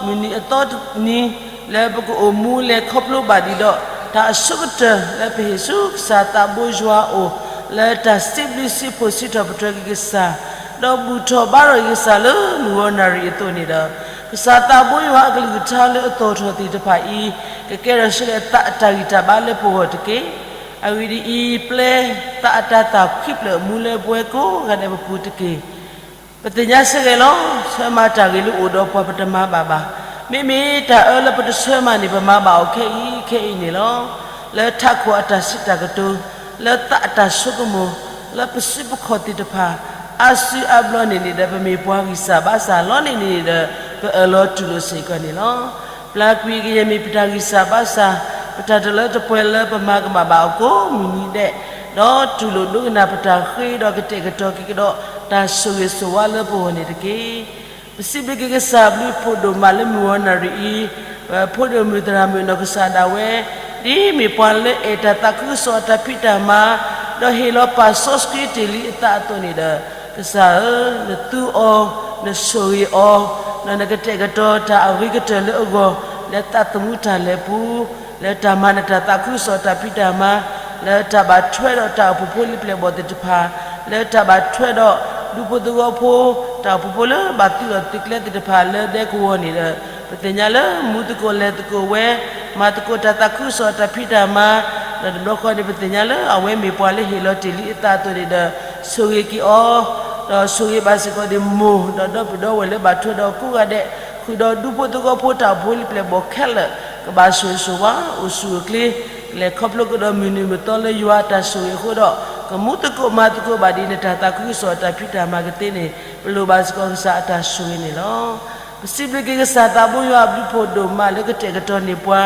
မုၢ်နံၤအသီတနံၤ လၢပကအိၣ်မူလဲၤခီဖျိဘၣ်ဒံးဒီး တၢ်အဆိကတၢၢ်လၢပဟ့ၣ်ဆူကစၢ်သးဘိယွၤအအိၣ် လၢတၢ်စံးဘျုးစံးဖှိၣ်စံးထီၣ်ပတြၢၤက့ၤကစၢ် ဒီးဘူၣ်ထီၣ်ဘါထီၣ်က့ၤကစၢ်လၢမုၢ်ဂီၤနၣ်ရံၣ်အသိးန့ၣ်ဒီး ကစၢ်သးဘိယွၤအကလုၢ်ကထါလၢအသီၣ်ထီၣ်သ့ၣ်တဖၣ်အံၤ ကကဲထီၣ်ဆူလဲၣ်သးအတၢ်ဂံၢ်တၢ်ဘါလၢပဂီၢ်တက့ၢ်. အဂ့ၢ်ဒ်အံၤ, ပျဲသးအတၢ်သးခွံဖျၢၣ်မူလၢပဝဲကိးဂၤဒဲးပပူၤတက့ၢ်. ပသ့ၣ်ညါစ့ၢ်ကီးလီၤ. ဆၢမၤတၢ်ဂ့ၤလၢအိၣ်ဒီးပှၤပတမၤဘၣ်ဘၣ်. မ့မ့ၢ်တၢ်အၢလၢပတဆၢမၤန့ၣ် ပမၤဘၣ်အီၤခဲအံၤခဲအံၤန့ၣ်လီၤ. လၢထးခိၣ်အတၢ်စံးတၢ်ကတိၤ, လၢသးအတၢ်ဆိကမိၣ်, လၢပစုပခီၣ်သ့ၣ်တဖၣ် အါစုအါဘျီန့ၣ်န့ၣ်ဒီး ပမ့ၢ်ပှၤဂံၢ်စၢ်ဘါစၢ်လီၤန့ၣ်န့ၣ်ဒီး ပအၢၣ်လီၤတူၢ်လိာ်စ့ၢ်ကီးန့ၣ်လီၤ. ပျၢ်ကွံာ်ကယဲၢ်မ့ၢ်ပတၢ်ဂံၢ်စၢ်ဘါစၢ်, ပတၢ်တလၢတပှဲၤလၢပမၤကမၣ်ဘၣ်အီၤကိးမုၢ်နံၤဒဲး, ဒီးတူၢ်လိာ်ဒိကနၣ်ပတၢ်ဃ့ဒီးကတဲာ်ကတီၤက့ၤကဒီး တၢ်ဆိၣ်ဂ့ၤဆိၣ်ဝါလၢပဂီၢ်န့ၣ်တက့ၢ်. ပစံးဘျုးက့ၤကစၢ်ဘျုးဖှိၣ်ဒိၣ်မးလၢမုၢ်ဂီၤနၣ်ရံၣ်အံၤ, ပဖိဒိၣ်မုၣ်သရၣ်မုၣ်နီၢ်ကစၢ်ဒၣ်ဝဲ, ဒ်မ့ၢ်ပှၤလၢအဲၣ်တၢ်သးခုကစီၣ်အတၢ်ဖံးတၢ်မၤ, ဒီးဟ့ၣ်လီၤပာ်စီဆှံတ့ၢ်လံအသးအသိးန့ၣ်ဒီး, ကစၢ်ဧၢ, နသူအီၤ, နဆိၣ်ဂ့ၤအီၤ, ဒီးနကတဲာ်ကတီၤတၢ်အဂ့ၤကတၢၢ်လၢအဂီၢ်, လၢသးသမူတၢ်လဲၤပူၤ, လၢတၢ်မၤနၢၤတၢ်သးခုကစီၣ်အတၢ်ဖံးတၢ်မၤ, လၢတၢ်ဘၣ်ထွဲဒီးတၢ်အိၣ်ဖှိၣ်ဖိလံၤပျဲၢ်ဘီၣ်သ့ၣ်တဖၣ်, လၢတၢ်ဘၣ်ထွဲဒီးဒူဖိသဝီဖိ, တၢ်အိၣ်ဖှိၣ်ဖိလၢဘၣ်သုးလီၢ်သုးကျဲသ့ၣ်တဖၣ်လၢဒဲကဝီၤန့ၣ်ဒီး, ပသ့ၣ်ညါလၢမူသကိးလဲၤသကိးဝဲ, မၤသကိးတၢ်သးခုကစီၣ်အတၢ်ဖံးတၢ်မၤ, ဒီးတဘျီဃီန့ၣ် ပသ့ၣ်ညါလၢအဝဲမ့ၢ်ပှၤလၢဟ့ၣ်လီၤတ့ၢ်လံအသးအသိးန့ၣ်ဒီး, ဆိၣ်ဂ့ၤက့ၤအီၤ, ဒီးဆိၣ်ဂ့ၤဘၣ်စ့ၢ်ကီးဒ်မိၢ်, ဒီးဒီပုၢ်ဒီဝဲၢ်လၢဘၣ်ထွဲဒီးကိးဂၤဒဲး, ဃုာ်ဒီးဒူဖိသဝီဖိတၢ်အိၣ်ဖှိၣ်လံၤပျဲၢ်ဘီၣ်ခဲလၢာ်, ကဘၣ်ဆိၣ်ဂ့ၤဆိၣ်ဝါ, အိၣ်ဆူၣ်အိၣ်ချ့, ကလဲၤခီဖျိကဒီးမုၢ်နံၤမုၢ်သီလၢယွၤအတၢ်ဆိၣ်ဂ့ၤအဃိဒီး, ကမူသကိးမၤသကိးဘၣ်ဒ်နတၢ်သးခုကစီၣ်အတၢ်ဖံးတၢ်မၤကသ့န့ၣ်, ပလိၣ်ဘၣ်စ့ၢ်ကီးကစၢ်အတၢ်ဆိၣ်ဂ့ၤန့ၣ်လီၤ. ပစံးဘျုးက့ၤကစၢ်သးဘိယွၤအဘျုးဖှိၣ်ဒိၣ်မးလၢကတဲာ်ကတီၤန့ၢ်ပှၤ,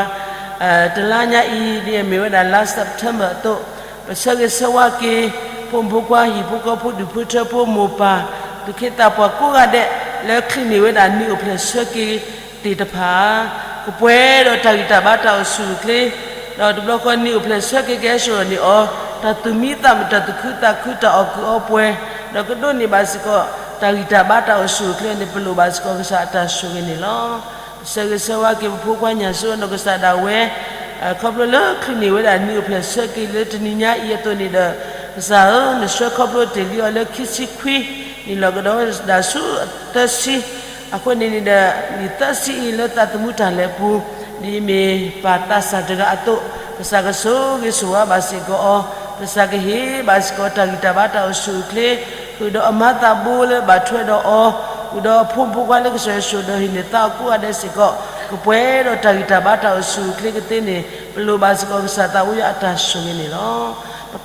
တလါညါအံၤ ဒ်အမ့ၢ်ဝဲဒၣ်လါ September အသိး, ပဆၢဂ့ၤဆၢဝါက့ၤ, ဖိမုၣ်ဖိခွါဟံၣ်ဖိဃီဖိဒူၣ်ဖိထၢဖိမိၢ်ပၢ်, သူၣ်က့သးပှၢ်ကိးဂၤဒဲး, လၢချံးန့ၢ်ဝဲဒၣ်နံၣ်အိၣ်ဖျဲၣ်ဆၢက့ၤ သ့ၣ်တဖၣ် ကပှဲၤဒီးတၢ်ဂံၢ်တၢ်ဘါတၢ်အိၣ်ဆူၣ်အိၣ်ချ့, ဒီးတဘျီဃီနံၣ်အိၣ်ဖျဲၣ်ဆၢက့ၤကဟဲစိာ်န့ၢ်အီၤ တၢ်သူၣ်မံသးမုာ် တၢ်သူၣ်ခုသးခု တၢ်အီၣ်ကုၢ်အီပှဲၤ, ဒီးကဒိးန့ၢ်ဘၣ်စ့ၢ်ကီး တၢ်ဂံၢ်တၢ်ဘါတၢ်အိၣ်ဆူၣ်အိၣ်ချ့န့ၣ် ပလိၣ်ဘၣ်စ့ၢ်ကီးကစၢ်အတၢ်ဆိၣ်ဂ့ၤန့ၣ်လီၤ. ဆၢဂ့ၤဆၢဝါက့ၤပဖိခွါညၣ်စိအနီၢ်ကစၢ်ဒၣ်ဝဲ ခီဖျိလၢချုးန့ၢ်ဝဲဒၣ်နံၣ်အိၣ်ဖျဲၣ်ဆၢက့ၤလၢတနံၤညါအံၤအသိးန့ၣ်ဒီး ကစၢ်ဧၢ, နဆှၢခီဖျိတ့ၢ်လံအီၤလၢခံဆံခွံ နံၣ်လီၢ်ကဒီးဝဲဒၣ်ဆူသၢဆံ, အဃိန့ၣ်န့ၣ်ဒီး နံၣ်သၢဆံအံၤလၢသးသမူတၢ်လဲၤပူၤ ဒ်အမ့ၢ်ပၢ်သးစၢ်တဂၤအသိး, ကစၢ်ကဆိၣ်ဂ့ၤဆိၣ်ဝါဘၣ်စ့ၢ်ကီးအီၤ, ကစၢ်ကဟ့ၣ်ဘၣ်စ့ၢ်ကီးတၢ်ဂံၢ်တၢ်ဘါတၢ်အိၣ်ဆူၣ်အိၣ်ချ့, ဃုာ်ဒီးအမါသးဘိလၢဘၣ်ထွဲဒီးအီၤ, ဃုာ်ဒီးအဖိမုၣ်ဖိခွါလၢကစၢ်ယွၤဆိၣ်ဒီးဟံးန့ၢ်သါအီၤကိးဂၤဒဲးစ့ၢ်ကီး, ကပှဲၤဒီးတၢ်ဂံၢ်တၢ်ဘါတၢ်အိၣ်ဆူၣ်အိၣ်ချ့ကသ့န့ၣ် ပလိၣ်ဘၣ်စ့ၢ်ကီးကစၢ်သးဘိယွၤအတၢ်ဆိၣ်ဂ့ၤန့ၣ်လီၤ.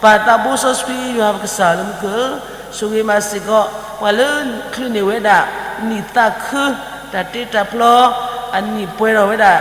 ပပၢ်သးဘိစီဆှံယွၤပကစၢ်လၢမူခိၣ်ဧၢ, ဆိၣ်ဂ့ၤမးစ့ၢ်ကီး ပှၤလၢချုးန့ၢ်ဝဲဒၣ် နံၣ်သးခု တၢ်တ့တၢ်ဖျီ အနံၣ်ပှဲၤထီၣ်ဝဲဒၣ်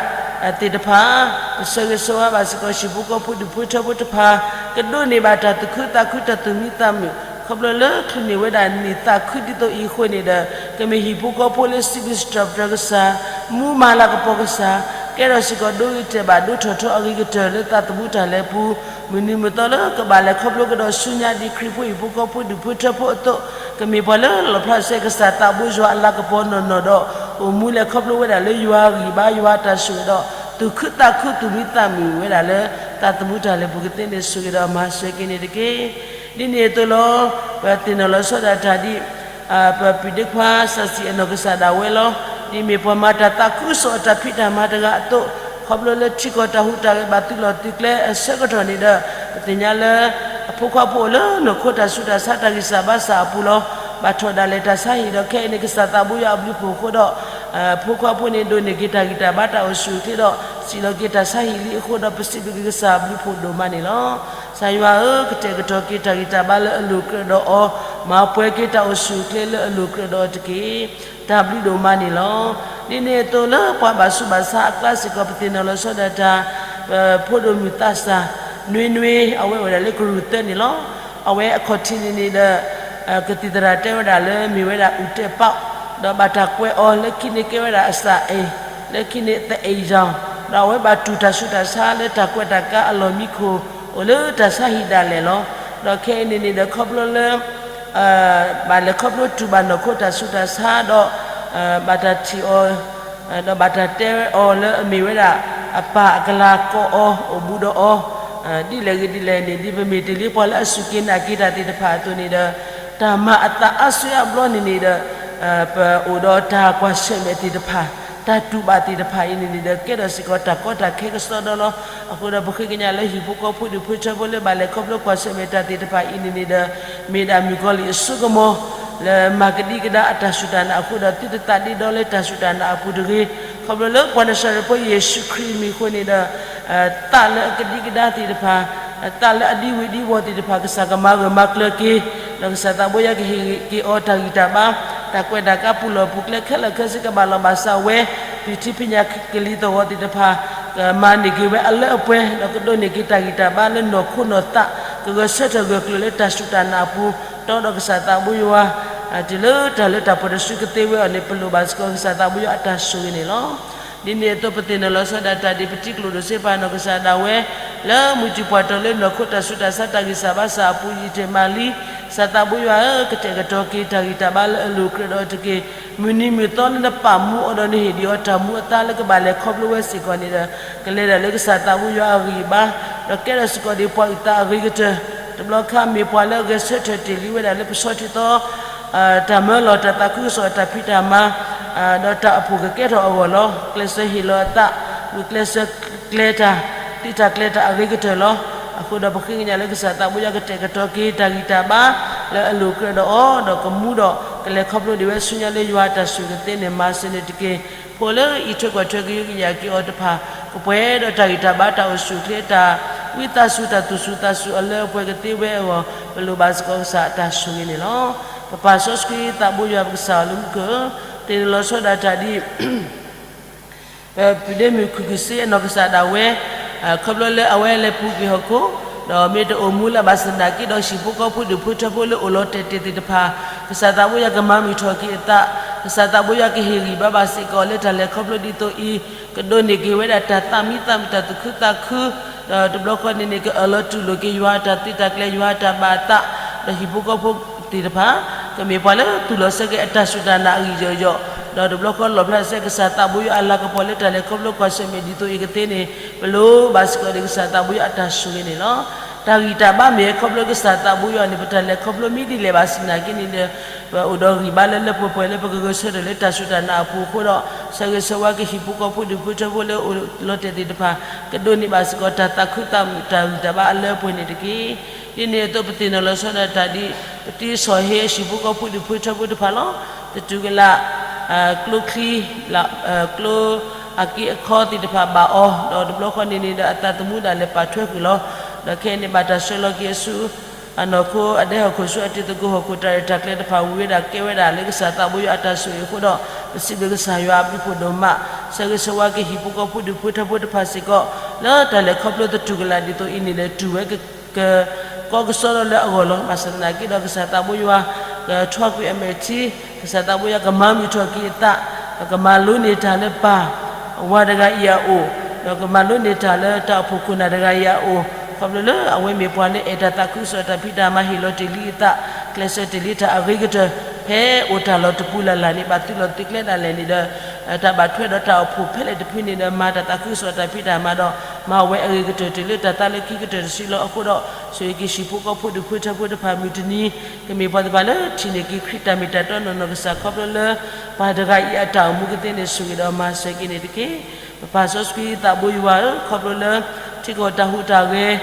သ့ၣ်တဖၣ်, ပဆၢဂ့ၤဆၢဝါဘၣ်စ့ၢ်ကီး ဟံၣ်ဖိဃီဖိဒူၣ်ဖိထၢဖိတဖၣ် ကဒိးန့ၢ်ဘၣ်တၢ်သူၣ်ခုသးခု တၢ်သူၣ်မံသးမုာ် ခီဖျိလၢချုးန့ၢ်ဝဲဒၣ်နံၣ်သးခုဒ်သိးအံၤအဃိန့ၣ်ဒီး ကမ့ၢ်ဟံၣ်ဖိဃီဖိလၢစံးဘျုးစံးထီၣ်ပတြၢၤကစၢ်, မူမၤလၤကပီၤကစၢ်, ကဲထီၣ်စ့ၢ်ကီးဒိဂ့ၤတဲာ်ဘၣ်ဒိထီၣ်ထီအဂ့ၤကတၢၢ် လၢသးသမူတၢ်လဲၤပူၤ, မုၢ်နံၤမုၢ်သီလၢကဘၣ်လဲၤခီဖျိကဒီးဆူညါဒ်ခရံာ်ဖိဟံၣ်ဖိဃီဖိဒူၣ်ဖိထၢဖိအသိး, ကမ့ၢ်ပှၤလၢလီၣ်ဖျါစဲကစၢ်သးဘိယွၤအလၤကပီၤနီၢ်နီၢ်ဒီး အိၣ်မူလဲၤခီဖျိဝဲဒၣ်လၢယွၤအဂံၢ်ဘါယွၤအတၢ်ဆိၣ်ဂ့ၤဒီး သူၣ်ခုသးခုသူၣ်မံသးမုာ်ဝဲဒၣ်လၢ သးသမူတၢ်လဲၤပူၤကသ့န့ၣ် ဆိၣ်ဂ့ၤဒီးမၤစၢၤက့ၤန့ၣ်တက့ၢ်. ဒ်န့ၣ်အသိးလီၤ. ပသ့ၣ်နီၣ်လီၤဆီဒၣ်တၢ်ဒ် ပပုၢ်ဒ့ခွါစၢ်စံၣ်အနီၢ်ကစၢ်ဒၣ်ဝဲလီၤ. ဒ်မ့ၢ်ပှၤမၤတၢ်သးခုကစီၣ်အတၢ်ဖံးတၢ်မၤတဂၤအသိး, ခီဖျိလၢထံကီၢ်တၢ်ဟူးတၢ်ဂဲၤဘၣ်သုးလီၢ်သုးကျဲအဆၢကတီၢ်န့ၣ်ဒီး ပသ့ၣ်ညါလၢ အဖိခွါဖိအိၣ်လၢနီၢ်ခိတၢ်ဆူးတၢ်ဆါတၢ်ဂံၢ်စၢ်ဘါစၢ်အပူၤလီၤ. ဘၣ်ထီၣ်ဒၣ်လဲာ်တၢ်ဆါဟံၣ်ဒီးခဲအံၤန့ၣ် ကစၢ်သးဘိယွၤအဘျုးဖှိၣ်အဃိဒီး ဖိခွါဖိန့ၣ်ဒိးန့ၢ်က့ၤတၢ်ဂံၢ်တၢ်ဘါတၢ်အိၣ်ဆူၣ်အိၣ်ချ့ဒီး စံၣ်လီၤက့ၤတၢ်ဆါဟံၣ်လံအဃိဒီး ပစံးဘျုးက့ၤကစၢ်အဘျုးဖှိၣ်ဒိၣ်မးန့ၣ်လီၤ. ကစၢ်ယွၤဧၢ, ကတဲာ်ကတီၤက့ၤတၢ်ဂံၢ်တၢ်ဘါလၢအလိၤကြၢးဒီးအီၤ, မၤပှဲၤက့ၤတၢ်အိၣ်ဆူၣ်အိၣ်ချ့လၢအလိၤကြၢးဒီးအီၤတက့ၢ်. တၢ်ဘျုးဒိၣ်မးန့ၣ်လီၤ. ဒ်န့ၣ်အသိးလၢပှၤဘၣ်ဆူးဘၣ်ဆါအကျါစ့ၢ်ကီး ပသ့ၣ်နီၣ်လီၤဆီဒၣ်တၢ် ပဖိဒိၣ်မုၣ်သးစၢ် နွ့နွ့ အဝဲအိၣ်ဝဲဒၣ်လၢကရူၢ်သၢန့ၣ်လီၤ. အဝဲအခီၣ်ထံးန့ၣ်န့ၣ်ဒီး ကသံၣ်သရၣ်တဲဝဲဒၣ်လၢမ့ၢ်ဝဲဒၣ်အူးတဲာ်ပီး, ဒီးဘၣ်တၢ်ကွဲးအီၤလၢခံန့ၣ်ကဲဝဲဒၣ်အစၢ်အ့ၣ်, လၢခံန့ၣ်သအ့ၣ်ယီၤ, ဒီးအဝဲဘၣ်တူၢ်တၢ်ဆူးတၢ်ဆါလၢတၢ်ကွဲးတၢ်ကါအလီၢ်မံခိၣ် အိၣ်လၢတၢ်ဆါဟံၣ်ဒၣ်လဲာ်လီၤ. ဒီးခဲအံၤန့ၣ်န့ၣ်ဒီးခီဖျိလၢ ဘၣ်လဲၤခီဖျိတူၢ်ဘၣ်နီၢ်ခိတၢ်ဆူးတၢ်ဆါဒီး ဘၣ်တၢ်ထံၣ်အီၤ ဒီးဘၣ်တၢ်တဲအီၤလၢအမ့ၢ်ဝဲဒၣ် အပၢ်အကလၤကိးအီၤအိၣ်ဘူးဒီးအီၤ ဒ်လဲၣ်ဂ့ၤဒ်လဲၣ်န့ၣ် ဒ်ပမ့ၢ်တ့ၢ်လံပှၤလၢအစူၢ်က့ၤနာ်က့ၤတၢ်သ့ၣ်တဖၣ်အသိးန့ၣ်ဒီး တၢ်မၤအသးအါစုအါဘျီန့ၣ်န့ၣ်ဒီး ပအိၣ်ဒီးတၢ်ကွၢ်ဆၢၣ်မဲာ်သ့ၣ်တဖၣ်, တၢ်တူၢ်ဘၣ်သ့ၣ်တဖၣ်အံၤန့ၣ်န့ၣ်ဒီး ကဲထီၣ်စ့ၢ်ကီးတၢ်ကီတၢ်ခဲကစီဒီလီၤ. အဃိဒီးပဃ့ကညးလၢဟံၣ်ဖိဃီဖိဒူၣ်ဖိထၢဖိလၢဘၣ်လဲၤခီဖျိကွၢ်ဆၢၣ်မဲာ်တၢ်သ့ၣ်တဖၣ်အံၤန့ၣ်န့ၣ်ဒီး မ့ၢ်ဒၣ်မုၣ်ကီၤလံၢ်အစိကမီၤ လၢမၤကဒံကဒါအတၢ်စူၢ်တၢ်နာ်အဃိဒီး သုတသးဒ့ဒီလၢတၢ်စူၢ်တၢ်နာ်အပူၤတဂ့ၤ. ခီဖျိလၢပှၤနၤစၤရ့းဖိယ့ၣ်ၡူးခရံာ်အမံၤအဃိန့ၣ်ဒီး သးလၢအကဒံကဒါသ့ၣ်တဖၣ်, သးလၢအဒံဝုၤဒံဝီၤသ့ၣ်တဖၣ် ကစၢ်ကမၤဂၢၢ်မၤကျၢၤက့ၤ, ဒီးကစၢ်သးဘိယွၤကဟ့ၣ်က့ၤအီၤတၢ်ဂံၢ်တၢ်ဘါ, တၢ်ကွဲးတၢ်ကါပူၤလီၢ်ပူၤကျဲခဲလၢာ်ခဲဆ့ကဘၣ်လီၤဘၣ်စးဝဲ, ပျံၤထံပညၣ်ကလံၤသဝီသ့ၣ်တဖၣ် ကမၤန့ၢ်က့ၤဝဲအလၢအပှဲၤ, ဒီးကဒိးန့ၢ်က့ၤတၢ်ဂံၢ်တၢ်ဘါလၢနီၢ်ခိနီၢ်သး, ကဂဲၤဆၢထၢၣ်ဂၢၢ်ကျၢၤလၢတၢ်စူၢ်တၢ်နာ်အပူၤ, တီဒီးကစၢ်သးဘိယွၤ တုၤလၢတၢ်လၢတၢ်ပှဲၤတစုကသ့ဝဲအီၤန့ၣ် ပလိၣ်ဘၣ်စ့ၢ်ကီးကစၢ်သးဘိယွၤအတၢ်ဆိၣ်ဂ့ၤန့ၣ်လီၤ. ဒ်န့ၣ်အသိးပသ့ၣ်နီၣ်လီၤဆီဒၣ်တၢ်ဒ်ပထံကျိဒိၣ်စ့ပာ်နီၢ်ကစၢ်ဒၣ်ဝဲ လၢမုၢ်တံၢ်ပှၢ်တီၤလၢနီၢ်ခိတၢ်ဆူးတၢ်ဆါတၢ်ဂံၢ်စၢ်ဘါစၢ်အပူၤယံာ်တ့ၢ်မးလံ, ကစၢ်သးဘိယွၤဧၢ, ကတဲာ်ကတီၤက့ၤတၢ်ဂံၢ်တၢ်ဘါလၢအလိၤကြၢးဒီးအီၤတက့ၢ်. မုၢ်နံၤမုၢ်သီလၢနပာ်မူအီၤဒီးနဟ့ၣ်ဒံးအီၤတၢ်မူအသါလၢကဘၣ်လဲၤခီဖျိဝဲစ့ၢ်ကီးန့ၣ်ဒီး ကလဲၤဒၣ်လၢကစၢ်သးဘိယွၤအဂံၢ်အဘါ, ဒီးကဲထီၣ်စ့ၢ်ကီးဒ်ပှၤအုၣ်သးအဂ့ၤကတၢၢ်, တဘျီခါမ့ၢ်ပှၤလၢအဂဲၤဆၢထၢၣ်တ့ၢ်လံဝဲဒၣ်လၢပဆီထံသီ တၢ်မၢလီၤတၢ်သးခုကစီၣ်အတၢ်ဖံးတၢ်မၤ ဒီးတၢ်အိၣ်ဖှိၣ်ကကဲထီၣ်အဂီၢ်လီၤ. ကျဲးစၢးဟ့ၣ်လီၤအသး, ဂုာ်ကျဲးစၢးကျဲၤတၢ်, သံတၢ်ကျဲၤတၢ်အဂ့ၤကတၢၢ်လီၤ. အဃိဒီးပဃ့ကညးလၢကစၢ်သးဘိယွၤကတဲာ်ကတီၤက့ၤတၢ်ဂံၢ်တၢ်ဘါ လၢအလိၤကြၢးဒီးအီၤ, ဒီးကမူဒီးကလဲၤခီဖျိဒံးဝဲဆူညါလၢယွၤအတၢ်ဆိၣ်ဂ့ၤကသ့န့ၣ် မၤစၢၤန့ၣ်တက့ၢ်. ဖိလၢအံးထွဲကွၢ်ထွဲကဟုကယာ်က့ၤအီၤတဖၣ် ကပှဲၤဒီးတၢ်ဂံၢ်တၢ်ဘါတၢ်အိၣ်ဆူၣ်အိၣ်ချ့တၢ် ဝံသးစူၤတၢ်သူၣ်စူၤသးစူၤအလၢအပှဲၤကသ့ဝဲအဂီၢ် ပလိၣ်ဘၣ်စ့ၢ်ကီးကစၢ်အတၢ်ဆိၣ်ဂ့ၤန့ၣ်လီၤ. ပပၢ်စီဆှံသးဘိယွၤပကစၢ်အလၢမူခိၣ်ဧၢ, သ့ၣ်နီၣ်လီၤဆီဒၣ်တၢ်ဒ် ပပုၢ်ဒ့မုၣ်ခုၣ်ခုၣ်စ့အနီၢ်ကစၢ်ဒၣ်ဝဲ ခီဖျိလၢအဝဲလဲၤပူၤကွံာ်ဟီၣ်ခိၣ်, ဒီးမ့ၢ်တအိၣ်မူလၢအဘၣ်ဆၣ်သနာ်က့ဒီး ဟံၣ်ဖိဃီဖိဒူၣ်ဖိထၢဖိလၢအိၣ်လီၤတဲာ်တဲာ်သ့ၣ်တဖၣ်, ကစၢ်သးဘိယွၤကမၤမုာ်ထီၣ်က့ၤအသး ကစၢ်သးဘိယွၤကဟ့ၣ်ဂံၢ်ဘါဘၣ်စ့ၢ်ကီးလၢတၢ်လဲၤခီဖျိဒ်သိးအံၤ, ကဒိးန့ၢ်က့ၤဝဲဒၣ်တၢ်သးမံသးမုာ် တၢ်သူၣ်ခုသးခု, ဒီးတဘျီဃီန့ၣ်န့ၣ် ကအၢၣ်လီၤတူၢ်လိာ်က့ၤယွၤအတၢ်သုးတၢ်ကျဲၤ ယွၤအတၢ်ဘၣ်အသး, ဒီးဟံၣ်ဖိဃီဖိသ့ၣ်တဖၣ် ကမ့ၢ်ပှၤလၢသူၣ်လီၤဆၢက့ၤအတၢ်စူၢ်တၢ်နာ်အဂံၢ်ယီၤယီၤ, ဒီးတဘျီဃီလီၣ်ဖျါစဲကစၢ်သးဘိယွၤအလၤကပီၤလၢတၢ်လဲၤခီဖျိကွၢ်ဆၢၣ်မဲာ် ဒ်သိးအံၤကသ့န့ၣ်, ပလိၣ်ဘၣ်စ့ၢ်ကီးဒီးကစၢ်သးဘိယွၤအတၢ်ဆိၣ်ဂ့ၤန့ၣ်လီၤ. တၢ်ဂံၢ်တၢ်ဘါမ့ၢ်ခီဖျိကစၢ်သးဘိယွၤန့ၣ် ပတၢ်လဲၤခီဖျိမ့ၢ်ဒ်လဲၣ်ဘၣ်ဆ့ၣ်နီၤက့န့ၣ်ဒီး, ပအိၣ်ဒီးဂံၢ်ဘါလၢလၢပှဲၤပှဲၤလၢပကဂဲၤဆၢထၢၣ်လၢတၢ်စူၢ်တၢ်နာ်အပူၤအဃိဒီး, ဆၢဂ့ၤဆၢဝါက့ၤဟံၣ်ဖိဃီဖိဒူၣ်ဖိထၢဖိလၢအအိၣ်လီၤတဲာ်သ့ၣ်တဖၣ်, ကဒိးန့ၢ်ဘၣ်စ့ၢ်ကီးတၢ်သးခုသးမုာ်တၢ်ဂံၢ်တၢ်ဘါအလၢအပှဲၤန့ၣ်တက့ၢ်. ဒ်န့ၣ်အသိးပသ့ၣ်နီၣ်လီၤဆီဒၣ်တၢ်ဒ်, ပတံၤဆီၣ်ဟ့ဟံၣ်ဖိဃီဖိဒူၣ်ဖိထၢဖိတဖၣ်လီၤ. သတူၢ်ကလာ်, ကျိချံ, ကျိအက့အခီသ့ၣ်တဖၣ်ဘၣ်အီၤ, ဒီးတဘျီဃီန့ၣ်န့ၣ်ဒီးအသးသမူဒၣ်လဲာ်ပာ်ထွဲဃုာ်လီၤ. ဒီးခဲအံၤန့ၣ်ဘၣ်တၢ်ဆှၢလီၤက့ၤအဆူ အနီၢ်ခိအဒဲဟီၣ်ခိၣ်ဆူအတံၤသကိးဟီၣ်ခိၣ်တၢ်ရဲၣ်တၢ်ကျဲၤတဖၣ် ဝံၤဝဲဒၣ်ကဲဝဲဒၣ်လၢကစၢ်သးဘိယွၤအတၢ်ဆိၣ်ဂ့ၤအဃိဒီး, ပစံးဘျုးကစၢ်ယွၤအဘျုးဖှိၣ်ဒိၣ်မး, ဆၢဂ့ၤဆၢဝါက့ၤဟံၣ်ဖိဃီဖိဒူၣ်ဖိထၢဖိတဖၣ်စ့ၢ်ကီး, လၢတၢ်လဲၤခီဖျိသတူၢ်ကလာ်ဒ်သိးအံၤန့ၣ်ဒီး တုၤဝဲက ကကီကစီဒီလၢအဂီၢ်လီၤ. ဘၣ်ဆၣ်သနာ်က့ဒီးကစၢ်သးဘိယွၤ ကထွါကွံာ်အမဲာ်ထံ, ကစၢ်သးဘိယွၤကမၤမုာ်ထီၣ်က့ၤအသး, ဒီးကမၤလိန့ၢ်တၢ်လၢပၢ်ဝၤတဂၤအံၤအအိၣ်, ဒီးကမၤလိန့ၢ်တၢ်လၢတၢ်အိၣ်ဖှိၣ်ခိၣ်နၢ်တဂၤအံၤအအိၣ်, ခီဖျိလၢအဝဲမ့ၢ်ပှၤလၢအဲၣ်တၢ်သးခုကစီၣ်တၢ်ဖံးတၢ်မၤ ဟ့ၣ်လီၤတ့ၢ်လံအသး, ကျဲးစၢးတ့ၢ်လံတၢ်အဂ့ၤကတၢၢ်, ဖဲအိၣ်တၢ်လီၢ်တပူၤလၢ်လၢ်န့ၣ် ဘၣ်သုးလီၤသုးကျဲဒၣ်လဲာ်န့ၣ်ဒီး တၢ်ဘၣ်ထွဲဒီးတၢ်အိၣ်ဖှိၣ်ဖဲလဲၣ်တဖုန့ၣ်ဒီး မၤတၢ်သးခုကစီၣ်တၢ်ဖံးတၢ်မၤဒီး မၤဝဲအဂ့ၤကတၢၢ်တုၤလၢတၢ်သးလၢခံကတၢၢ်တစုလီၤ. အဃိဒီး ဆိၣ်ဂ့ၤက့ၤဟံၣ်ဖိဃီဖိဒူၣ်ဖိထၢဖိတဖၣ်မုၢ်တနံၤ, ကမ့ၢ်ပှၤသ့ၣ်တဖၣ်လၢထံၣ်န့ၢ်က့ၤခရံာ်တၢ်မ့ၢ်တၢ်တီနီၢ်နီၢ်ကစၢ်ခီဖျိလၢ ပၢ်တဂၤအံၤအတၢ်အိၣ်မူကသ့န့ၣ် ဆိၣ်ဂ့ၤဒီးမၤစၢၤက့ၤန့ၣ်တက့ၢ်. ပပၢ်စီဆှံသးဘိယွၤဧၢ, ခီဖျိလၢ ထံကီၢ်တၢ်ဟူးတၢ်ဂဲၤ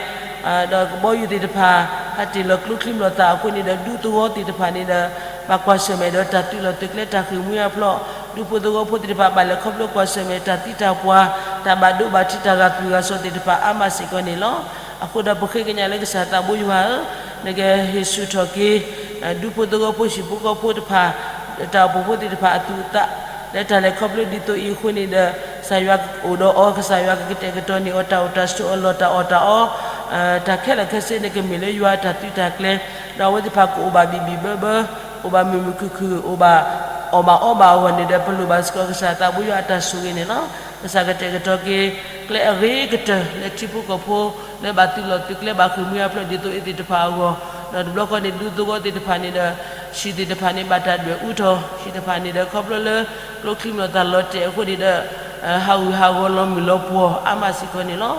ဒီးကဘီယူၤသ့ၣ်တဖၣ် ဟးတ့ၢ်လီၤကျိချံမျိာ်သၣ်အဃိန့ၣ်ဒီး ဒူသဝီသ့ၣ်တဖၣ်န့ၣ်ဒီး ဘၣ်ကွၢ်ဆၢၣ်မဲာ်ဒီးတၢ်သုးလီၤသုးကျဲတၢ်ဃ့ၢ်မှံဟးဖျိး, ဒူဖိသဝီဖိသ့ၣ်တဖၣ် ဘၣ်လဲၤခီဖျိကွၢ်ဆၢၣ်မဲာ်တၢ်သံတၢ်ပှၢ်, တၢ်ဘၣ်ဒိဘၣ်ထံးတၢ်ဂာ်သွံၣ်ဂာ်စီၤသ့ၣ်တဖၣ်အါမးစ့ၢ်ကီးန့ၣ်လီၤ. အဃိဒီးပဃ့ကညးလၢကစၢ်သးဘိယွၤဧၢ, နကဟ့ၣ်ဆူၣ်ထီၣ်က့ၤ ဒူဖိသဝီဖိဟံၣ်ဖိဃီဖိတဖၣ် တၢ်အိၣ်ဖှိၣ်ဖိသ့ၣ်တဖၣ်အသူၣ်အသး လၢတၢ်လဲၤခီဖျိဒ်သိးအံၤအဃိန့ၣ်ဒီး ကစၢ်ယွၤအိၣ်ဒီးအီၤ, ကစၢ်ယွၤကကတဲာ်ကတီၤန့ၢ်အီၤ တၢ်အိၣ်တၢ်ဆိးအလီၢ်တၢ်အီၣ်တၢ်အီ, တၢ်ခဲလၢာ်ခဲဆ့န့ၣ် ကမ့ၢ်လၢယွၤအတၢ်သုးတၢ်ကျဲၤ, ဒီးအဝဲသ့ၣ်တဖၣ်ကအိၣ်ဘၣ်ဘံၣ်ဘံၣ်ဘၢဘၢ, အိၣ်ဘၣ်မုာ်မုာ်ခုၣ်ခုၣ်, အိၣ်ဘၣ်အီၣ်ဘၣ်အီဘၣ်အဂီၢ်န့ၣ်ဒီး ပလိၣ်ဘၣ်စ့ၢ်ကီးကစၢ်သးဘိယွၤအတၢ်ဆိၣ်ဂ့ၤန့ၣ်လီၤ. ကစၢ်ကတဲာ်ကတီၤက့ၤ ကျဲအဂ့ၤကတၢၢ်လၢထံဖိကီၢ်ဖိ လၢဘၣ်သုးလီၤသုးကျဲ ဘၣ်ဃ့ၢ်မှံဟးဖျိးဒ်သိးအံၤသ့ၣ်တဖၣ်အဂီၢ်, ဒီးတဘျီဃီန့ၣ် ဒူသဝီသ့ၣ်တဖၣ်န့ၣ်ဒီး ဟံၣ်သ့ၣ်တဖၣ်န့ၣ် ဘၣ်တၢ်ဒွဲၣ်အူထီၣ်, ဟံၣ်တဖၣ်န့ၣ်ဒီး ခီဖျိလၢ ကျိချံမျိာ်သၣ်လီၤတဲာ်အဃိန့ၣ်ဒီး ဟးဂူာ်ဟးဂီၤလီၤမုၢ်လီၤပှီၢ်အါမးစ့ၢ်ကီးန့ၣ်လီၤ.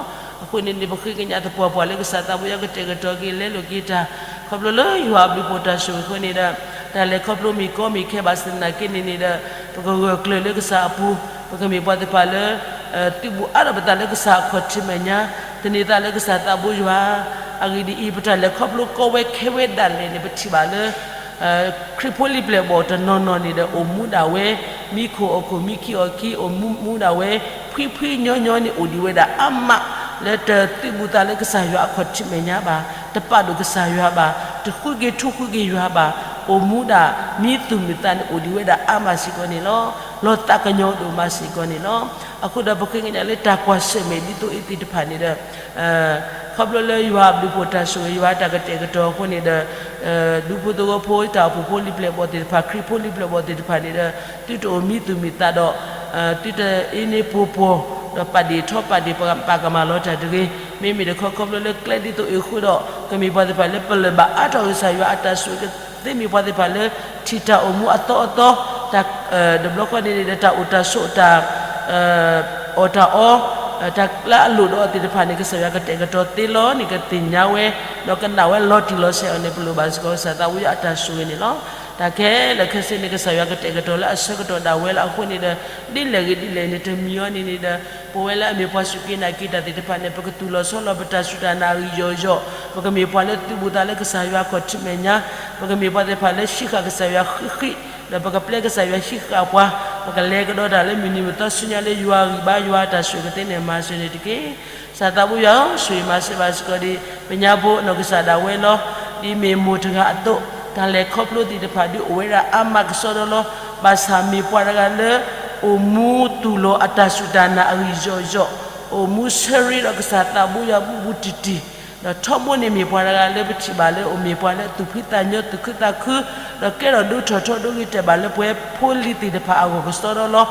အဃိန့ၣ်န့ၣ် ပဃ့ကညးသပှၢ်ပှၢ်လၢကစၢ်သးဘိယွၤကတဲာ်ကတီၤက့ၤ လဲလိာ်က့ၤတၢ် ခီဖျိလၢယွၤအဘျုးဖှိၣ်တၢ်ဆိၣ်ဂ့ၤအဃိန့ၣ်ဒီး တၢ်လဲၤခီဖျိမ့ၢ်ကီမ့ၢ်ခဲဘၣ်ဆၣ်သနာ်က့န့ၣ်န့ၣ်ဒီး ပကဂၢၢ်ကျၢၤလၢကစၢ်အပူၤ, ပကမ့ၢ်ပှၤသ့ၣ်တဖၣ်လၢ သုးဘူးအါထီၣ်ပသးလၢကစၢ်အခီၣ်ထံးမဲာ်ညါ, သန့ၤသးလၢကစၢ်သးဘိယွၤ. အဂ့ၢ်ဒ်အံၤ, ပတၢ်လဲၤခီဖျိကီဝဲခဲဝဲဒၣ်လဲာ်န့ၣ် ပထံၣ်ဘၣ်လၢ ခရံာ်ဖိလံပျဲၢ်ဘီၣ်တနီၤနီၤန့ၣ်ဒီး အိၣ်မူဒၣ်ဝဲ မံခိၣ်အခိၣ်မံခံအီၤခံ, အိၣ်မူမူဒၣ်ဝဲ ဖှံဖှံညီညီန့ၣ် အိၣ်ဒံးဝဲဒၣ်အါမး, လၢတသုးဘူးသးလၢကစၢ်ယွၤအခီၣ်ထံးမဲာ်ညါဘၣ်, တပာ်ဒိၣ်ကစၢ်ယွၤဘၣ်, တဃုက့ၤထူဃုက့ၤယွၤဘၣ်, အိၣ်မူဒၣ်မံသူၣ်မံသးန့ၣ်အိၣ်ဒံးဝဲဒၣ်အါမးစ့ၢ်ကီးန့ၣ်လီၤ. လီၤသးကညီၤဒိၣ်မးစ့ၢ်ကီးန့ၣ်လီၤ. အဃိဒီးပဃ့ကညးလၢတၢ်ကွၢ်ဆၢၣ်မဲာ်ဒ်သိးအံၤသ့ၣ်တဖၣ်န့ၣ်ဒီး ခီဖျိလၢယွၤအဘျုးဖှိၣ်တၢ်ဆိၣ်ဂ့ၤ ယွၤတၢ်ကတဲာ်ကတီၤအဃိန့ၣ်ဒီး ဒူဖိသဝီဖိ တၢ်အိၣ်ဖှိၣ်ဖိလံပျဲၢ်ဘီၣ်သ့ၣ်တဖၣ် ခရံာ်ဖိလံပျဲၢ်ဘီၣ်သ့ၣ်တဖၣ်န့ၣ်ဒီး သုတအိၣ်မံသူၣ်မံသးဒီး သုတအ့န့ၢ်ပှိၤပှီၢ် ဒီးပာ်ဒ့ၣ်ထီၣ်ပာ်ဒ့ၣ်ပှၤ ပာ်ကမၣ်လီၤတၢ်တဂ့ၤ. မ့မ့ၢ်တခီခီဖျိလၢကျဲဒ်သိးအံၤအဃိဒီး ကမ့ၢ်ပှၤသ့ၣ်တဖၣ်လၢပလၢၢ်ဘၣ်အါထီၣ်ကစၢ်ယွၤအတၢ်ဆိၣ်ဂ့ၤကသ့ မ့ၢ်ပှၤသ့ၣ်တဖၣ်လၢ ထံၣ်တၢ်အိၣ်မူအသီအသီ တၢ် တဘျီဃီန့ၣ်န့ၣ်ဒီး တၢ်အိၣ်တၢ်ဆိးတၢ် အီၣ်တၢ်အီ တၢ်လၢအလိၣ်ဒီးအီၤသ့ၣ်တဖၣ်န့ၣ် ကစၢ်ယွၤကတဲာ်ကတီၤသ့လီၤန့ၣ် ကသ့ၣ်ညါဝဲ ဒီးကနၣ်ဝဲလီၤတံၢ်လီၤဆဲးအီၤန့ၣ် ပလိၣ်ဘၣ်စ့ၢ်ကီး ကစၢ်သးဘိယွၤအတၢ်ဆိၣ်ဂ့ၤန့ၣ်လီၤ. တၢ်ခဲလၢာ်ခဲဆ့န့ၣ် ကစၢ်ယွၤကတဲာ်ကတီၤလၢအဆၢကတီၢ်ဒၣ်ဝဲလီၤ. အဃိန့ၣ်ဒီး ဒ်လဲၣ်ဂ့ၤဒ်လဲၣ်န့ၣ် တမံၤအီၤန့ၣ်န့ၣ်ဒီး ပဝဲလၢအမ့ၢ်ပှၤစူၢ်က့ၤနာ်က့ၤတၢ်သ့ၣ်တဖၣ်န့ၣ် ပကသူၣ်လီၤဆီလီၤပတၢ်စူၢ်တၢ်နာ်အဂံၢ်ယီၤယီၤ, ပကမ့ၢ်ပှၤလၢသုးဘူးသးလၢကစၢ်ယွၤအခီၣ်ထံးမဲာ်ညါ, ပကမ့ၢ်ပှၤသ့ၣ်တဖၣ်လၢဟံးဃာ်ကစၢ်ယွၤဃံးဃံး, ဒီးပကပျဲကစၢ်ယွၤဟံးဃာ်ပှၤ, ပကလဲၤကဒီးတၢ်လၢမုၢ်နံၤမုၢ်သီဆူညါလၢယွၤအဂံၢ်ဘါ ယွၤအတၢ်ဆိၣ်ဂ့ၤကသ့န့ၣ် မၤစၢၤန့ၣ်တက့ၢ်. ကစၢ်သးဘိယွၤဧၢ, ဆိၣ်ဂ့ၤမၤစၢၤဘၣ်စ့ၢ်ကီးဒ် ပညါဖိနီၢ်ကစၢ်ဒၣ်ဝဲလီၤ. ဒ်မ့ၢ်မိၢ်တဂၤအသိး, တၢ်လဲၤခီဖျိသ့ၣ်တဖၣ်ဒုးအိၣ်ဝဲဒၣ်အါမးကစီဒီလီၤ. ဘၣ်ဆၣ်မ့ၢ်ပှၤတဂၤလၢ အိၣ်မူသူၣ်လီၤအတၢ်စူၢ်တၢ်နာ်အဂံၢ်ယီၤယီၤ, အိၣ်မူဆၢရ့ဒီးကစၢ်သးဘိယွၤဘူးဘူးတံၢ်တံၢ်, ဒီးထီဘိန့ၣ်မ့ၢ်ပှၤတဂၤလၢပထံၣ်ဘၣ်လၢအိၣ်မ့ၢ်ပှၤလၢသူၣ်ဖှံသးညီသူၣ်ခုသးခု, ဒီးကဲထီၣ်ဒိၣ်ထီၣ်ထီဒိၣ်ဂ့ၤတဲာ်ဘၣ်လၢပဝဲဖိလံၤသ့ၣ်တဖၣ်အဂီၢ်ကစီဒီလီၤ.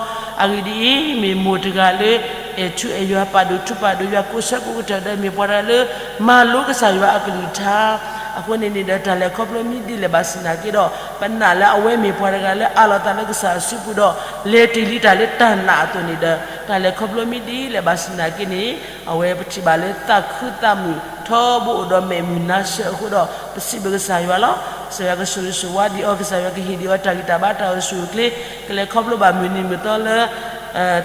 အဂ့ၢ်ဒ်အံၤ, မ့ၢ်မိၢ်တဂၤလၢ အဲၣ်ထူအဲၣ်ယွၤ ပာ်ဒိၣ်ထူပာ်ဒိၣ်ယွၤ ကိးဆၢကိးကတီၢ်ဒီး မ့ၢ်ပှၤတဂၤလၢ မၤလိကစၢ်ယွၤအကလုၢ်ကထါ အဃိန့ၣ်န့ၣ်ဒီး တၢ်လဲၤခီဖျိမ့ၢ်ဒ်လဲၣ်ဘၣ်ဆၣ်သနာ်က့ဒီး ပနာ်လၢအဝဲမ့ၢ်ပှၤတဂၤလၢအးလီၤအသးလၢကစၢ်အစုပူၤဒီး လဲၤတ့ၢ်လံတၢ်လၢတၢ်နာ်အသိးန့ၣ်ဒီး တၢ်လဲၤခီဖျိမ့ၢ်ဒ်လဲၣ်ဘၣ်ဆၣ်သနာ်က့န့ၣ် အဝဲပထံၣ်ဘၣ်လၢသးခုသးမုာ်ထီဘိအိၣ်ဒီးမဲာ်မုာ်နါဆၢအဃိဒီး ပစံးဘျုးကစၢ်ယွၤလီၤ. ကစၢ်ယွၤကဆိၣ်ဂ့ၤဆိၣ်ဝါဒံးအီၤ, ကစၢ်ယွၤကဟ့ၣ်ဒံးအီၤတၢ်ဂံၢ်တၢ်ဘါတၢ်အိၣ်ဆူၣ်အိၣ်ချ့, ကလဲၤခီဖျိဘၣ်မုၢ်နံၤမုၢ်သီလၢ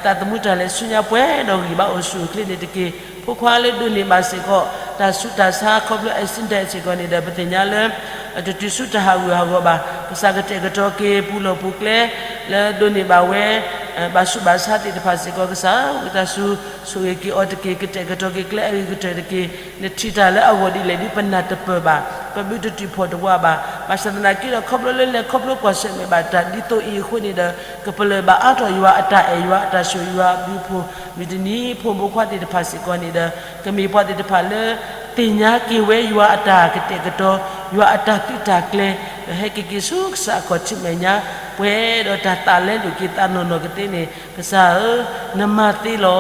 သးသမူတၢ်လဲၤဆူညါပှဲၤဒီးဂံၢ်ဘါအိၣ်ဆူၣ်အိၣ်ချ့န့ၣ်တက့ၢ်. ဖိခွါလၢဒိးန့ၢ်ဘၣ်စ့ၢ်ကီး တၢ်ဆူးတၢ်ဆါခီဖျိ accident စ့ၢ်ကီးန့ၣ်ဒီး ပသ့ၣ်ညါလၢ တတုၤဆူတၢ်ဟးဂူာ်ဟးဂီၤဘၣ်. ကစၢ်ကတဲာ်ကတီၤက့ၤပူၤလီၢ်ပူၤကျဲ လၢဒိးန့ၢ်ဘၣ်ဝဲ ဘၣ်ဆူးဘၣ်ဆါသ့ၣ်တဖၣ်စ့ၢ်ကီး ကစၢ်ဧၢ, ဝံသးစူၤဆိၣ်ဂ့ၤက့ၤအီၤတက့ၢ်, ကတဲာ်ကတီၤက့ၤကျဲအဂ့ၤကတၢၢ်တက့ၢ်. နထံၣ်တၢ်လၢအဂီၢ်ဒ်လဲၣ်ဒ်ပနၢ်တပၢၢ်ဘၣ်, ပဘုတတုာ်ဖှီၣ်တဝးဘၣ်. ဘၣ်ဆၣ်သနာ်က့ဒီး ခီဖျိလၢလဲၤခီဖျိကွၢ်ဆၢၣ်မဲာ်ဘၣ်တၢ်ဒ်သိးအံၤအဃိန့ၣ်ဒီး ကပလၢၢ်ဘၣ်အါထီၣ်ယွၤအတၢ်အဲၣ် ယွၤအတၢ်ဆိၣ်ဂ့ၤ ယွၤအဘျုးအဖှိၣ်, မုၢ်တနံၤဖိမုၣ်ဖိခွါသ့ၣ်တဖၣ်စ့ၢ်ကီးန့ၣ်ဒီး ကမ့ၢ်ပှၤသ့ၣ်တဖၣ်လၢ သ့ၣ်ညါက့ၤဝဲယွၤအတၢ်ကတဲာ်ကတီၤ, ယွၤအတၢ်သုးတၢ်ကျဲၤ, ဒီးဟဲက့ၤက့ၤဆူကစၢ်အခီၣ်ထံးမဲာ်ညါ, ပှဲၤဒီးတၢ်သးလဲလိာ်က့ၤသးနီၢ်နီၢ်ကသ့န့ၣ်, ကစၢ်ဧၢ, နမၤသ့လီၤ.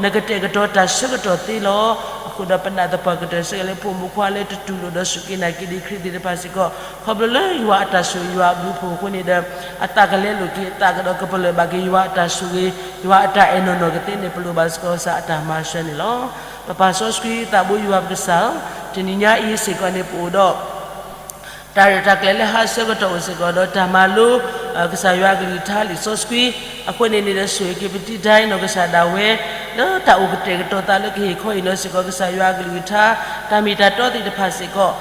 နကတဲာ်ကတီၤတၢ်ဆၢကတီၢ်သ့လီၤ. အဃိဒီးပနာ်သပှၢ်ကတၢၢ်စ့ၢ်ကီးလၢဖိမုၣ်ဖိခွါလၢတတူၢ်လိာ်ဒီးစူၢ်က့ၤနာ်က့ၤဒံးခရံာ်သ့ၣ်တဖၣ်စ့ၢ်ကီး, ခီဖျိလၢယွၤအတၢ်ဆိၣ်ဂ့ၤယွၤအဘျုးအဖှိၣ်အဃိန့ၣ်ဒီး အသးကလဲလိာ်က့ၤအသးကဒီး ကပလၢၢ်ဘၣ်က့ၤယွၤအတၢ်ဆိၣ်ဂ့ၤ, ယွၤအတၢ်အဲၣ်နီၢ်နီၢ်ကသ့န့ၣ် ပလိၣ်ဘၣ်စ့ၢ်ကီးကစၢ်အတၢ်မၤစၢၤန့ၣ်လီၤ. ပပၢ်စီဆှံသးဘိယွၤပကစၢ်ဧၢ, တနံၤညါအံၤစ့ၢ်ကီးန့ၣ် ပအိၣ်ဒီး တၢ်ရဲၣ်တၢ်ကျဲၤလၢဟါဆၢကတီၢ်အိၣ်စ့ၢ်ကီးဒီး တၢ်မၤလိ ကစၢ်ယွၤအကလုၢ်ကထါလံာ်စီဆှံ, အဃိန့ၣ်န့ၣ်ဒီး ဆိၣ်ဂ့ၤက့ၤပတံၤဒၣ်အံၤနီၢ်ကစၢ်ဒၣ်ဝဲ လၢတၢ်အိၣ်ကတဲာ်ကတီၤသးလၢကဟ့ၣ်ခီဟ့ၣ်နီၤစ့ၢ်ကီး ကစၢ်ယွၤအကလုၢ်ကထါ, တၢ်မ့ၢ်တၢ်တီသ့ၣ်တဖၣ်စ့ၢ်ကီး,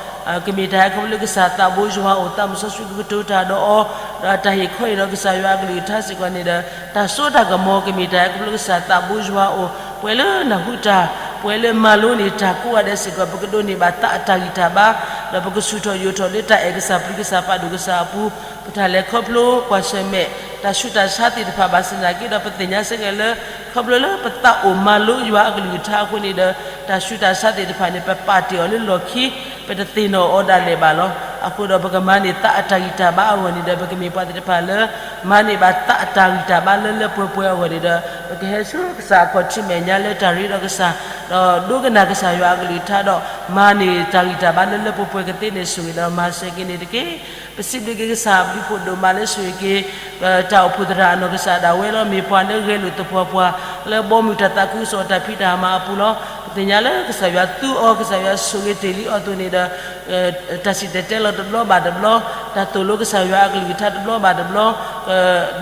ကမ့ၢ်တၢ်ဟဲခီဖျိလၢကစၢ်သးဘိယွၤအအိၣ် သးမုၢ်စီဆှံကကတိၤတၢ်ဒီးအီၤ, ဒီးတၢ်ဟ့ၣ်ခီဟ့ၣ်နီၤကစၢ်ယွၤအကလုၢ်ကထါစ့ၢ်ကီးန့ၣ်ဒီး တၢ်စိတၢ်ကမီၤ ကမ့ၢ်တၢ်ဟဲခီဖျိလၢကစၢ်သးဘိယွၤအအိၣ်, ပှၤလၢနၢ်ဟူတၢ်, ပှၤလၢမၤလိန့ၢ်တၢ်ကိးဂၤဒဲးစ့ၢ်ကီး ပကဒိးန့ၢ်ဘၣ်သးအတၢ်ဂံၢ်တၢ်ဘါ, ဒီးပကဆူၣ်ထီၣ်ယိာ်ထီၣ်လၢတၢ်အဲၣ်ကစၢ်ပျံၤကစၢ်ပာ်ဒိၣ်ကစၢ်အပူၤ, ပတၢ်လဲၤခီဖျိကွၢ်ဆၢၣ်မဲာ် တၢ်ဆူးတၢ်ဆါသ့ၣ်တဖၣ်ဘၣ်ဆၣ်သနာ်က့ဒီး ပသ့ၣ်ညါစ့ၢ်ကီးလၢ ခီဖျိလၢပသးအိၣ်မၤလိယွၤအကလုၢ်ကထါအဃိန့ၣ်ဒီး တၢ်ဆူးတၢ်ဆါသ့ၣ်တဖၣ်န့ၣ် ပပာ်တ့ၢ်အီၤလၢလီၢ်ခံ, ပတသ့ၣ်နီၣ်အီၤဒၣ်လဲာ်ဘၣ်လီၤ. အဃိဒီး ပကမၤန့ၢ်သးအတၢ်ဂံၢ်တၢ်ဘါအဂီၢ်န့ၣ်ဒီး ပကမ့ၢ်ပှၤသ့ၣ်တဖၣ်လၢ မၤန့ၢ်ဘၣ်သးအတၢ်ဂံၢ်တၢ်ဘါလၢလၢပှဲၤပှဲၤအဂီၢ်န့ၣ်ဒီး ပကဟဲဆူကစၢ်အခီၣ်ထံးမဲာ်ညါလၢတၢ်ရ့ဒီးကစၢ်, ဒီးဒိကနၣ်ကစၢ်ယွၤအကလုၢ်ကထါဒီး မၤန့ၢ်တၢ်ဂံၢ်တၢ်ဘါလၢလၢပှဲၤပှဲၤကသ့န့ၣ် ဆိၣ်ဂ့ၤဒီးမၤစၢၤက့ၤန့ၣ်တက့ၢ်. ပစံးဘျုးက့ၤကစၢ်အဘျုးဖှိၣ်ဒိၣ်မးလၢဆိၣ်ဂ့ၤက့ၤ တၢ်အိၣ်ဖှိၣ်သရၣ်အနီၢ်ကစၢ်ဒၣ်ဝဲလီၤ. မ့ၢ်ပှၤလၢဂဲၤလိာ်သပှၢ်ပှၢ် လၢဘီမုၢ်တၢ်သးခုကစီၣ်တၢ်ဖံးတၢ်မၤအပူၤလီၤ. ပသ့ၣ်ညါလၢကစၢ်ယွၤသူအီၤ ကစၢ်ယွၤဆိၣ်ဂ့ၤတ့ၢ်လံအီၤအသိးန့ၣ်ဒီး တၢ်စံၣ်တဲၤတဲလီၤတဘျီဘၣ်တဘျီ, တၢ်သိၣ်လိကစၢ်ယွၤအကလုၢ်ကထါတဘျီဘၣ်တဘျီ,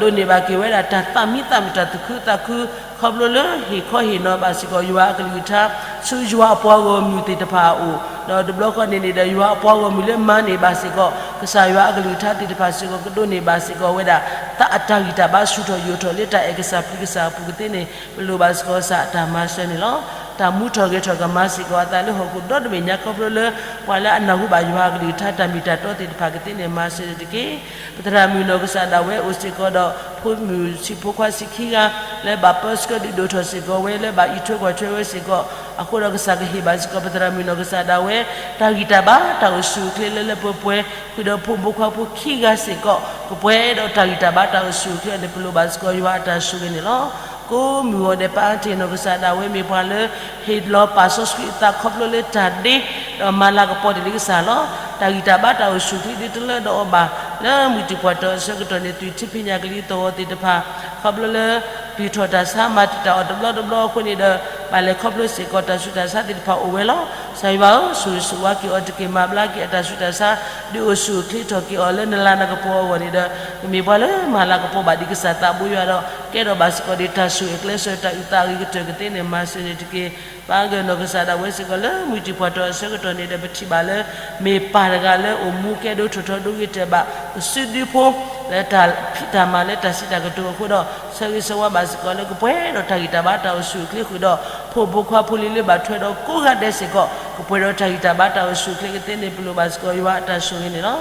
ဒိးန့ၢ်ဘၣ်က့ၤဝဲဒၣ်တၢ်သးမံသးမုာ် တၢ်သူၣ်ခုသးခု ခီဖျိလၢဟ့ၣ်ခီဟ့ၣ်နီၤဘၣ်စ့ၢ်ကီးယွၤအကလုၢ်ကထါ ဆူယွၤအပှၤဂီၢ်မုၢ်သ့ၣ်တဖၣ်အအိၣ်, ဒီးတဘျီဃီန့ၣ်န့ၣ်ဒီး ယွၤအပှၤဂီၢ်မုၢ်လၢမၤန့ၢ်ဘၣ်စ့ၢ်ကီး ကစၢ်ယွၤအကလုၢ်ကထါသ့ၣ်တဖၣ်စ့ၢ်ကီး ကဒိးန့ၢ်ဘၣ်စ့ၢ်ကီးဝဲဒၣ် သးအတၢ်ဂံၢ်တၢ်ဘါဆူၣ်ထီၣ်ယိာ်ထီၣ်လၢတၢ်အဲၣ်ကစၢ်ပျံၤကစၢ်အပူၤကသ့န့ၣ် ပလိၣ်ဘၣ်စ့ၢ်ကီးကစၢ်အတၢ်မၤစၢၤန့ၣ်လီၤ. တၢ်မူထီၣ်ဂဲၤထီၣ်ကမၤစ့ၢ်ကီးအသးလၢဟီၣ်ခိၣ်ဒီတဘ့ၣ်ညါခီဖျိလၢ ပှၤလၢအနၢ်ဟူဘၣ်ယွၤအကလုၢ်ကထါတၢ်မ့ၢ်တၢ်တီသ့ၣ်တဖၣ်ကသ့န့ၣ် မၤစၢၤန့ၣ်တက့ၢ်. ပသရၣ်မုၣ်နီၢ်ကစၢ်ဒၣ်ဝဲအိၣ်စ့ၢ်ကီးဒီး ဖိမုၣ်ဆံးဖိခွါဆံးခံဂၤ လၢဘၣ်ပၢဆှၢဒုးဒိၣ်ထီၣ်စ့ၢ်ကီးဝဲ လၢဘၣ်အံးထွဲကွၢ်ထွဲဝဲစ့ၢ်ကီး, အဃိဒီးကစၢ်ကဟ့ၣ်ဘၣ်စ့ၢ်ကီး ပသရၣ်မုၣ်နီၢ်ကစၢ်ဒၣ်ဝဲ တၢ်ဂံၢ်တၢ်ဘါတၢ်အိၣ်ဆူၣ်အိၣ်ချ့လၢလၢပှဲၤပှဲၤ, ဃုာ်ဒီးဖိမုၣ်ဖိခွါဖိခံဂၤစ့ၢ်ကီး ကပှဲၤဒီးတၢ်ဂံၢ်တၢ်ဘါတၢ်အိၣ်ဆူၣ်အိၣ်ချ့အီၤန့ၣ် ပလိၣ်ဘၣ်စ့ၢ်ကီးယွၤအတၢ်ဆိၣ်ဂ့ၤန့ၣ်လီၤ. ကိးမုၢ်ဂီၤဒဲး ပၢ်အါတ့ၢ်နီၢ်ကစၢ်ဒၣ်ဝဲမ့ၢ်ပှၤလၢ ဟ့ၣ်လီၤပာ်စီဆှံအသးခီဖျိလၢတၢ်ဒ့ ဒီးမၤလၤကပီၤတ့ၢ်လံကစၢ်လီၤ. တၢ်ဂံၢ်တၢ်ဘါတၢ်အိၣ်ဆူၣ်အိၣ်ချ့ဒ်တလၢဒီးအီၤဘၣ် လၢမုၢ်တံၢ်ပှၢ်တီၢ်အဆၢကတီၢ်န့ၣ် သွံၣ်ထံဖံးညၣ်ကလံၤသဝီသ့ၣ်တဖၣ် ခီဖျိလၢ ပျံၤထီၣ်တၢ်ဆါ မၤတံာ်တာ်အီၤတဘျီတဘျီအဃိန့ၣ်ဒီး ဘၣ်လဲၤခီဖျိစ့ၢ်ကီးတၢ်ဆူးတၢ်ဆါသ့ၣ်တဖၣ်အိၣ်ဝဲလီၤ. ကစၢ်ယွၤဧၢ, ဆိၣ်ဂ့ၤဆိၣ်ဝါက့ၤအီၤတက့ၢ်, မၤဘျါက့ၤအတၢ်ဆူးတၢ်ဆါ ဒုးအိၣ်ဆူၣ်အိၣ်ချ့ထီၣ်က့ၤအီၤလၢနလၤနကပီၤအဂီၢ်န့ၣ်ဒီး ကမ့ၢ်ပှၤလၢမၤလၤကပီၤဘၣ်ဒံးကစၢ်သးဘိယွၤဒီး ကဲထီၣ်ဘၣ်စ့ၢ်ကီးဒံးတၢ်ဆိၣ်ဂ့ၤကျဲးစၢးတၢ်အုၣ်သးအဂ့ၤကတၢၢ်ကသ့န့ၣ် မၤစၢၤန့ၣ်တက့ၢ်. ပၢ်ဂ့ၤနီၢ်ကစၢ်ဒၣ်ဝဲစ့ၢ်ကီးလၢမုၢ်တံၢ်ပှၢ်တီၢ်အဆၢကတီၢ်န့ၣ်ဒီး ပထံၣ်ဘၣ်လၢ မ့ၢ်ပၢ်တဂၤလၢအိၣ်မူကဲဒိၣ်ထီၣ်ထီဒိၣ်ဂ့ၤတဲာ်ဘၣ် ကစုဒုဖိ လၢတၢ်ဖံးတၢ်မၤလၢတၢ်စံးတၢ်ကတိၤအဃိဒီး ဆၢဂ့ၤဆၢဝါဘၣ်စ့ၢ်ကီးလၢကပှဲၤဒီးတၢ်ဂံၢ်တၢ်ဘါတၢ်အိၣ်ဆူၣ်အိၣ်ချ့ဃုာ်ဒီး ဖိမုၣ်ဖိခွါဖိလံၤလၢဘၣ်ထွဲဒီးကိးဂၤဒဲးစ့ၢ်ကီး ကပှဲၤဒီးတၢ်ဂံၢ်တၢ်ဘါတၢ်အိၣ်ဆူၣ်အိၣ်ချ့ကသ့န့ၣ် ပလိၣ်ဘၣ်စ့ၢ်ကီးယွၤအတၢ်ဆိၣ်ဂ့ၤန့ၣ်လီၤ.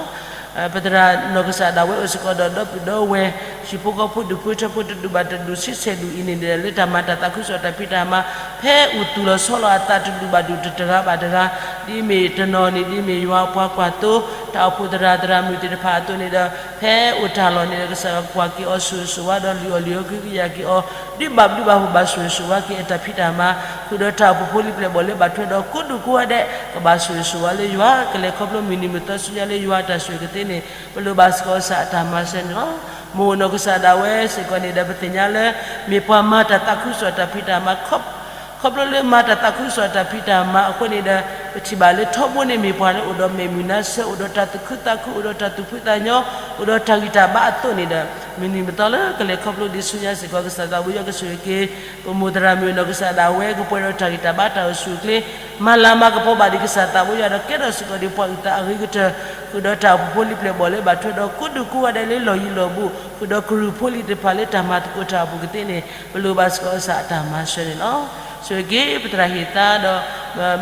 ပသရၣ်နီၢ်ကစၢ်ဒၣ်ဝဲအိၣ်စ့ၢ်ကီးဒီးဒီပုၢ်ဒီဝဲၢ် ဟံၣ်ဖိဃီဖိဒူၣ်ဖိထၢဖိတဒူၣ်ဘၣ်တဒူၣ် ဆံဆဲၣ်ဒူၣ်အံၤန့ၣ်ဒီး လၢတၢ်မၤတၢ်သးခုကစီၣ်တၢ်ဖံးတၢ်မၤ ဖဲအိၣ်သူၣ်လီၤဆီလီၤအသးတဒူၣ်ဘၣ်ဒူၣ်တဂၤဘၣ်တဂၤ, ဒ်မ့ၢ်တနီၤန့ၣ် ဒ်မ့ၢ်ယွၤအပှၤကွၢ်သိ, တၢ်အိၣ်ဖှိၣ်သရၣ်သရၣ်မုၣ်သ့ၣ်တဖၣ်အသိးန့ၣ်ဒီး ဖဲအိၣ်တၢ်လီၢ်န့ၣ်ဒီး ကစၢ်ယွၤကကွၢ်က့ၤအီၤဆိၣ်ဂ့ၤဆိၣ်ဝါဒီးလုၢ်အီၣ်လုၢ်အီကဟုကယာ်က့ၤအီၤ, ဒုးဘၣ်ဘျုးဘၣ်ဖှိၣ်ဘၣ်ဆိၣ်ဂ့ၤဆိၣ်ဝါက့ၤအတၢ်ဖံးတၢ်မၤ, ဃုာ်ဒီးတၢ်အိၣ်ဖှိၣ်ဖိလံၤပျဲၢ်ဘီၣ်လၢဘၣ်ထွဲဒီးကိးဒူၣ်ကိးဂၤဒဲး ကဘၣ်ဆိၣ်ဂ့ၤဆိၣ်ဝါလၢယွၤ ကလဲၤခီဖျိမုၢ်နံၤမုၢ်သီဆူညါလၢယွၤအတၢ်ဆိၣ်ဂ့ၤကသ့န့ၣ် ပလိၣ်ဘၣ်စ့ၢ်ကီးကစၢ်အတၢ်မၤစၢၤန့ၣ်လီၤ. မိၢ်နီၢ်ကစၢ်ဒၣ်ဝဲစ့ၢ်ကီးန့ၣ်ဒီး ပသ့ၣ်ညါလၢ မ့ၢ်ပှၤမၤတၢ်သးခုကစီၣ်တၢ်ဖံးတၢ်မၤ ခီဖျိလၢမၤတၢ်သးခုကစီၣ်တၢ်ဖံးတၢ်မၤအဃိန့ၣ်ဒီး ပထံၣ်ဘၣ်လၢထီဘိန့ၣ်မ့ၢ်ပှၤလၢအိၣ်ဒီးမဲာ်မုာ်နါဆၢ အိၣ်ဒီးတၢ်သူၣ်ခုသးခု အိၣ်ဒီးတၢ်သူၣ်ဖှံသးညီ အိၣ်ဒီးတၢ်ဂံၢ်တၢ်ဘါအသိးန့ၣ်ဒီး မုၢ်နံၤမုၢ်သီလၢကလဲၤခီဖျိဒံးဆူညါစ့ၢ်ကီး ကစၢ်သးဘိယွၤကဆိၣ်ဂ့ၤက့ၤ ပမိၢ်သရၣ်မုၣ်နီၢ်ကစၢ်ဒၣ်ဝဲ ကပှဲၤဒီးတၢ်ဂံၢ်တၢ်ဘါတၢ်အိၣ်ဆူၣ်အိၣ်ချ့ မၤလၤမၤကပီၤဘၣ်ဒံးကစၢ်သးဘိယွၤဒီး ကဲထီၣ်စ့ၢ်ကီးဒံးပှၤအုၣ်သးအဂ့ၤကတၢၢ် ဃုာ်ဒီးတၢ်အိၣ်ဖှိၣ်ဖိလံၤပျဲၢ်ဘီၣ်လၢဘၣ်ထွဲဒီးကိးဒူၣ်ကိးဂၤဒဲးလၢလီၢ်ယံၤလီၢ်ဘူး ဃုာ်ဒီးကရူၢ်ဖိလံၤသ့ၣ်တဖၣ်လၢတၢ်မၤသကိးတၢ်အပူၤကသ့န့ၣ် ပလိၣ်ဘၣ်စ့ၢ်ကီးကစၢ်အတၢ်မၤစၢၤန့ၣ်လီၤ. ဆိၣ်ဂ့ၤက့ၤပသရၣ်ဟ့ၣ်သါဒီး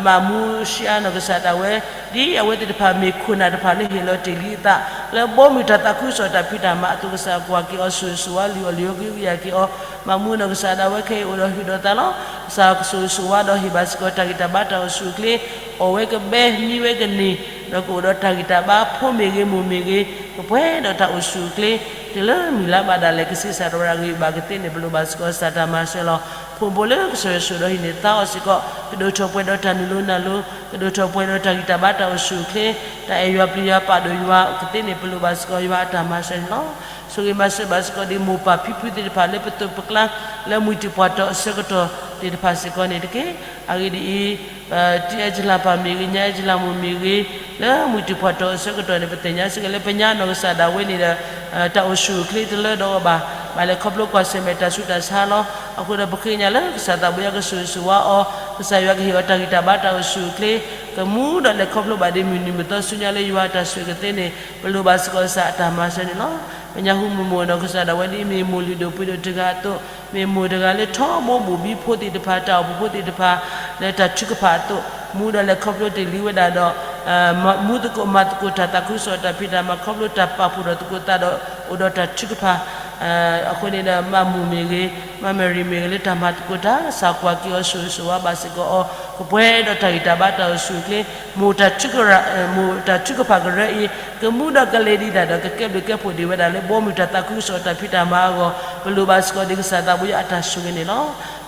မၤမူဆံးအါနီၢ်ကစၢ်ဒၣ်ဝဲ ဒ်အဝဲသ့ၣ်တဖၣ်မ့ၢ်ခိၣ်နၢ်တဖၣ်လၢဟ့ၣ်လီၤတ့ၢ်လံအသး လၢဘီမုၢ်တၢ်သးခုကစီၣ်တၢ်ဖံးတၢ်မၤအသိး ကစၢ်ကွၢ်က့ၤအီၤဆိၣ်ဂ့ၤဆိၣ်ဝါ လုၢ်အီၣ်လုၢ်အီကဟုကယာ်က့ၤအီၤ မၤမူနီၢ်ကစၢ်ဒၣ်ဝဲခဲအံၤအိၣ်ဒီးဟုၣ်ဒီးသးလီၤ. ကစၢ်ကဆိၣ်ဂ့ၤဆိၣ်ဝါဒီးဟ့ၣ်ဘၣ်စ့ၢ်ကီးတၢ်ဂံၢ်တၢ်ဘါတၢ်အိၣ်ဆူၣ်အိၣ်ချ့ အီၣ်ဝဲကဘဲ မံဝဲကန့ၢ် ဒီးကအိၣ်ဒီးတၢ်ဂံၢ်တၢ်ဘါ ဖိမ့ၢ်ဂ့ၤမိၢ်မ့ၢ်ဂ့ၤ ကပှဲၤဒီးတၢ်အိၣ်ဆူၣ်အိၣ်ချ့ တုၤလၢမုၢ်လါဘၣ်ဒၣ်လဲာ် ကဆံးစၢ်တရၣ်ဂ့ၤဘၣ်ကသ့န့ၣ် ပလိၣ်ဘၣ်စ့ၢ်ကီးကစၢ်တၢ်မၤစၢၤလီၤ. ဖိမုၣ်ဖိလၢကစၢ်ယွၤဆိၣ်ဒီးဟံးန့ၢ်သါအီၤစ့ၢ်ကီး ကဒိၣ်ထီၣ်ပှဲၤဒီးတၢ်နုာ်လီၤနၢ်လီၤ ကဒိၣ်ထီၣ်ပှဲၤဒီးတၢ်ဂံၢ်တၢ်ဘါတၢ်အိၣ်ဆူၣ်အိၣ်ချ့ တၢ်အဲၣ်ယွၤပျံၤယွၤပာ်ဒိၣ်ယွၤကသ့န့ၣ် ပလိၣ်ဘၣ်စ့ၢ်ကီးယွၤအတၢ်မၤစၢၤန့ၣ်လီၤ. ဆိၣ်ဂ့ၤမၤစၢၤဘၣ်စ့ၢ်ကီးဒ်မိၢ်ပၢ်ဖံဖုသ့ၣ်တဖၣ်လၢပသိးပကျါ လၢမှံၤတံၢ်ပှၢ်တီၤအဆၢကတီၢ်သ့ၣ်တဖၣ်စ့ၢ်ကီးန့ၣ်တက့ၢ်. အဂ့ၢ်ဒ်အံၤ တံၤအဲၣ်ကလၢ်ပၢ်မ့ၢ်ဂ့ၤ ညါအဲၣ်ကလၢ်မိၢ်မ့ၢ်ဂ့ၤ လၢမှံၤတံၢ်ပှၢ်တီၤအဆၢကတီၢ်န့ၣ် ပသ့ၣ်ညါစ့ၢ်ကီးလၢပညါနီၢ်ကစၢ်ဒၣ်ဝဲန့ၣ်ဒီး တၢ်အိၣ်ဆူၣ်အိၣ်ချ့တလၢဒီးအီၤဘၣ်, ဘၣ်လဲၤခီဖျိကွၢ်ဆၢၣ်မဲာ်တၢ်ဆူးတၢ်ဆါလီၤ. အဃိဒီးပဃ့ကညးလၢကစၢ်သးဘိယွၤကဆိၣ်ဂ့ၤဆိၣ်ဝါအီၤ, ကစၢ်ယွၤကဟ့ၣ်အီၤတၢ်ဂံၢ်တၢ်ဘါတၢ်အိၣ်ဆူၣ်အိၣ်ချ့, ကမူဒီးလဲၤခီဖျိဘၣ်ဒ်မုၢ်နံၤမုၢ်သီဆူညါလၢယွၤအတၢ်ဆိၣ်ဂ့ၤကသ့န့ၣ် ပလိၣ်ဘၣ်စ့ၢ်ကီးကစၢ်အတၢ်မၤစၢၤန့ၣ်လီၤ. ပညါဟူမုၢ်မိၢ်နီၢ်ကစၢ်ဒၣ်ဝဲဒ်မ့ၢ်မိၢ်လုၢ်ဒိၣ်ပှ့ၤဒိၣ်တဂၤအသိး, မ့ၢ်မိၢ်တဂၤလၢထီဘိဘူၣ်ဘံဖိသ့ၣ်တဖၣ် တၢ်အိၣ်ဖှိၣ်ဖိသ့ၣ်တဖၣ် လၢတၢ်ထုကဖၣ်အသိး, မူဒီးလဲၤခီဖျိတ့ၢ်လံဝဲဒၣ်ဒီး မူသကိးမၤသကိးတၢ်သးခုကစီၣ်တၢ်ဖံးတၢ်မၤခီဖျိတၢ်ပာ်ဖှိၣ်ဒီးသကိးသးဒီး အိၣ်ဒီးတၢ်ထုကဖၣ် အဃိန့ၣ်ဒီး မၢ်မိၢ်မ့ၢ်ဂ့ၤ, မၢ်မဲာ်ရံၤမ့ၢ်ဂ့ၤ လၢတၢ်မၤသကိးတၢ် ကစၢ်ကွၢ်က့ၤအီၤဆိၣ်ဂ့ၤဆိၣ်ဝါဘၣ်စ့ၢ်ကီးအီၤ, ကပှဲၤဒီးတၢ်ဂံၢ်တၢ်ဘါတၢ်အိၣ်ဆူၣ်အိၣ်ချ့, မိၢ်တၢ်ထုကဖၣ်ကရၢအံၤ ကမူဒီးကလဲၤဒံးဒၣ်ဒီး ကကဲဘျုးကဲဖှိၣ်ဒံးဝဲဒၣ်လၢဘီမုၢ်တၢ်သးခုကစီၣ်တၢ်ဖံးတၢ်မၤအဂီၢ်, ပလိၣ်ဘၣ်စ့ၢ်ကီးဒ်ကစၢ်သးဘိယွၤအတၢ်ဆိၣ်ဂ့ၤန့ၣ်လီၤ.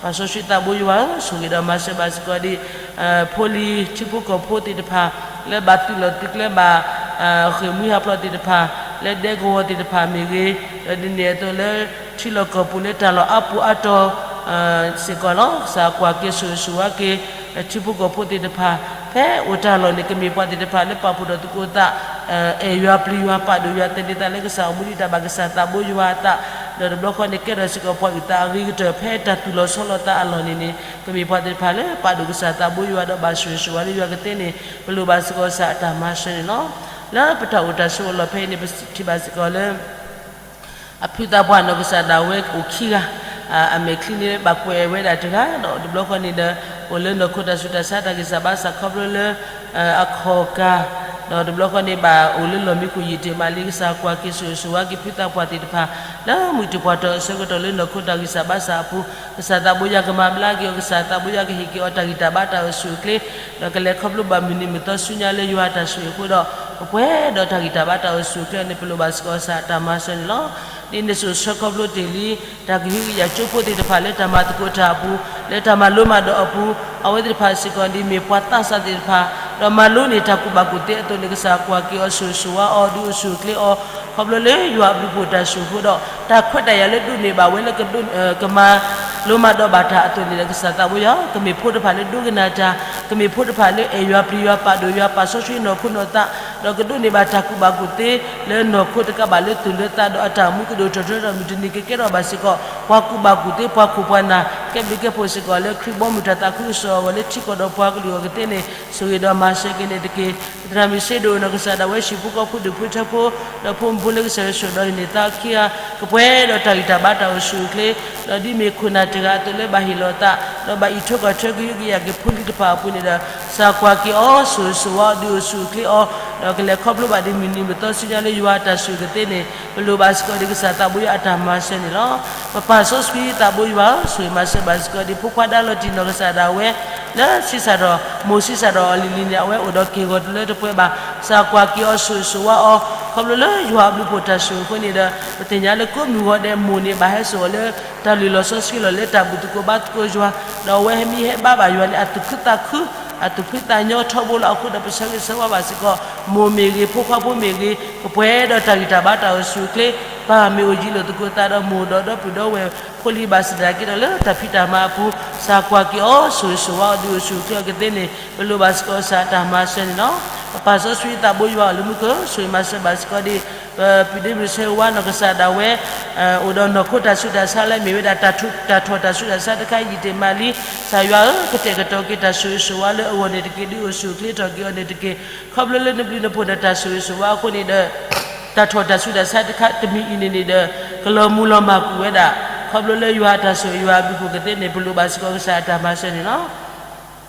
ပၢ်စီဆှံသးဘိယွၤဧၢ, ဆိၣ်ဂ့ၤဒီးမၤစၢၤဘၣ်စ့ၢ်ကီးဒံး ဖိလံၤထံဖိကီၢ်ဖိသ့ၣ်တဖၣ် လၢဘၣ်သုးလီၢ်သုးကျဲဘၣ် ဃ့ၢ်မှံဟးဖျိးသ့ၣ်တဖၣ် လၢဒဲကဝီၤသ့ၣ်တဖၣ်မ့ၢ်ဂ့ၤ, ဒီးဒ်န့ၣ်အသိးလၢ ထံလီၢ်ကီၢ်ပူၤလၢတၢ်လီၢ်အါပူၤအါတီၤ စ့ၢ်ကီးလီၤ. ကစၢ်ကွၢ်က့ၤဆိၣ်ဂ့ၤဆိၣ်ဝါက့ၤ ထံဖိကီၢ်ဖိသ့ၣ်တဖၣ် ဖဲအိၣ်တၢ်လီၢ်န့ၣ် ကမ့ၢ်ပှၤသ့ၣ်တဖၣ်လၢပာ်ဖှိၣ်ဒီးသကိးသး အဲၣ်ယွၤပျံၤယွၤပာ်ဒိၣ်ယွၤ သန့ၤသးလၢကစၢ်အိၣ်မူဒံးတၢ်ဘၣ်ကစၢ်သးဘိယွၤအသး, ဒီးတဘျီဃီန့ၣ် ကဲထီၣ်စ့ၢ်ကီးပှၤအုၣ်သးအဂ့ၤကတၢၢ် ဖဲတၢ်သူၣ်လီၤဆီလီၤသးအလီၢ်န့ၣ်န့ၣ် ကမ့ၢ်ပှၤသ့ၣ်တဖၣ်လၢပာ်ဒိၣ်ကစၢ်သးဘိယွၤဒီးဘၣ်ဆိၣ်ဂ့ၤဆိၣ်ဝါလၢယွၤကသ့န့ၣ် ပလိၣ်ဘၣ်စ့ၢ်ကီးကစၢ်အတၢ်မၤစၢၤန့ၣ်လီၤ. လၢပတၢ်အိၣ်တၢ်ဆိးအလီၢ်ဖဲအံၤန့ၣ် ပထံၣ်ဘၣ်စ့ၢ်ကီးလၢ အဖုသးပှၢ်နီၢ်ကစၢ်ဒၣ်ဝဲအိၣ်ခံဂၤ, အမဲာ်ချံန့ၣ်ဘၣ်ကွဲးဝဲဒၣ်တဂၤ, ဒီးတဘျီဃီန့ၣ်ဒီး အိၣ်လၢနီၢ်ခိတၢ်ဆူးတၢ်ဆါတၢ်ဂံၢ်စၢ်ဘါစၢ်ခီဖျိလၢ အခီၣ်ကၢ်, ဒီးတဘျီဃီန့ၣ်ဘၣ်အိၣ်လၢလီၢ်မံခိၣ်ယံာ်တ့ၢ်မးလံ ကစၢ်ကွၢ်က့ၤဆိၣ်ဂ့ၤဆိၣ်ဝါက့ၤဖုသးပှၢ်သ့ၣ်တဖၣ် လၢမုၢ်တံၢ်ပှၢ်တီၤအဆၢကတီၢ်လၢနီၢ်ခိတၢ်ဂံၢ်စၢ်ဘါစၢ်အပူၤ, ကစၢ်သးဘိယွၤကမၤဘျါက့ၤအီၤ ကစၢ်သးဘိယွၤကဟ့ၣ်က့ၤအီၤတၢ်ဂံၢ်တၢ်ဘါတၢ်အိၣ်ဆူၣ်အိၣ်ချ့ ဒီးကလဲၤခီဖျိဘၣ်မုၢ်နံၤမုၢ်သီဆူညါလၢယွၤအတၢ်ဆိၣ်ဂ့ၤအဃိဒီး ပပှဲၤဒီးတၢ်ဂံၢ်တၢ်ဘါတၢ်အိၣ်ဆူၣ်အိၣ်ချ့န့ၣ် ပလိၣ်ဘၣ်စ့ၢ်ကီးကစၢ်အတၢ်မၤစၢၤန့ၣ်လီၤ. ဒ်န့ၣ်အသိးဆှၢခီဖျိတ့ၢ်လံ တၢ်ကဟုကယာ်ကၠိဖိသ့ၣ်တဖၣ်လၢတၢ်မၤသကိးတၢ်အပူၤ လၢတၢ်မၤလိမၤဒိးအပူၤ အဝဲသ့ၣ်တဖၣ်စ့ၢ်ကီးဒ်မ့ၢ်ပှၤသးစၢ်သ့ၣ်တဖၣ် ဒီးမၤလိန့ၢ်တၢ်ကူၣ်ဘၣ်ကူၣ်သ့အသိးန့ၣ် ကစၢ်ကွၢ်က့ၤအီၤဆိၣ်ဂ့ၤဆိၣ်ဝါအီၤ ဒုးအိၣ်ဆူၣ်အိၣ်ချ့အီၤ ခီဖျိလၢယွၤအဘျုးဖှိၣ်တၢ်ဆိၣ်အဃိဒီး တၢ်ခွဲးတၢ်ယာ်လၢဒိးန့ၢ်ဘၣ်ဝဲလၢ ကမၤလိမၤဒိးဘၣ်တၢ်အသိးန့ၣ်ဒီး ကစၢ်သးဘိယွၤ ကမ့ၢ်ဖိတဖၣ်လၢဒိကနၣ်တၢ်, ကမ့ၢ်ဖိတဖၣ်လၢအဲၣ်ယွၤပျံၤယွၤပာ်ဒိၣ်ယွၤ ပာ်စီဆှံနီၢ်ခိနီၢ်သး ဒီးကဒိးန့ၢ်ဘၣ်တၢ်ကူၣ်ဘၣ်ကူၣ်သ့ လၢနီၢ်ခိတကးဘၣ်လၢသူၣ်လၢသးဒီးအတၢ်အိၣ်မူကဒိၣ်ထီၣ်ထီထီၣ်မုၢ်တနံၤကကဲထီၣ်ဘၣ်စ့ၢ်ကီး ပှၤကူၣ်ဘၣ်ကူၣ်သ့ ပှၤခိၣ်ပှၤနၢ် ကဲဘျုးကဲဖှိၣ်စ့ၢ်ကီးလၢခရံာ်ဘီမုၢ်တၢ်သးခုကစီၣ်အဂီၢ်လၢထံကီၢ်ဒီးပှၤကလုာ်အဂီၢ်ကသ့န့ၣ် ဆိၣ်ဂ့ၤဒီးမၤစၢၤက့ၤန့ၣ်တက့ၢ်. ပသရၣ်မုၣ်စ့ဒိၣ်နီၢ်ကစၢ်ဒၣ်ဝဲဟံၣ်ဖိဃီဖိဒူၣ်ဖိထၢဖိ ဒီးဖိမုၣ်ဖိလၢကစၢ်ယွၤဆိၣ်ဒီးဟံးန့ၢ်သါခံဂၤ ကပှဲၤဒီးတၢ်ဂံၢ်တၢ်ဘါတၢ်အိၣ်ဆူၣ်အိၣ်ချ့ ဒီးဒ်မ့ၢ်ခိၣ်နၢ်တဂၤအသိးလၢဘၣ်ဟ့ၣ်လီၤသး ဒီးဘၣ်အံးထွဲကွၢ်ထွဲကဟုကယာ်က့ၤဖိလံၤတဖၣ်အပူၤန့ၣ်ဒီး ကစၢ်ကွၢ်က့ၤအီၤ ဆိၣ်ဂ့ၤဆိၣ်ဝါအီၤ ဒုးအိၣ်ဆူၣ်အိၣ်ချ့အီၤ ဒီးကလဲၤခီဖျိဘၣ်ဒ်မုၢ်နံၤမုၢ်သီဆူညါလၢယွၤအတၢ်ဆိၣ်ဂ့ၤကသ့န့ၣ် ပလိၣ်ဘၣ်စ့ၢ်ကီးဒ်ကစၢ်သးဘိယွၤအတၢ်မၤစၢၤန့ၣ်လီၤ. ပပၢ်စီဆှံသးဘိယွၤဧၢ, ဆိၣ်ဂ့ၤမၤစၢၤဘၣ်စ့ၢ်ကီးဒ် ဖိခွါဒါလီၤတံၢ်နီၢ်ကစၢ်ဒၣ်ဝဲ လၢဆံးစၢ်ထီၣ် မိၢ်ဆံးစၢ်ထီၣ်အီၤလံၤလံၤန့ၣ် အဝဲအိၣ်ဒီးက့ၢ်ဂီၤတလၢတပှဲၤဘၣ်, ကစၢ်ကွၢ်က့ၤအီၤဆိၣ်ဂ့ၤဆိၣ်ဝါအီၤ, ခီဖျိလၢယွၤအဘျုးအဖှိၣ်တၢ်ဆိၣ်ဂ့ၤအဃိန့ၣ်ဒီး ပသ့ၣ်ညါလၢကိးမုၢ်ဂီၤဒဲးမိၢ်န့ၣ် ဘၣ်ဟဲစိာ်အီၤလၢ တၢ်လုၢ်လီၢ်စီဆှံလီၤ လၢတၢ်ဘူၣ်သကိးဘါသကိးယွၤ, ဒီးအဝဲဟဲမံဟဲဘါဘၣ်ယွၤန့ၣ် အသူၣ်ခုသးခု အသူၣ်ဖှံသးညီထီဘိလီၤ. အဃိဒီး ပဆၢဂ့ၤဆၢဝါဘၣ်စ့ၢ်ကီး မိၢ်မ့ၢ်ဂ့ၤ ဖိခွါဖိမ့ၢ်ဂ့ၤ ကပှဲၤဒီးတၢ်ဂံၢ်တၢ်ဘါတၢ်အိၣ်ဆူၣ်အိၣ်ချ့, ပၢ်မ့ၢ်အိၣ်ယံၤလိာ်သကိးသးဒီးမိၢ်ဒီးဒီပုၢ်ဒီဝဲၢ်ဖိလံၤဘၣ်ဆၣ်သနာ်က့ဒီး လၢတၢ်ဖံးတၢ်မၤအပူၤ ကစၢ်ကွၢ်က့ၤအီၤ ဆိၣ်ဂ့ၤဆိၣ်ဝါအီၤ ဒုးအိၣ်ဆူၣ်အိၣ်ချ့အီၤကသ့န့ၣ် ပလိၣ်ဘၣ်စ့ၢ်ကီးကစၢ်အတၢ်မၤစၢၤန့ၣ်လီၤ. ပပၢ်စီဆှံသးဘိယွၤအိၣ်လၢမူခိၣ် ဆိၣ်ဂ့ၤမၤစၢၤဘၣ်စ့ၢ်ကီးဒ် ပပုၢ်ဒ့မုၣ်ဆၢဂ့ၤဝါနီၢ်ကစၢ်ဒၣ်ဝဲ အိၣ်ဒီးနီၢ်ခိတၢ်ဆူးတၢ်ဆါလၢမ့ၢ်ဝဲဒၣ် တၢ်ထီၣ်တၢ်ဆူးတၢ်ဆါတခါအံၤယံာ်တ့ၢ်မးလံ. ကစၢ်ယွၤဧၢ, ကတဲာ်ကတီၤက့ၤတၢ်ဆိၣ်ဂ့ၤဆိၣ်ဝါလၢအဂီၢ်န့ၣ်တက့ၢ်, ဒုးအိၣ်ဆူၣ်အိၣ်ချ့ထီၣ်က့ၤအီၤန့ၣ်တက့ၢ်. ခီဖျိလၢနဘျုးနဖှိၣ်ဒီးတၢ်ဆိၣ်ဂ့ၤဆိၣ်ဝါအဃိန့ၣ်ဒီး တၢ်ထီၣ်တၢ်ဆူးတၢ်ဆါတခါတမံၤအံၤန့ၣ်န့ၣ်ဒီး ကလီၤမုၢ်လီၤမၢ်ကွံာ်ဝဲဒၣ် ခီဖျိလၢယွၤအတၢ်ဆိၣ်ဂ့ၤယွၤအဘျုးအဖှိၣ်ကသ့န့ၣ် ပလိၣ်ဘၣ်စ့ၢ်ကီးကစၢ်အတၢ်မၤစၢၤန့ၣ်လီၤ.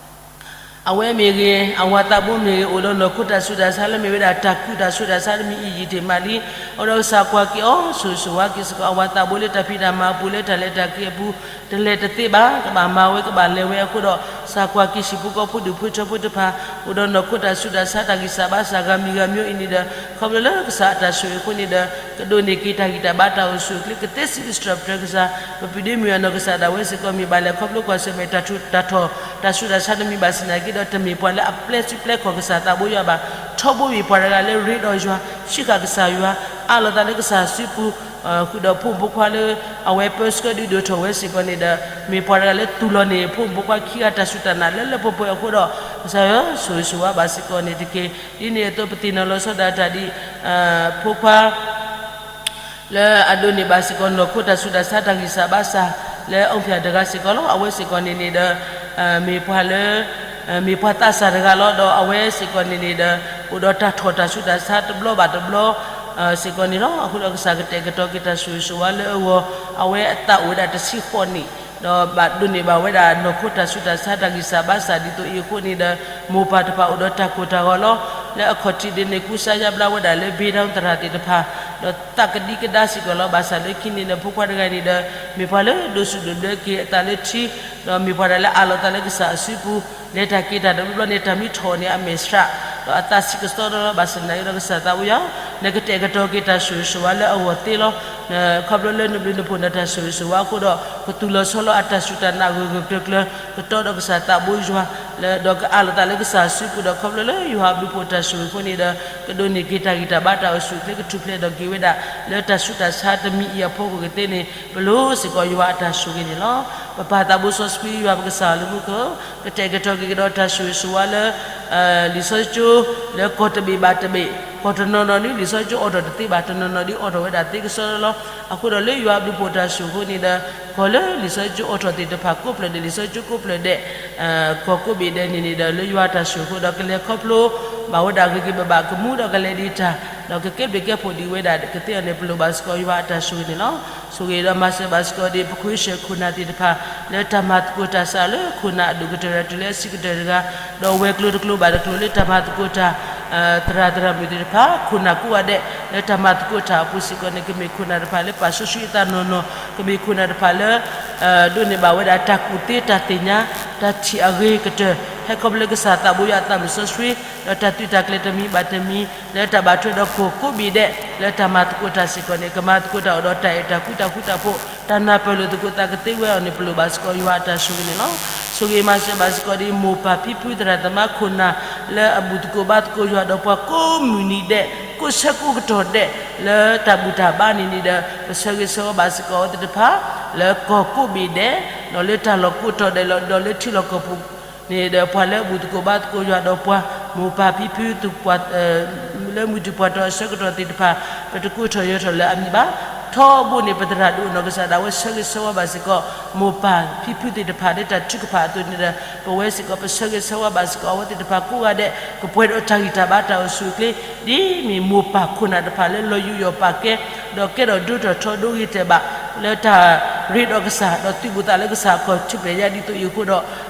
အဝဲမ့ၢ်ဂ့ၤ အဝၤသးဘိမ့ၢ်ဂ့ၤ အိၣ်ဒီးနီၢ်ခိတၢ်ဆူးတၢ်ဆါလၢမ့ၢ်ဝဲဒၣ် တၢ်ကူးတၢ်ဆူးတၢ်ဆါတမံၤအံၤယံာ်တ့ၢ်မးလံ. အဃိဒီးကစၢ်ကွၢ်က့ၤအီၤ ဆိၣ်ဂ့ၤဆိၣ်ဝါက့ၤစ့ၢ်ကီး အဝၤသးဘိလၢတၢ်ဖံးတၢ်မၤအပူၤ လၢတၢ်လဲၤတၢ်က့ၤအပူၤ တလဲၤတသ့ဘၣ်, ကဘၣ်မၤဝဲကဘၣ်လဲၤဝဲအဃိဒီး ကစၢ်ကွၢ်က့ၤဟံၣ်ဖိဃီဖိဒူၣ်ဖိထၢဖိတဖၣ် အိၣ်ဒီးနီၢ်ခိတၢ်ဆူးတၢ်ဆါ တၢ်ဂံၢ်စၢ်ဘါစၢ်ဂၤမံၤဂၤမံၤအံၤန့ၣ်ဒီး ခီဖျိလၢကစၢ်အတၢ်ဆိၣ်ဂ့ၤအဃိန့ၣ်ဒီး ကဒိးန့ၢ်က့ၤတၢ်ဂံၢ်တၢ်ဘါတၢ်အိၣ်ဆူၣ်အိၣ်ချ့ ကသ့စံးစတြၢၣ်ပတြၢၤကစၢ် ပပုၢ်ဒ့မုၣ်အနီၢ်ကစၢ်ဒၣ်ဝဲစ့ၢ်ကီး မ့ၢ်ဘၣ်လဲၤခီဖျိကွၢ်ဆၢၣ်မဲာ် တၢ်ထူးတၢ်ထီၣ် တၢ်ဆူးတၢ်ဆါတမံၤဘၣ်ဆၣ်သနာ်က့ဒီး တမ့ၢ်ပှၤလၢအပျဲစုပျဲခီၣ်ကစၢ်သးဘိယွၤဘၣ်. ထီဘိမ့ၢ်ပှၤတဂၤလၢရ့ဒီးယွၤ ဆံးဃာ်ကစၢ်ယွၤ အးလီၤသးလၢကစၢ်စုပူၤ ဃုာ်ဒီးဖိမုၣ်ဖိခွါလၢ အဝဲပၢဆှၢဒုးဒိၣ်ထီၣ်ဝဲစ့ၢ်ကီးန့ၣ်ဒီး မ့ၢ်ပှၤတဂၤလၢသူၣ်လီၤန့ၢ် ဖိမုၣ်ဖိခွါခံဂၤတၢ်စူၢ်တၢ်နာ်လၢလၢပှဲၤပှဲၤအဃိဒီး ကစၢ်ယွၤ ဆိၣ်ဂ့ၤဆိၣ်ဝါဘၣ်စ့ၢ်ကီးန့ၣ်တက့ၢ်. ဒ်န့ၣ်အသိးပသ့ၣ်နီၣ်လီၤဆီဒၣ်တၢ်ဒ် ဖိခွါ လၢအဒိးန့ၢ်ဘၣ်စ့ၢ်ကီး နီၢ်ခိတၢ်ဆူးတၢ်ဆါတၢ်ဂံၢ်စၢ်ဘါစၢ် လၢအီၣ်ဖျၢၣ်တဂၤစ့ၢ်ကီးလီၤ. အဝဲစ့ၢ်ကီးန့ၣ်န့ၣ်ဒီး မ့ၢ်ပှၤလၢ မ့ၢ်ပှၤသးစၢ်တဂၤလီၤ. ဒီးအဝဲစ့ၢ်ကီးန့ၣ်န့ၣ်ဒီး အိၣ်ဒီးတၢ်ထီၣ်တၢ်ဆူးတၢ်ဆါတဘျီဘၣ်တဘျီ စ့ၢ်ကီးန့ၣ်လီၤ. အဃိဒီးကစၢ်ကတဲာ်ကတီၤက့ၤတၢ်ဆိၣ်ဂ့ၤဆိၣ်ဝါလၢအဂီၢ် အဝဲအသးအိၣ်ဝဲဒၣ်တဆံဃိးနံၣ် ဒီးဘၣ်ဒိးန့ၢ်ဘၣ်ဝဲဒၣ်နီၢ်ခိတၢ်ဆူးတၢ်ဆါတၢ်ဂံၢ်စၢ်ဘါစၢ်ဒ်သိးအံၤအဃိန့ၣ်ဒီး မိၢ်ပၢ်တဖၣ်အိၣ်ဒီးတၢ်ကိၢ်တၢ်ဂီၤလီၤ. လၢအခီၣ်ထံးဒ်န့ၣ် ကူစါယါဘျါဝဲဒၣ်လၢ ဘ့ဒၣ် သရၣ်သ့ၣ်တဖၣ် ဒီးသးကဒံကဒါစ့ၢ်ကီးလီၤ. ဘၣ်ဆၣ်လၢခံန့ၣ်ဒီး ဖိခွါတဂၤန့ၣ်ဒီး မ့ၢ်ပှၤလၢဒိးစူၣ်ဒိးဘျၢက့ၤအသးလၢထံ ဒီးမ့ၢ်ပှၤတဂၤလၢအးလီၤသးလၢကစၢ်အစုပူၤ လဲၤတၢ်က့ၤတၢ်တဘျီဘျီန့ၣ် တၢ်မံထီၣ်န့ၣ်အမဲာ်ဆှး ဒီးအသးဆံးကစီဒီလီၤ. ဘၣ်ဆၣ်သနာ်က့ဒီးကစၢ်သးဘိယွၤ နကတဲာ်ကတီၤက့ၤတၢ်ဆိၣ်ဂ့ၤဆိၣ်ဝါလၢအဂီၢ်သ့လီၤ. ခီဖျိလၢနဘျုးနဖှိၣ်နတၢ်ဆိၣ်ဂ့ၤဆိၣ်ဝါအဃိဒီး ကသူၣ်လီၤဆီလီၤအတၢ်စူၢ်တၢ်နာ်ဂၢၢ်ဂၢၢ်ကျၢၤကျၢၤ ကတီဒီးကစၢ်သးဘိယွၤ လၢဒီးကအးလီၤသးလၢကစၢ်အစုပူၤဒီး ခီဖျိလၢယွၤအဘျုးအဖှိၣ်တၢ်ဆိၣ်ဂ့ၤအဃိန့ၣ်ဒီး ကဒိးန့ၢ်က့ၤတၢ်ဂံၢ်တၢ်ဘါတၢ်အိၣ်ဆူၣ်အိၣ်ချ့ ကထူၣ်ဖျဲးထီၣ်က့ၤဝဲဒၣ် လၢတၢ်ဆူးတၢ်ဆါတမံၤအံၤအဖီခိၣ်ကသ့န့ၣ် ပလိၣ်စ့ၢ်ကီးယွၤအတၢ်ဆိၣ်ဂ့ၤန့ၣ်လီၤ. ပပၢ်သးဘိစီဆှံယွၤပကစၢ်လၢမူခိၣ် ကတဲာ်ကတီၤက့ၤကဒီးတၢ်ဆိၣ်ဂ့ၤဆိၣ်ဝါလၢ လံာ်စီဆှံကၠိ လၢကီၢ်တဘ့ၣ်ဘၣ်တဘ့ၣ် ကီၢ်တနီၤနီၤဒ်လံာ်စီဆှံကၠိအိးထီၣ်တသ့ဘၣ် တနီၤနီၤဒ်အိးထီၣ်ဝဲဒၣ်သ့ကစီဒီလီၤ. အဃိဒီးလၢယွၤအဘျုးအဖှိၣ်တၢ်ဆိၣ်ဂ့ၤအဃိန့ၣ်ဒီး ကီၢ်လၢလံာ်စီဆှံကၠိအိးထီၣ်သ့ၣ်တဖၣ် ကိးဖျၢၣ်ဒဲး လံာ်စီဆှံကၠိကိးဖျၢၣ်ဒဲး ကီၢ်ကိးဘ့ၣ်ဒဲးန့ၣ်န့ၣ်ဒီး လၢယွၤအတၢ်ဆိၣ်ဂ့ၤအဃိဒီး ကလဲၤခီဖျိဘၣ်ဝဲဒၣ်ဂ့ၤဂ့ၤဘၣ်ဘၣ် ကမူဒီးကလဲၤဒံးတၢ် ဒီးကကဲဘျုးကဲဖှိၣ်ဒံးဝဲဒၣ်ကသ့အီၤန့ၣ် ပလိၣ်ဘၣ်စ့ၢ်ကီးယွၤအတၢ်ဆိၣ်ဂ့ၤန့ၣ်လီၤ. ဆိၣ်ဂ့ၤဒီးမၤစၢၤဘၣ်စ့ၢ်ကီးဒ် ပခွ့ဆၢၣ်ခိၣ်နၢ်သ့ၣ်တဖၣ် လၢတၢ်မၤသကိးတၢ်စးလၢခိၣ်နၢ်အဒိၣ်ကတၢၢ်ဒီးတုၤလၢအဆံးကတၢၢ်တဂၤ ဒီးဝဲၤကျိၤတကျိၤဘၣ်တကျိၤလၢတၢ်မၤသကိးတၢ် သရၣ်သရၣ်မုၣ်သ့ၣ်တဖၣ် ခိၣ်နၢ်ကိးဂၤဒဲး လၢတၢ်မၤသကိးတၢ်အပူၤစ့ၢ်ကီးန့ၣ် ကမ့ၢ်ခိၣ်နၢ်တဖၣ်လၢပာ်စီဆှံအသးနီၢ်နီၢ် ကမ့ၢ်ခိၣ်နၢ်တဖၣ်လၢ ဒိးန့ၢ်ဘၣ်ဝဲဒၣ်တၢ်ကူၣ်သ့တၢ်သ့ၣ်ညါ တၢ်ထံၣ်အဂ့ၤကတၢၢ် ဟဲခီဖျိလၢကစၢ်သးဘိယွၤအသးမုၢ်စီဆှံ ဒီးတၢ်သုးတၢ်ကျဲၤတမံၤဘၣ်တမံၤ လၢတၢ်ဘၣ်ထွဲဒီးကီၢ်ကိးဘ့ၣ်ဒဲး လၢတၢ်မၤသကိးတၢ်စ့ၢ်ကီးန့ၣ် ကမၤသကိးတၢ်အိၣ်ဒီးတၢ်အဲၣ်တၢ်ကွံတၢ်ဃူတၢ်ဖိး တၢ်နၢ်ပၢၢ်လိာ်သကိးသးကသ့ဝဲအီၤန့ၣ် ပလိၣ်ဘၣ်စ့ၢ်ကီးယွၤအတၢ်ဆိၣ်ဂ့ၤန့ၣ်လီၤ. ဆိၣ်ဂ့ၤမၤစၢၤဘၣ်စ့ၢ်ကီးဒ်မိၢ်ပၢ်ဖံဖုသရၣ်သမါခိၣ်နၢ် လၢအဘူၣ်သကိးဘါသကိးယွၤဒီးပှၤကိးမုၢ်နံၤဒဲး ကိးဆၢကိးကတီၢ်ဒဲး လၢတၢ်ဘူၣ်တၢ်ဘါန့ၣ်န့ၣ်ဒီး ပဆၢဂ့ၤဆၢဝါဘၣ်စ့ၢ်ကီးအဝဲသ့ၣ်တဖၣ် လၢကီၢ်ကိးဘ့ၣ်ဒဲး ဒီးလၢတၢ်လီၢ်ကိးတီၤဒဲးလီၤ ဒီးလၢထံလီၢ်ကီၢ်ပူၤန့ၣ်ဒီး ပှၤလၢအဘူၣ်သကိးဘါသကိးယွၤဒီးပှၤ မိၢ်ပၢ်ဖံဖု လၢမုၢ်တံၢ်ပှၢ်တီၤအဆၢကတီၢ်သ့ၣ်တဖၣ် ပတကိးထီၣ်ယၢၤထီၣ်လၢအမံၤဘၣ်. ထီဘိန့ၣ် ပသရၣ်ဒိၣ်နီၢ်ကစၢ်ဒၣ်ဝဲဆၢဂ့ၤဆၢဝါဘၣ်စ့ၢ်ကီး မိၢ်ပၢ်ဖံဖုသ့ၣ်တဖၣ် လၢတၢ်ထုကဖၣ်အသိးန့ၣ်ဒီး ပဝဲစ့ၢ်ကီး ပဆၢဂ့ၤဆၢဝါဘၣ်စ့ၢ်ကီး အဝဲသ့ၣ်တဖၣ်ကိးဂၤဒဲး ကပှဲၤဒီးတၢ်ဂံၢ်တၢ်ဘါတၢ်အိၣ်ဆူၣ်အိၣ်ချ့ ဒ်မ့ၢ်မိၢ်ပၢ်ခိၣ်နၢ်တဖၣ်လၢလီၤယူးယီၣ်ပာ်ကဲ ဒီးကဲထီၣ်ဒိၣ်ထီၣ်ထီဒိၣ်ဂ့ၤတဲာ်ဘၣ် လၢတၢ် ရ့ဒီးကစၢ် ဒီးသုးဘူးသးလၢကစၢ်အခီၣ်ထံးပျဲၢ်ညါ ဒ်သိးအံၤအဃိဒီး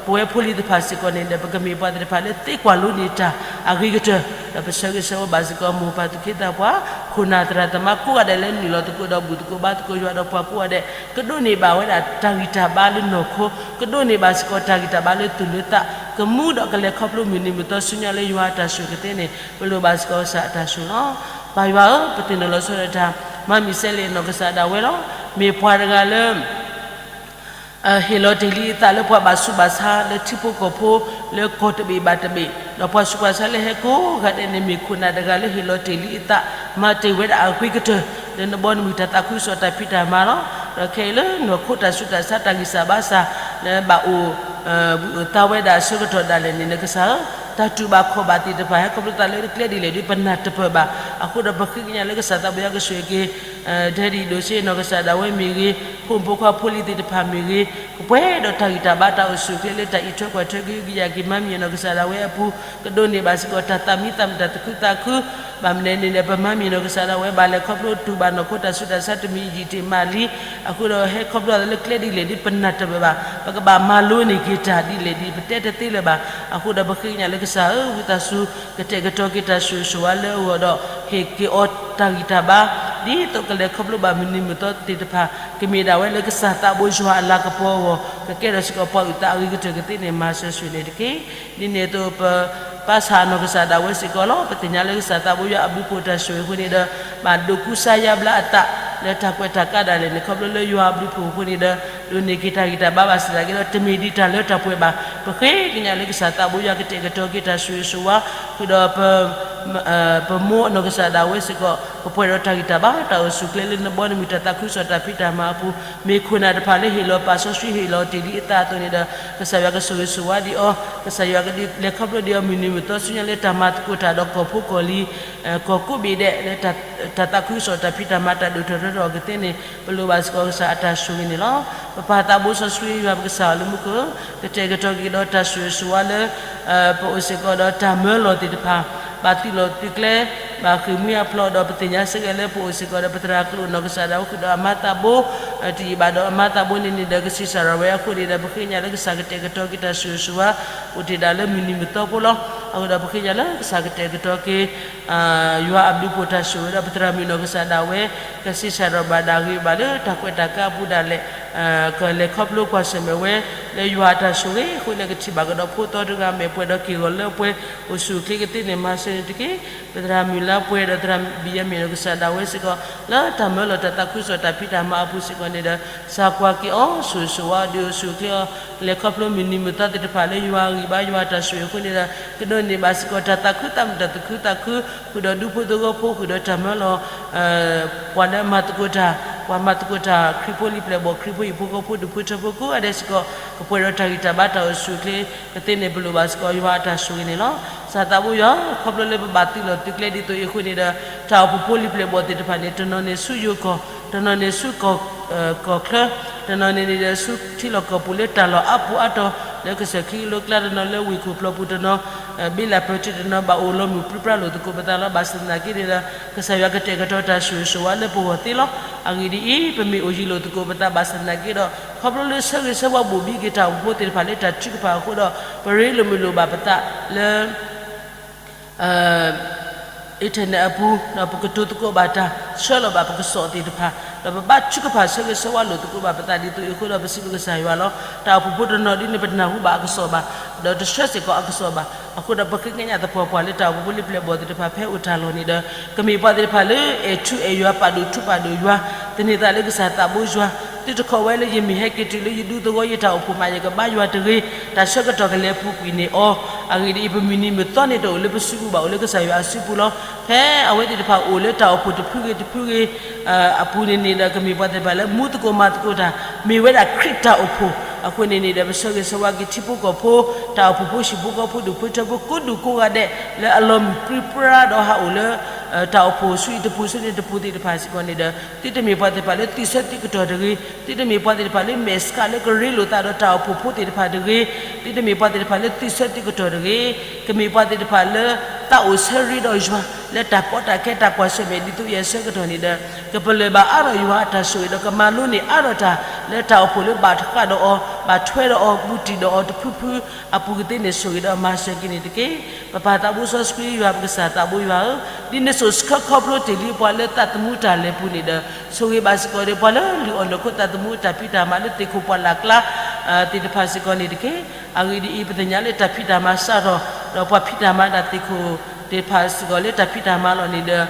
ပဝဲဖိလံၤတဖၣ်စ့ၢ်ကီးန့ၣ်ဒီး ပကမ့ၢ်ပှၤသ့ၣ်တဖၣ်လၢသ့ကွၢ်လိန့ၢ်တၢ်အဂ့ၤကတၢၢ် ဒီးပဆၢဂ့ၤဆၢဝါဘၣ်စ့ၢ်ကီး မိၢ်ပၢ်သူၣ်က့သးပှၢ် ခိၣ်နၢ်သရၣ်သမါကိးဂၤဒဲးလၢနုာ်လီၤသကိးဒီးဘူၣ်သကိးဘါသကိးယွၤဒီးပှၤကိးဂၤဒဲး ကဒိးန့ၢ်ဘၣ်ဝဲဒၣ်တၢ်ဂံၢ်တၢ်ဘါလၢနီၢ်ခိ ကဒိးန့ၢ်ဘၣ်စ့ၢ်ကီးတၢ်ဂံၢ်တၢ်ဘါလၢသူၣ်လၢသး ကမူဒီးကလဲၤခီဖျိမုၢ်နံၤမုၢ်သီဆူညါလၢယွၤအတၢ်ဆိၣ်ဂ့ၤကသ့န့ၣ် ပလိၣ်ဘၣ်စ့ၢ်ကီးကစၢ်အတၢ်ဆိၣ်ဂ့ၤလီၤ. ပၢ်ယွၤဧၢ, ပသ့ၣ်နီၣ်လီၤဆီဒၣ်တၢ် မၤမံၤစဲးလ့ၣ်အနီၢ်ကစၢ်ဒၣ်ဝဲလီၤ. မ့ၢ်ပှၤတဂၤလၢ ဟ့ၣ်လီၤတ့ၢ်လံအသးလၢပှၤဘၣ်ဆူးဘၣ်ဆါ လၢထံဖိကီၢ်ဖိ လၢကီၢ်တဘ့ၣ်ဘၣ်တဘ့ၣ် ဒီးပှၤဆူးပှၤဆါလၢဟဲကိးဂၤဒဲးန့ၣ် မ့ၢ်ခိၣ်နၢ်တဂၤလၢဟ့ၣ်လီၤတ့ၢ်လံအသး မၤတ့ၢ်ဝဲဒၣ်အဂ့ၤကတၢၢ် လၢနဘီနမုၢ်တၢ်သးခုကစီၣ်တၢ်ဖံးတၢ်မၤလီၤ. ဒီးခဲအံၤလၢနီၢ်ခိတၢ်ဆူးတၢ်ဆါတၢ်ဂံၢ်စၢ်ဘါစၢ် လၢဘၣ်အိၣ် ဝံၣ်အုၣ်သါဝဲဒၣ်အဆၢကတီၢ်ဒၣ်လဲာ်န့ၣ် နကစၢ်ဧၢ, တၢ်တူၢ်ဘၣ်ခီၣ်ဘၣ်သ့ၣ်တဖၣ် ဟဲခီဖျိသးလၢကျဲဒ်လဲၣ်ဒီး ပနၢ်တပၢၢ်ဘၣ်. အဃိဒီးပဃ့ကညးလၢကစၢ်သးဘိယွၤကဆိၣ်ဂ့ၤက့ၤ ဒဲဒံၣ်ဒိၣ်ဆ့နီၢ်ကစၢ်ဒၣ်ဝဲမ့ၢ်ဂ့ၤ, ဖိမုၣ်ဖိခွါဖိလံၤသ့ၣ်တဖၣ်မ့ၢ်ဂ့ၤ, ကပှဲၤဒီးတၢ်ဂံၢ်တၢ်ဘါတၢ်အိၣ်ဆူၣ်အိၣ်ချ့လၢတၢ်အံးထွဲကွၢ်ထွဲကဟုကယာ်က့ၤမၤမံၤအနီၢ်ကစၢ်ဒၣ်ဝဲအပူၤ, ကဒိးန့ၢ်ဘၣ်စ့ၢ်ကီးတၢ်သးမံသးမုာ်တၢ်သူၣ်ခုသးခု, ဘၣ်မနုၤန့ၣ်ဒီး ပမၤမံၤအနီၢ်ကစၢ်ဒၣ်ဝဲ ဘၣ်လဲၤခီဖျိတူၢ်ဘၣ်နီၢ်ခိတၢ်ဆူးတၢ်ဆါတမံၤယံာ်တ့ၢ်မးလံ, အဃိဒီးဟဲခီဖျိသးလၢကျဲဒ်လဲၣ်ဒီး ပနၢ်တပၢၢ်ဘၣ်, ပကဘၣ်မၤလိန့ၢ်က့ၤတၢ်ဒ်လဲၣ်ဒီး ပတဲတသ့လၢၤဘၣ်. အဃိဒီးပဃ့ကညးလၢကစၢ်ဧၢ, ဝံသးစူၤ ကတဲာ်ကတီၤက့ၤတၢ်ဆိၣ်ဂ့ၤဆိၣ်ဝါလၢအဂီၢ်ဒီး ဟ့ၣ်က့ၤအီၤတၢ်ဂံၢ်တၢ်ဘါ ဒ်သိးကလဲၤခီဖျိဘၣ်မုၢ်နံၤမုၢ်သီသ့ၣ်တဖၣ် ကမ့ၢ်ဒၣ်ဝဲလၢကစၢ်သးဘိယွၤအလၤကပီၤအဂီၢ် ကကဲထီၣ်စ့ၢ်ကီးပှၤအုၣ်သးအဂ့ၤကတၢၢ်ကသ့န့ၣ် မၤစၢၤဆိၣ်န့ၣ်တက့ၢ်. ဒ်န့ၣ်အသိး ပပၢ်ဆၣ်အနီၢ်ကစၢ်ဒၣ်ဝဲစ့ၢ်ကီးလီၤ. ပသ့ၣ်ညါလၢကစၢ်သးဘိယွၤအဘျုးဖှိၣ်တၢ်ဆိၣ်ဂ့ၤအဃိန့ၣ်ဒီး ဘၣ်ဒိးကူစါယါဘျါအသး လၢတၢ်ကွဲးတၢ်ကးဒၣ်လဲာ်န့ၣ် ခီဖျိလၢယွၤအဘျုးဖှိၣ်အဃိန့ၣ်ဒီး ဒိးန့ၢ်က့ၤတၢ်ဂံၢ်တၢ်ဘါဘၣ်ဆၣ်သနာ်က့ဒီး တမ့ၢ်ဒ်တၢ်လၢတၢ်ပှဲၤဘၣ်. ပဃ့ကညးလၢကစၢ်သးဘိယွၤကတဲာ်ကတီၤက့ၤတၢ်ဆိၣ်ဂ့ၤဆိၣ်ဝါ ဃုာ်ဒီး ပမိၢ်အနီၢ်ကစၢ်ဒၣ်ဝဲစ့ၢ်ကီး ကပှဲၤဒီးတၢ်ဂံၢ်တၢ်ဘါ တၢ်အိၣ်ဆူၣ်အိၣ်ချ့လၢနဘီနမုၢ်တၢ်သးခုကစီၣ်တၢ်ဖံးတၢ်မၤအပူၤ, မ့ၢ်ခိၣ်နၢ်တဖၣ်လၢဟ့ၣ်လီၤပာ်စီဆှံဟ့ၣ်လီၤတ့ၢ်လံအသးအသိးန့ၣ်ဒီး ကစၢ်ယွၤကဆိၣ်ဂ့ၤဆိၣ်ဝါဒံးအီၤ, ကစၢ်ယွၤကဒုးလဲၤခီဖျိဒံးအီၤ မုၢ်နံၤမုၢ်သီဆူညါလၢတၢ်မၤသကိးတၢ်ဒီးကီၢ်ဖိကီၢ်လံၤ ကီၢ်ကိးဘ့ၣ်ဒဲး လၢတၢ်သးခုကစီၣ်တၢ်ဖံးတၢ်မၤတၢ်ဒိၣ်ထီၣ်ထီထီၣ်အီၤကသ့န့ၣ် ပလိၣ်ဘၣ်စ့ၢ်ကီးကစၢ်အတၢ်ဆိၣ်ဂ့ၤန့ၣ်လီၤ. ပပၢ်သးဘိစီဆှံယွၤပကစၢ်အလၢမူခိၣ်, ကတဲာ်ကတီၤက့ၤဒီးတၢ်ဆိၣ်ဂ့ၤဆိၣ်ဝါလၢ ပအိၣ်စ့ၢ်ကီးဒီးတၢ်မၢလီၤသ့ၣ်တဖၣ်, ဘၣ်သုးလီၢ်သုးကျဲ, ဘၣ်ဃ့ၢ်မှံဟးဖျိးဒီး ပသ့ၣ်ညါစ့ၢ်ကီးလၢပအိၣ်စ့ၢ်ကီးဒီးပသရၣ်ကျိာ်နီၢ်ကစၢ်ဒၣ်ဝဲဃုာ်ဒီးအမါသးဘိ, တယံာ်ဘၣ်ဒီးအမါသးဘိန့ၣ်န့ၣ်ဒီး ကဆံးစၢ်ရီၣ်ဝဲအဃိန့ၣ်ဒီး ပဃ့ကညးလၢကစၢ်ကတဲာ်ကတီၤက့ၤတၢ်ဆိၣ်ဂ့ၤဆိၣ်ဝါ အိၣ်တ့ၢ်ဒၣ်လၢမုၢ်နံၤမုၢ်သီဖိလီၤ. အဃိဒီးပဃ့ကညးလၢကစၢ်ကတဲာ်ကတီၤက့ၤ ယွၤအဘျုးဖှိၣ်တၢ်ဆိၣ်ဂ့ၤဒီး ပသရၣ်မုၣ်နီၢ်ကစၢ်ဒၣ်ဝဲ ကဆံးစၢ်ရီၣ်ဘၣ်ဒၣ်ဂ့ၤဘၣ်လၢတၢ်ကွဲးတၢ်ကးအပူၤဒၣ်လဲာ်, ကလဲၤခီဖျိကွၢ်ဆၢၣ်မဲာ်ဝဲ လၢယွၤအတၢ်ဆိၣ်ဂ့ၤအဃိန့ၣ် ကထံၣ်ဘၣ်ကဒီးဖိသီတဂၤ မဲာ်ပှဲၤဒီးက့ၢ်ဂီၤလၢပှဲၤ အိၣ်ဆူၣ်အိၣ်ချ့ကသ့န့ၣ် မၤစၢၤန့ၣ်တက့ၢ်. ပသရၣ်မုၣ်လါပှဲၤဒီးသရၣ်ဘံၣ်ယၤမံၣ်နီၢ်ကစၢ်ဒၣ်ဝဲစ့ၢ်ကီး လၢတၢ်မၢလီၤတၢ်သးခုကစီၣ်တၢ်ဖံးတၢ်မၤအပူၤစ့ၢ်ကီးန့ၣ်ဒီး စၢ်ကွၢ်က့ၤအီၤ ဆိၣ်ဂ့ၤဆိၣ်ဝါအီၤ ဒုးအိၣ်ဆူၣ်အိၣ်ချ့အီၤ လဲၤခီဖျိမုၢ်နံၤမုၢ်သီသ့ၣ်တဖၣ်လၢယွၤအဂံၢ်ဘါယွၤအတၢ်ဆိၣ်ဂ့ၤအဃိန့ၣ်ဒီး ကဒိးန့ၢ်ဘၣ်စ့ၢ်ကီးတၢ်သးခုသးမုာ်တၢ်သူၣ်ခုသးခု ဃုာ်ဒီးဒူဖိသဝီဖိ ဃုာ်ဒီးတၢ်မၢလီၤ ပှၤလၢအမၤသကိးတၢ်, ပှၤမၤသကိးတၢ် ခရံာ်ဖိလံၤပျဲၢ်ဘီၣ် ခရံာ်ဖိဟံၣ်ဖိဃီဖိ ဒူၣ်ဖိထၢဖိကိးဂၤဒဲးစ့ၢ်ကီး ကပှဲၤဒီးတၢ်ဂံၢ်တၢ်ဘါတၢ်အိၣ်ဆူၣ်အိၣ်ချ့ကသ့န့ၣ် ပလိၣ်ဘၣ်စ့ၢ်ကီးယွၤအတၢ်ဆိၣ်ဂ့ၤန့ၣ်လီၤ. ကစၢ်သးဘိယွၤ ခီဖျိလၢပဘၣ်သုးလီၢ်သုးကျဲဒ်သိးအံၤအဃိန့ၣ်ဒီး တၢ်အိၣ်ဖှိၣ်ဖိလံၤပျဲၢ်ဘီၣ်သ့ၣ်တဖၣ်န့ၣ် တနီၤန့ၣ်ဆူယိၤကီၢ်, တနီၤန့ၣ်ဆူ ကီၢ်ချၢ, တနီၤန့ၣ်န့ၣ်ဒီးဆူထံလီၢ်ကီၢ်ပူၤလၢတၢ်လီၢ်အါပူၤအါတီၤ လၢကစၢၢ်ခံကလိကျါ တနီၤလၢဝ့ၢ်ခိၣ်ပျီပူၤ တနီၤ ဘ့လၣ်ပၢၢ်ထံး တနီၤဘၣ်အိၣ်လီၤမုၢ်ပြံပြါလိာ်သကိးပသးလီၤ. ဘၣ်ဆၣ်သနာ်က့န့ၣ်ဒီး ကစၢ်ယွၤကတဲာ်ကတီၤတၢ်ဆိၣ်ဂ့ၤဆိၣ်ဝါလၢပဂီၢ်သ့လီၤ. အဂ့ၢ်ဒ်အံၤ, ပမ့ၢ်အိၣ်ယံၤလိာ်သကိးပသးဘၣ်ဆၣ်သနာ်က့ဒီး ခီဖျိလၢဆၢဂ့ၤဆၢဝါဘိၣ်ဘံက့ၤတၢ်အိၣ်ဖှိၣ်ဖိသ့ၣ်တဖၣ်လၢတၢ်ထုကဖၣ်အဃိဒီး ပရ့လိာ်မုာ်လိာ်ဘၣ်ပသးလၢ internet အပူၤ ဒီးပကတိၤသကိးဘၣ်တၢ် ဆှၢလီၤဘၣ်ပကစီၣ်သ့ၣ်တဖၣ် ဒီးပဘၣ်ထုကဖၣ်ဆၢဂ့ၤဆၢဝါလိာ်သကိးဘၣ်ပသးဒ်သိးအံၤအဃိဒီး ပစံးဘျုးကစၢ်ယွၤလီၤ. တၢ်အိၣ်ဖှိၣ်ဖိတနီၤဒ်န့ၣ် ပတနၢ်ဟူဘၣ်အကစီၣ်ဘၣ်, ဒီးတဆှၢစ့ၢ်ကီးအကစီၣ်ဘၣ်. အဃိဒီးပဃ့ကညးသပှၢ်ပှၢ်လၢတၢ်အိၣ်ဖှိၣ်ဖိလံၤပျဲၢ်ဘီၣ်သ့ၣ်တဖၣ်ဖဲအိၣ်တၢ်လီၢ်န့ၣ်ဒီး ကမ့ၢ်ပှၤသ့ၣ်တဖၣ်လၢအဲၣ်ထူအဲၣ်ယွၤ ပာ်ဒိၣ်ထူပာ်ဒိၣ်ယွၤ, သန့ၤသးလၢကစၢ်သးဘိယွၤ, သုတခီဝဲလၢယမ့ၢ်ဟဲက့ၤတုၤလၢယဒူသဝီ ယတၢ်အိၣ်ဖှိၣ်မး ယကဘါယွၤတဂ့ၤ, တၢ်ဆၢကတီၢ်ကလဲၤပူၤကွံာ်န့ၢ်အီၤ. အဂ့ၢ်ဒ်အံၤ, ပမုၢ်နံၤမုၢ်သီန့ၣ်တအိၣ်လၢပစုပူၤဘၣ်, အိၣ်လၢကစၢ်ယွၤအစုပူၤလီၤ. ဖဲအဝဲသ့ၣ်တဖၣ်အိၣ်လၢတၢ်အိၣ်ဖှိၣ်တဖုဂ့ၤတဖုဂ့ၤ အပူၤန့ၣ်န့ၣ်ဒီး ကမ့ၢ်ပှၤသ့ၣ်တဖၣ်လၢမူသကိးမၤသကိးတၢ် မ့ၢ်ဝဲဒၣ်ခရံာ်တၢ်အိၣ်ဖှိၣ်အဃိန့ၣ်န့ၣ်ဒီး ပဆၢဂ့ၤဆၢဝါက့ၤထံဖိကီၢ်ဖိ တၢ်အိၣ်ဖှိၣ်ဖိဟံၣ်ဖိဃီဖိ ဒူၣ်ဖိထၢဖိ ကိးဒူၣ်ကိးဂၤဒဲး လၢအလီၤမုၢ်ပြံပြါဒီးဟးအိၣ်လၢ တၢ်အိၣ်ဖှိၣ်ဆူအံၤတပူၤဆူန့ၣ်တပူၤသ့ၣ်တဖၣ်စ့ၢ်ကီးန့ၣ်ဒီး သုတမ့ၢ်ပှၤသ့ၣ်တဖၣ်လၢသံဆၢသံကတီၢ်တဂ့ၤ, သုတမ့ၢ်ပှၤသ့ၣ်တဖၣ်လၢမဲာ်ဆှးလၢကရ့လိာ်သးဒီးတၢ်အိၣ်ဖှိၣ်ဖိသ့ၣ်တဖၣ်တဂ့ၤ, သုတမ့၁ၣ်ပှၤသ့ၣ်တဖၣ်လၢသံဆၢသံကတီၢ်တဂ့ၤ, ကမ့ၢ်ပှၤသ့ၣ်တဖၣ်လၢ သးအိၣ်ဆၢရ့ဒီးယွၤ လၢတၢ်ကီတၢ်ခဲတၢ်ကွၢ်ဆၢၣ်မဲာ်ဒ်သိးအံၤအဆၢကတီၢ်န့ၣ်ဒီး ကပလၢၢ်ဘၣ်အါထီၣ်ယွၤအတၢ်ဆိၣ်ဂ့ၤဒီး ကမၤလိန့ၢ်အါထီၣ်တၢ် လၢတၢ်အိၣ်ဖှိၣ်လၢဘၣ်ထွဲဒီးအီၤ, ဘၣ်ထွဲဒီးအီၤ, ဘူးတံၢ်ဒီးအီၤတဖုဖုအပူၤကသ့န့ၣ် ဆိၣ်ဂ့ၤဒီးမၤစၢၤက့ၤန့ၣ်တက့ၢ်. ပပၢ်သးဘိစီဆှံယွၤ ပကစၢ်သးဘိယွၤဧၢ, ဒ်နဆိၣ်ဆၢခီဖျိတ့ၢ်လံပှၤလၢသးသမူတၢ်လဲၤပူၤန့ၣ်ဒီး ဆိၣ်ဂ့ၤဘၣ်စ့ၢ်ကီးဒီးပှၤလၢလုၢ်အီၣ်လီၢ်ခိသးသမူအတၢ်ဖံးတၢ်မၤလၢသ့ၣ်ခိၣ်ပှၢ်လၢ်ကျါ သ့ၣ်တဖၣ်စ့ၢ်ကီးန့ၣ်တက့ၢ်. အဂ့ၢ်ဒ်အံၤ, ပသ့ၣ်ညါလၢတၢ်ဖံးတၢ်မၤစးထီၣ်ဒီးပှၤဖံးတၢ်မၤတၢ်သ့ၣ်ခိၣ်သ့ၣ်တဖၣ်စ့ၢ်ကီးလၢတၢ်ဖံးတၢ်မၤလီၤန့ၣ်ဒီး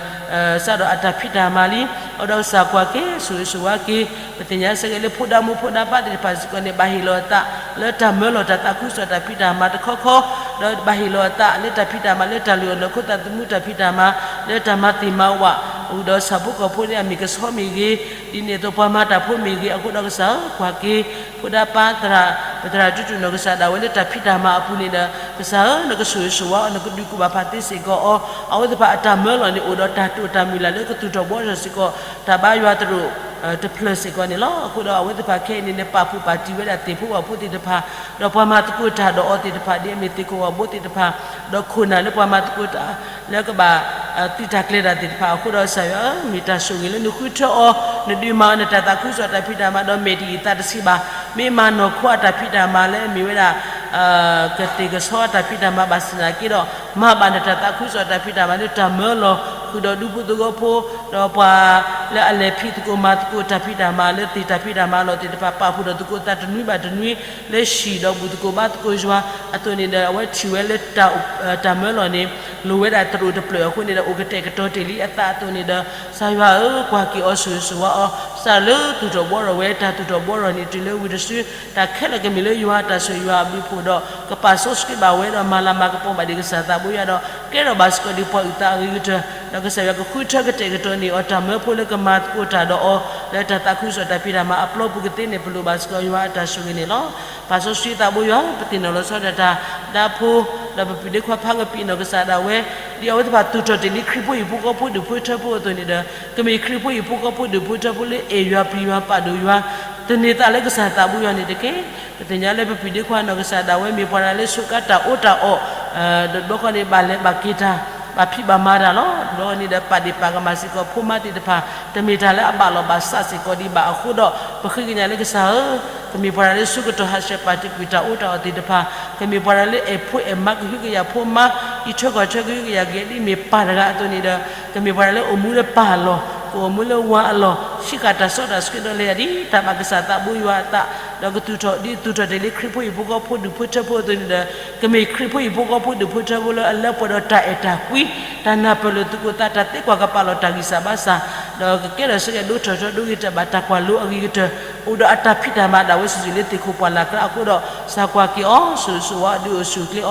စးထီၣ်အတၢ်ဖံးတၢ်မၤလံ. အဃိဒီးကစၢ်ကွၢ်က့ၤ ဆိၣ်ဂ့ၤဆိၣ်ဝါက့ၤ, ပသ့ၣ်ညါစ့ၢ်ကီးလၢဖိဒၣ်မူဖိဒၣ်ပၢ်သ့ၣ်တဖၣ်စ့ၢ်ကီးန့ၣ် ဘၣ်ဟ့ၣ်လီၤအသးလၢတၢ်မၢလီၤတၢ်သးခုကစီၣ်တၢ်ဖံးတၢ်မၤတခီခီ, ဒီးဘၣ်ဟ့ၣ်လီၤအသးလၢတၢ်ဖံးတၢ်မၤလၢတၢ်လုၢ်အီၣ်လီၢ်ခိသးသမူတၢ်ဖံးတၢ်မၤ လၢတၢ်မၤသ့ၣ်မၤဝၣ် အိၣ်ဒီးဆၣ်ဖိကီၢ်ဖိန့ၣ်အမ့ၢ်ကဆီမ့ၢ်ဂ့ၤ, ဒ်န့ၣ်အသိးပှၤမၤတၢ်ဖိမ့ၢ်ဂ့ၤ, အဃိဒီးကစၢ်ဧၢ ကွၢ်က့ၤ ဖိဒၣ်ပၢ်သရၣ်, ပသရၣ်ဒုးတူၢ်နီၢ်ကစၢ်ဒၣ်ဝဲလၢတၢ်ဖံးတၢ်မၤအပူၤန့ၣ်ဒီး ကစၢ်ဧၢ နကဆိၣ်ဂ့ၤဆိၣ်ဝါအီၤ နကဒုးကူၣ်ဘၣ်ဖးသ့စ့ၢ်ကီးအီၤ, အဝဲသ့ၣ်တဖၣ်အတၢ်မၢလီၤန့ၣ် အိၣ်ဒီးတၢ်တိာ်တၢ်မုၢ်လၢ်လၢကသူၣ်ထီၣ်ဘှီထီၣ်စ့ၢ်ကီး တၢ်ဘါယွၤသရိာ်တဖျၢၣ်စ့ၢ်ကီးန့ၣ်လီၤ. အဃိဒီးအဝဲသ့ၣ်တဖၣ်ခဲအံၤန့ၣ် နပာ်ဖှိၣ်ပာ်တံၢ်ဝဲဒၣ်သ့ၣ်ဖိဝၣ်ဖိသ့ၣ်တဖၣ်, ဒီးပှၤမၤသကိးတၢ်ဒီးအီၤသ့ၣ်တဖၣ် ဒ်အမ့ၢ်သ့ၣ်ခိၣ်ဝၣ်ဘိသ့ၣ်တဖၣ်, ဒီးခိၣ်နၢ်လၢပှၤမၤသကိးတၢ် လၢကဘၣ် သုးတၢ်ကျဲၤတၢ်သ့ၣ်တဖၣ်အဃိဒီး ကစၢ်ယွၤဧၢ မ့ၢ်တၢ်ဆိၣ်ဂ့ၤလၢနဃုထၢအီၤ, နဒုးမၤအီၤ နတၢ်သးခုကစီၣ်တၢ်ဖံးတၢ်မၤဒီး မဲာ်တယံာ်သးတဆံးဘၣ်, မ့ၢ်မၤနီၢ်ခိအတၢ်ဖံးတၢ်မၤလၢအမ့ၢ်ဝဲဒၣ် ကသ့ၣ်ကဆီအတၢ်ဖံးတၢ်မၤဘၣ်ဆၣ်သနာ်က့ဒီး မၤဘၣ်နတၢ်သးခုကစီၣ်တၢ်ဖံးတၢ်မၤလၢတၢ်မၢလီၤဃုာ်ဒီးဒူဖိသဝီဖိ, ဒီးပှၤလၢအလဲၤဖံးသကိးမၤသကိးတၢ်ဖံးတၢ်မၤလၢသ့ၣ်တၢ်ဖံးတၢ်မၤလီၤသ့ၣ်တဖၣ် ပာ်ဖှိၣ်ဒီးသကိးသးတနွံဘၣ်တနွံ လၢဟံၣ်ဒီးဘူၣ်သကိးဘါသကိးယွၤအသိးန့ၣ်ဒီး အဝဲထံၣ်ဝဲလၢ တၢ်မၢလီၤန့ၣ် လိၣ်ဝဲဒၣ်သရိာ်တဖျၢၣ်အဃိန့ၣ်ဒီး အိၣ်ကတဲာ်ကတီၤတ့ၢ်လံအသးအသိးန့ၣ်ဒီး ကစၢ်ယွၤဧၢ ကွၢ်က့ၤအီၤ ဆိၣ်ဂ့ၤဆိၣ်ဝါအီၤ, စးလၢသူၣ်ထီၣ်ဘှီထီၣ်ဝဲ တၢ်သူၣ်ထီၣ်ဘှီထီၣ်န့ၣ် တုၤလၢဝံၤတစု တၢ်ခဲလၢာ်ကမ့ၢ်လၢယွၤအတၢ်ဆိၣ်ယွၤအဘျုးအဖှိၣ်ဒီး ကပာ်စီဆှံဘၣ်ဝဲဒီး မၤလၤမၤကပီၤဘၣ်ဒံးကစၢ်သးဘိယွၤဒီး ကဲထီၣ်ဘၣ်စ့ၢ်ကီးဒံးပှၤအုၣ်သးအဂ့ၤကတၢၢ်, ဒီးကစၢ်ယွၤကဃုထၢကတဲာ်ကတီၤန့ၢ်အီၤ တၢ်မၢဖိလၢကမၤသကိးတၢ်ဒီးအီၤ လၢတၢ်သးခုကစီၣ်တၢ်ဖံးတၢ်မၤအပျီပူၤကသ့န့ၣ် ပလိၣ်ဘၣ်စ့ၢ်ကီးယွၤအတၢ်ဆိၣ်ဂ့ၤန့ၣ်လီၤ. ပာ်စီဆှံသးဘိယွၤ ပသ့ၣ်နီၣ်လီၤဆီဒၣ်တၢ် ဒၣ်ဖိ ဒီးပပုၢ်ဒ့ခွါဖးကပံာ်နီၢ်ကစၢ်ဒၣ်ဝဲ ဒ်အဝဲသ့ၣ်တဖၣ်သူၣ်ထီၣ်တ့ၢ်လံခရံာ်ဖိဟံၣ်ဖိဃီဖိဒူၣ်ဖိထၢဖိအသိးန့ၣ်ဒီး ကမ့ၢ်ခရံာ်ဖိဟံၣ်ဖိဃီဖိဒူၣ်ဖိထၢဖိလၢအဲၣ်ယွၤပျံၤယွၤပာ်ဒိၣ်ယွၤ သန့ၤသးလၢကစၢ်သးဘိယွၤန့ၣ်တက့ၢ်. ပသ့ၣ်ညါလၢပပုၢ်ဒ့ခွါနီၢ်ကစၢ်ဒၣ်ဝဲ မ့ၢ်ပှၤတဂၤလၢစူးကါတၢ်အီၣ်တၢ်အီ, ဒီးတဘျီဃီန့ၣ် ဘၣ်လဲၤဘၣ်က့ၤတၢ် ဘၣ်ဖံးဘၣ်မၤတၢ်လီၤ. တဘျီဃီန့ၣ်ဒီး ပာ်ဒ့ၣ်ပာ်ကမၣ်စ့ၢ်ကီးဖိမါသ့ၣ်တဖၣ် တမ့ၢ်တၢ်လၢအဘၣ်လီၤဘၣ်စးစ့ၢ်ကီးဒံးဘၣ်အဃိဒီး ပဃ့ကညးလၢကစၢ်ဧၢ ကမ့ၢ်ပှၤတဂၤလၢဆၢကတီၢ်ဟးဆှဲးပာ်တ့ၢ်ကွံာ်တၢ်အီၣ်တၢ်အီသ့ၣ်တဖၣ်, ကမ့ၢ်ပှၤတဂၤလၢအဲၣ်ဖိအဲၣ်မါကဟုကယာ်ဖိမါ, အံးထွဲကွၢ်ထွဲကဟုကယာ်က့ၤ ဒ်မ့ၢ်ပၢ်တဂၤအသိးန့ၣ်ဒီး ကမ့ၢ်ပှၤတဂၤလၢအိၣ်မူလၢပၢ်အလီၢ်, ကအိၣ်မူလၢဝၤအလီၢ်, ဟံးဃာ်တၢ်စီတၢ်ဆှံဒီးလဲၤဒ်တၢ်ဘၣ်ကစၢ်သးဘိယွၤအသး, ဒီးကသူၣ်ထီၣ်ဒ်သူၣ်ထီၣ်တ့ၢ်လံခရံာ်ဖိဟံၣ်ဖိဃီဖိဒူၣ်ဖိထၢဖိအသိးန့ၣ်ဒီး ကမ့ၢ်ခရံာ်ဖိဟံၣ်ဖိဃီဖိဒူၣ်ဖိထၢဖိလၢအလၢပှဲၤဒီးတၢ်အဲၣ်တၢ်ကွံ, တၢ်နၢ်ပၢၢ်လိာ်သကိးသး, တၢ်သ့ကွၢ်ကပာ်လီၤတၢ်ဂံၢ်စၢ်ဘါစၢ်, ဒီးကကဲထီၣ်စ့ၢ်ကီးဒိထီၣ်ထီဒိဂ့ၤတၢ်ဘၣ်တၢ်ကွၢ်လိအဂ့ၤကတၢၢ်, အိၣ်ဒီးအတၢ်ဖံးတၢ်မၤဒၣ်ဝဲစုာ်စုာ်လၢသ့ၣ်ခိၣ်ပှၢ်လၢ်ကျါအဃိဒီး ကစၢ်ကွၢ်က့ၤအီၤ ဆိၣ်ဂ့ၤဆိၣ်ဝါအီၤ ဒုးအိၣ်ဆူၣ်အိၣ်ချ့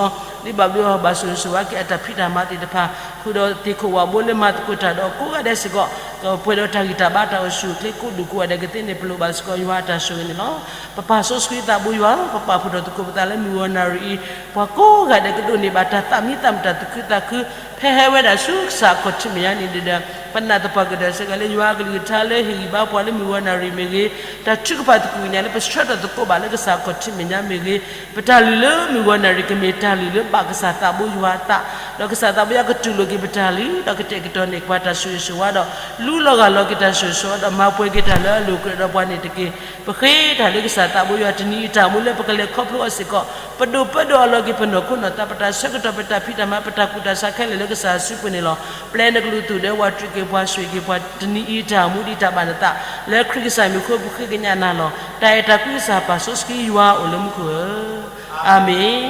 အီၤ, ဒ်ဘၣ်ဘျုးအီၤဘၣ်ဆိၣ်ဂ့ၤဆိၣ်ဝါက့ၤအတၢ်ဖံးတၢ်မၤသ့ၣ်တဖၣ်, ဃုာ်ဒီးသ့ၣ်ခိၣ်ဝၣ်ဘိလၢမၤသကိးတၢ်ဒီးကိးဂၤဒဲးစ့ၢ်ကီး ကပှဲၤဒီးတၢ်ဂံၢ်တၢ်ဘါတၢ်အိၣ်ဆူၣ်အိၣ်ချ့ကိးဒူၣ်ကိးဂၤဒဲးကသ့န့ၣ် ပလိၣ်ဘၣ်စ့ၢ်ကီးယွၤအတၢ်ဆိၣ်ဂ့ၤန့ၣ်လီၤ. ပပၢ်စီဆှံသးဘိယွၤဧၢ, ပပာ်ဖှိၣ်ထီၣ်သကိးပသးလၢမုၢ်ဂီၤနၣ်ရံၣ်အံၤ, ပှၤကိးဂၤဒဲးကဒိးန့ၢ်ဘၣ်တၢ်သးမံသးမုာ်တၢ်သူၣ်ခုသးခု ဖဲဟဲဝဲဒၣ်ဆူကစၢ်အခီၣ်ထံးမဲာ်ညါန့ၣ်ဒီး ပနာ်သပှၢ်ကတၢၢ်စ့ၢ်ကီးလၢယွၤအကလုၢ်ကထါလၢဟ့ၣ်ဂံၢ်ဘါပှၤလၢမုၢ်ဂီၤနၣ်ရံၣ်မ့ၢ်ဂ့ၤ, တၢ်ထုကဖၣ်သကိးကညးလၢပဆှၢထီၣ်သကိးဘၣ်လၢကစၢ်အခီၣ်ထံးမဲာ်ညါမ့ၢ်ဂ့ၤ, ပတၢ်လုၢ်လၢမုၢ်ဂီၤနၣ်ရံၣ်ကမ့ၢ်တၢ်လုၢ်လၢဘၣ်ကစၢ်သးဘိယွၤအသး, ဒီးကစၢ်သးဘိယွၤကတူၢ်လိာ်က့ၤပတၢ်လုၢ် ဒီးကတဲာ်ကတီၤန့ၢ်ပှၤတၢ်ဆိၣ်ဂ့ၤဆိၣ်ဝါဒီး လူလီၤဂာ်လီၤက့ၤတၢ်ဆိၣ်ဂ့ၤဆိၣ်ဝါဒီး မၤပှဲၤက့ၤတၢ်လၢအလိၤကြၢးဒီးပှၤန့ၣ်တက့ၢ်. ပဃ့တၢ်လၢကစၢ်သးဘိယွၤတနံၤအံၤတၢ်မူလၢပကလဲၤခီဖျိအီၤစ့ၢ်ကီး ပဒိးပၢဒိးအလီၤက့ၤပနီၢ်ခိနီၢ်သး ပတၢ်ဆၢကတီၢ် ပတၢ်ဖံးတၢ်မၤ ပတၢ်ကူၣ်တၢ်ဆးခဲလၢာ်လၢကစၢ်အစုပူၤန့ၣ်လီၤ. ပျဲနကလုၢ်သူၣ်ဒဲဝး တြံးက့ၤပှၤ ဆိၣ်ဂ့ၤက့ၤပှၤ တနံၤအံၤတၢ်မူဒ်တၢ်ဘၣ်နသး လၢခရံာ်ကစၢ်မံၤအဃိပဃ့ကညးနၤလီၤ. တၢ်အဲၣ်တၢ်ကွံကစၢ်ပၢ်စီဆှံယွၤအိၣ်လၢမူခိၣ်ဧၢ အၤမ့ၣ်.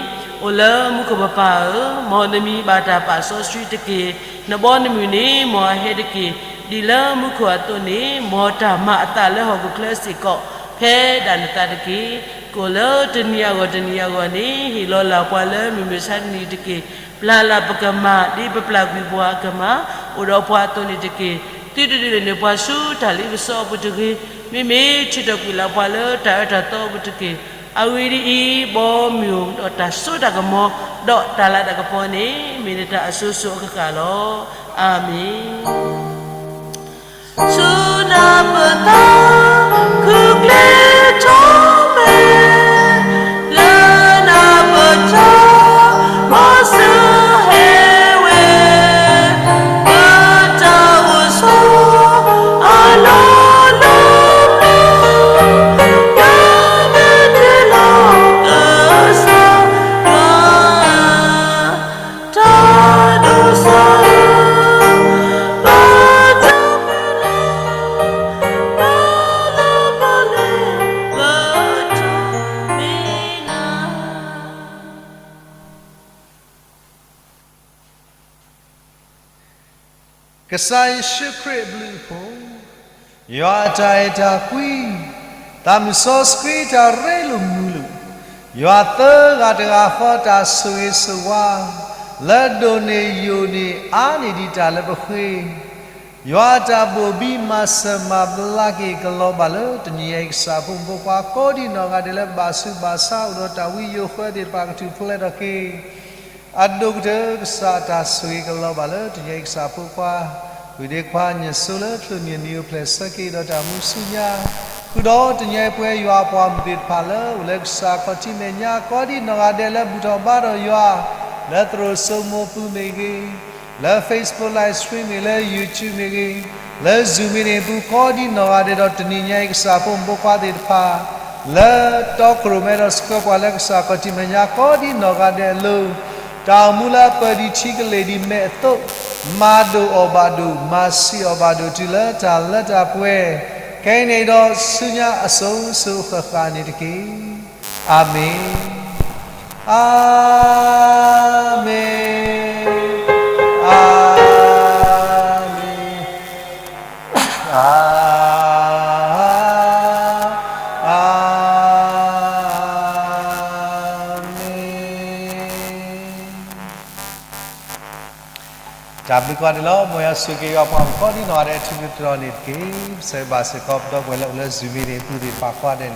အိၣ်လၢမူခိၣ်ပပၢ်ဧၢ, မ်နမံၤဘၣ်တၢ်ပာ်စီဆှံတက့ၢ်. နဘီနမုၢ်န့ၣ် မ်အဟဲတက့ၢ်. ဒ်လၢမူခိၣ်အသိးန့ၣ် မ်တၢ်မၤအသးလၢဟီၣ်ခိၣ်ချၢစ့ၢ်ကီး ဖဲဒၣ်နသးတက့ၢ်. ကိၣ်လၢတနံၤအဂီၢ်တနံၤအဂီၢ်န့ၣ် ဟ့ၣ်လီၤလၢပှၤလၢမုၢ်မဆါတနံၤတက့ၢ်. ပျၢ်လၢပကမၤ ဒ်ပပျၢ်ကွံာ်ပှၤအကမၤ အိၣ်ဒီးပှၤအသိးန့ၣ်တက့ၢ်. သုတဒုးနဲၣ်ပှၤဆူတၢ်လ့ပစီအပူၤတဂ့ၤ. မ့မ့ၢ်ထုးထီၣ်ကွံာ်လၢပှၤလၢတၢ်အၢတၢ်သီအပူၤတက့ၢ်. အဂ့ၢ်ဒ်အံၤ, ဘီမုၢ်ဒီးတၢ်စိတၢ်ကမီၤ ဒီးတၢ်လၤတၢ်ကပီၤန့ၣ် မ့ၢ်နတၢ်အစိၤစိၤအဃၣ်ဃၣ်လီၤ. အၤမ့ၣ်. ဆူနၢ်ပၢၢ်တၢ် ခုၣ်ကျဲထီၣ်မဲာ် လၢနၢ်ပၢၢ်တၢ် မ်စၢဟဲဝဲ ပတၢ်အိၣ်ဆိး အလီၢ်လီၢ်လီၢ် ကစၢ်ယ့ၣ်ၡူးခရံာ်အဘျုးအဖှိၣ်, ယွၤအတၢ်အဲၣ်တၢ်ကွံ, သးမုၢ်စီဆှံတၢ်ရ့လိာ်မုာ်လိာ်, ယွၤသၢဂၤတဂၤဃီတၢ်ဆိၣ်ဂ့ၤဆိၣ်ဝါ, လၢဒိၣ်န့ၢ်ယိာ်န့ၢ်အါန့ၢ်ဒံးတၢ်လၢပဃ့ ယွၤအတၢ်ဘိၣ်ဘံမၤစၢၤမၤဘျါက့ၤကလီၤဘၣ်လၢတနံၤညါအံၤ ကစၢ်ဖိမုၣ်ဖိခွါကိးဒံနီၢ်ဂၤဒဲးလၢဘၣ်ဆူးဘၣ်ဆါအိၣ်ဒီးတၢ်ဝံယိာ်ဃၢသ့ၣ်တဖၣ်ကထူၣ်ဖျဲးထီၣ်က့ၤ အဒိၣ်ကတၢၢ် ကစၢ်တၢ်ဆိၣ်ဂ့ၤကလီၤဘၣ်လၢတနံၤညါအံၤ ကစၢ်ဖိခွါ ဝံၤဒ့ခွါညၣ်စိလၢချုးန့ၢ်နံၤအိၣ်ဖျဲၣ်ဆၢက့ၤဒီးတၢ်မူဆူညါ, ဃုာ်ဒီးတနံၤညါအံၤပဝဲယွၤအပှၤမုၣ်သ့ၣ်တဖၣ်လၢအိၣ်လၢကစၢ်ခီၣ်ထံးမဲာ်ညါ ကိးဒံနီၢ်ဂၤဒဲးလၢဘူၣ်ထီၣ်ဘါထီၣ်ယွၤ လၢသရိာ်စိမိၤပူၤမ့ၢ်ဂ့ၤ, လၢ Facebook live stream မ့ၢ်ဂ့ၤ, လၢ YouTube မ့ၢ်ဂ့ၤ, လၢ Zoom meeting ပူၤကိးဒံနီၢ်ဂၤဒဲးဒီးတနံၤညါအံၤ ကစၢ်ဖိမုၣ်ဖိခွါသ့ၣ်တဖၣ် လၢတီခိၣ်ရိၣ်မဲဒီးဆှၢပှၤလၢကစၢ်ခီၣ်ထံးမဲာ်ညါကိးဒံနီၢ်ဂၤဒဲးအလိၤ တၢ်အိၣ်မူလၢအပၢၢ်ဒံးထံကလ့ၢ်ဒံးမဲာ်အသိး မၤဒိၣ်အီၣ်ဘၣ်ဒိၣ် မၤဆံးအီၣ်ဘၣ်ဒိၣ်တုၤလၢတၢ်လၢတၢ်ပှဲၤ ခဲအံၤန့ၣ်ဒီးဆူညါအစိၤစိၤဃၣ်ဃၣ်န့ၣ်တက့ၢ်. အၤမ့ၣ်. အၤမ့ၣ်, အၤမ့ၣ်, အၤမ့ၣ်. တၢ်ဘျုးကိးဂၤဒဲးလီၤ. မ်ယွၤဆိၣ်ဂ့ၤက့ၤယွၤပှၤကိးဒံနီၢ်ဂၤဒဲး ထူးထူးတီၤတီၤန့ၣ်တက့ၢ်. ပဆၢဂ့ၤဘၣ်စ့ၢ်ကီးပဒီပုၢ်ဝဲၢ်လၢအိၣ်လၢ Zoom meeting ပူၤသ့ၣ်တဖၣ်ကိးဂၤဒဲး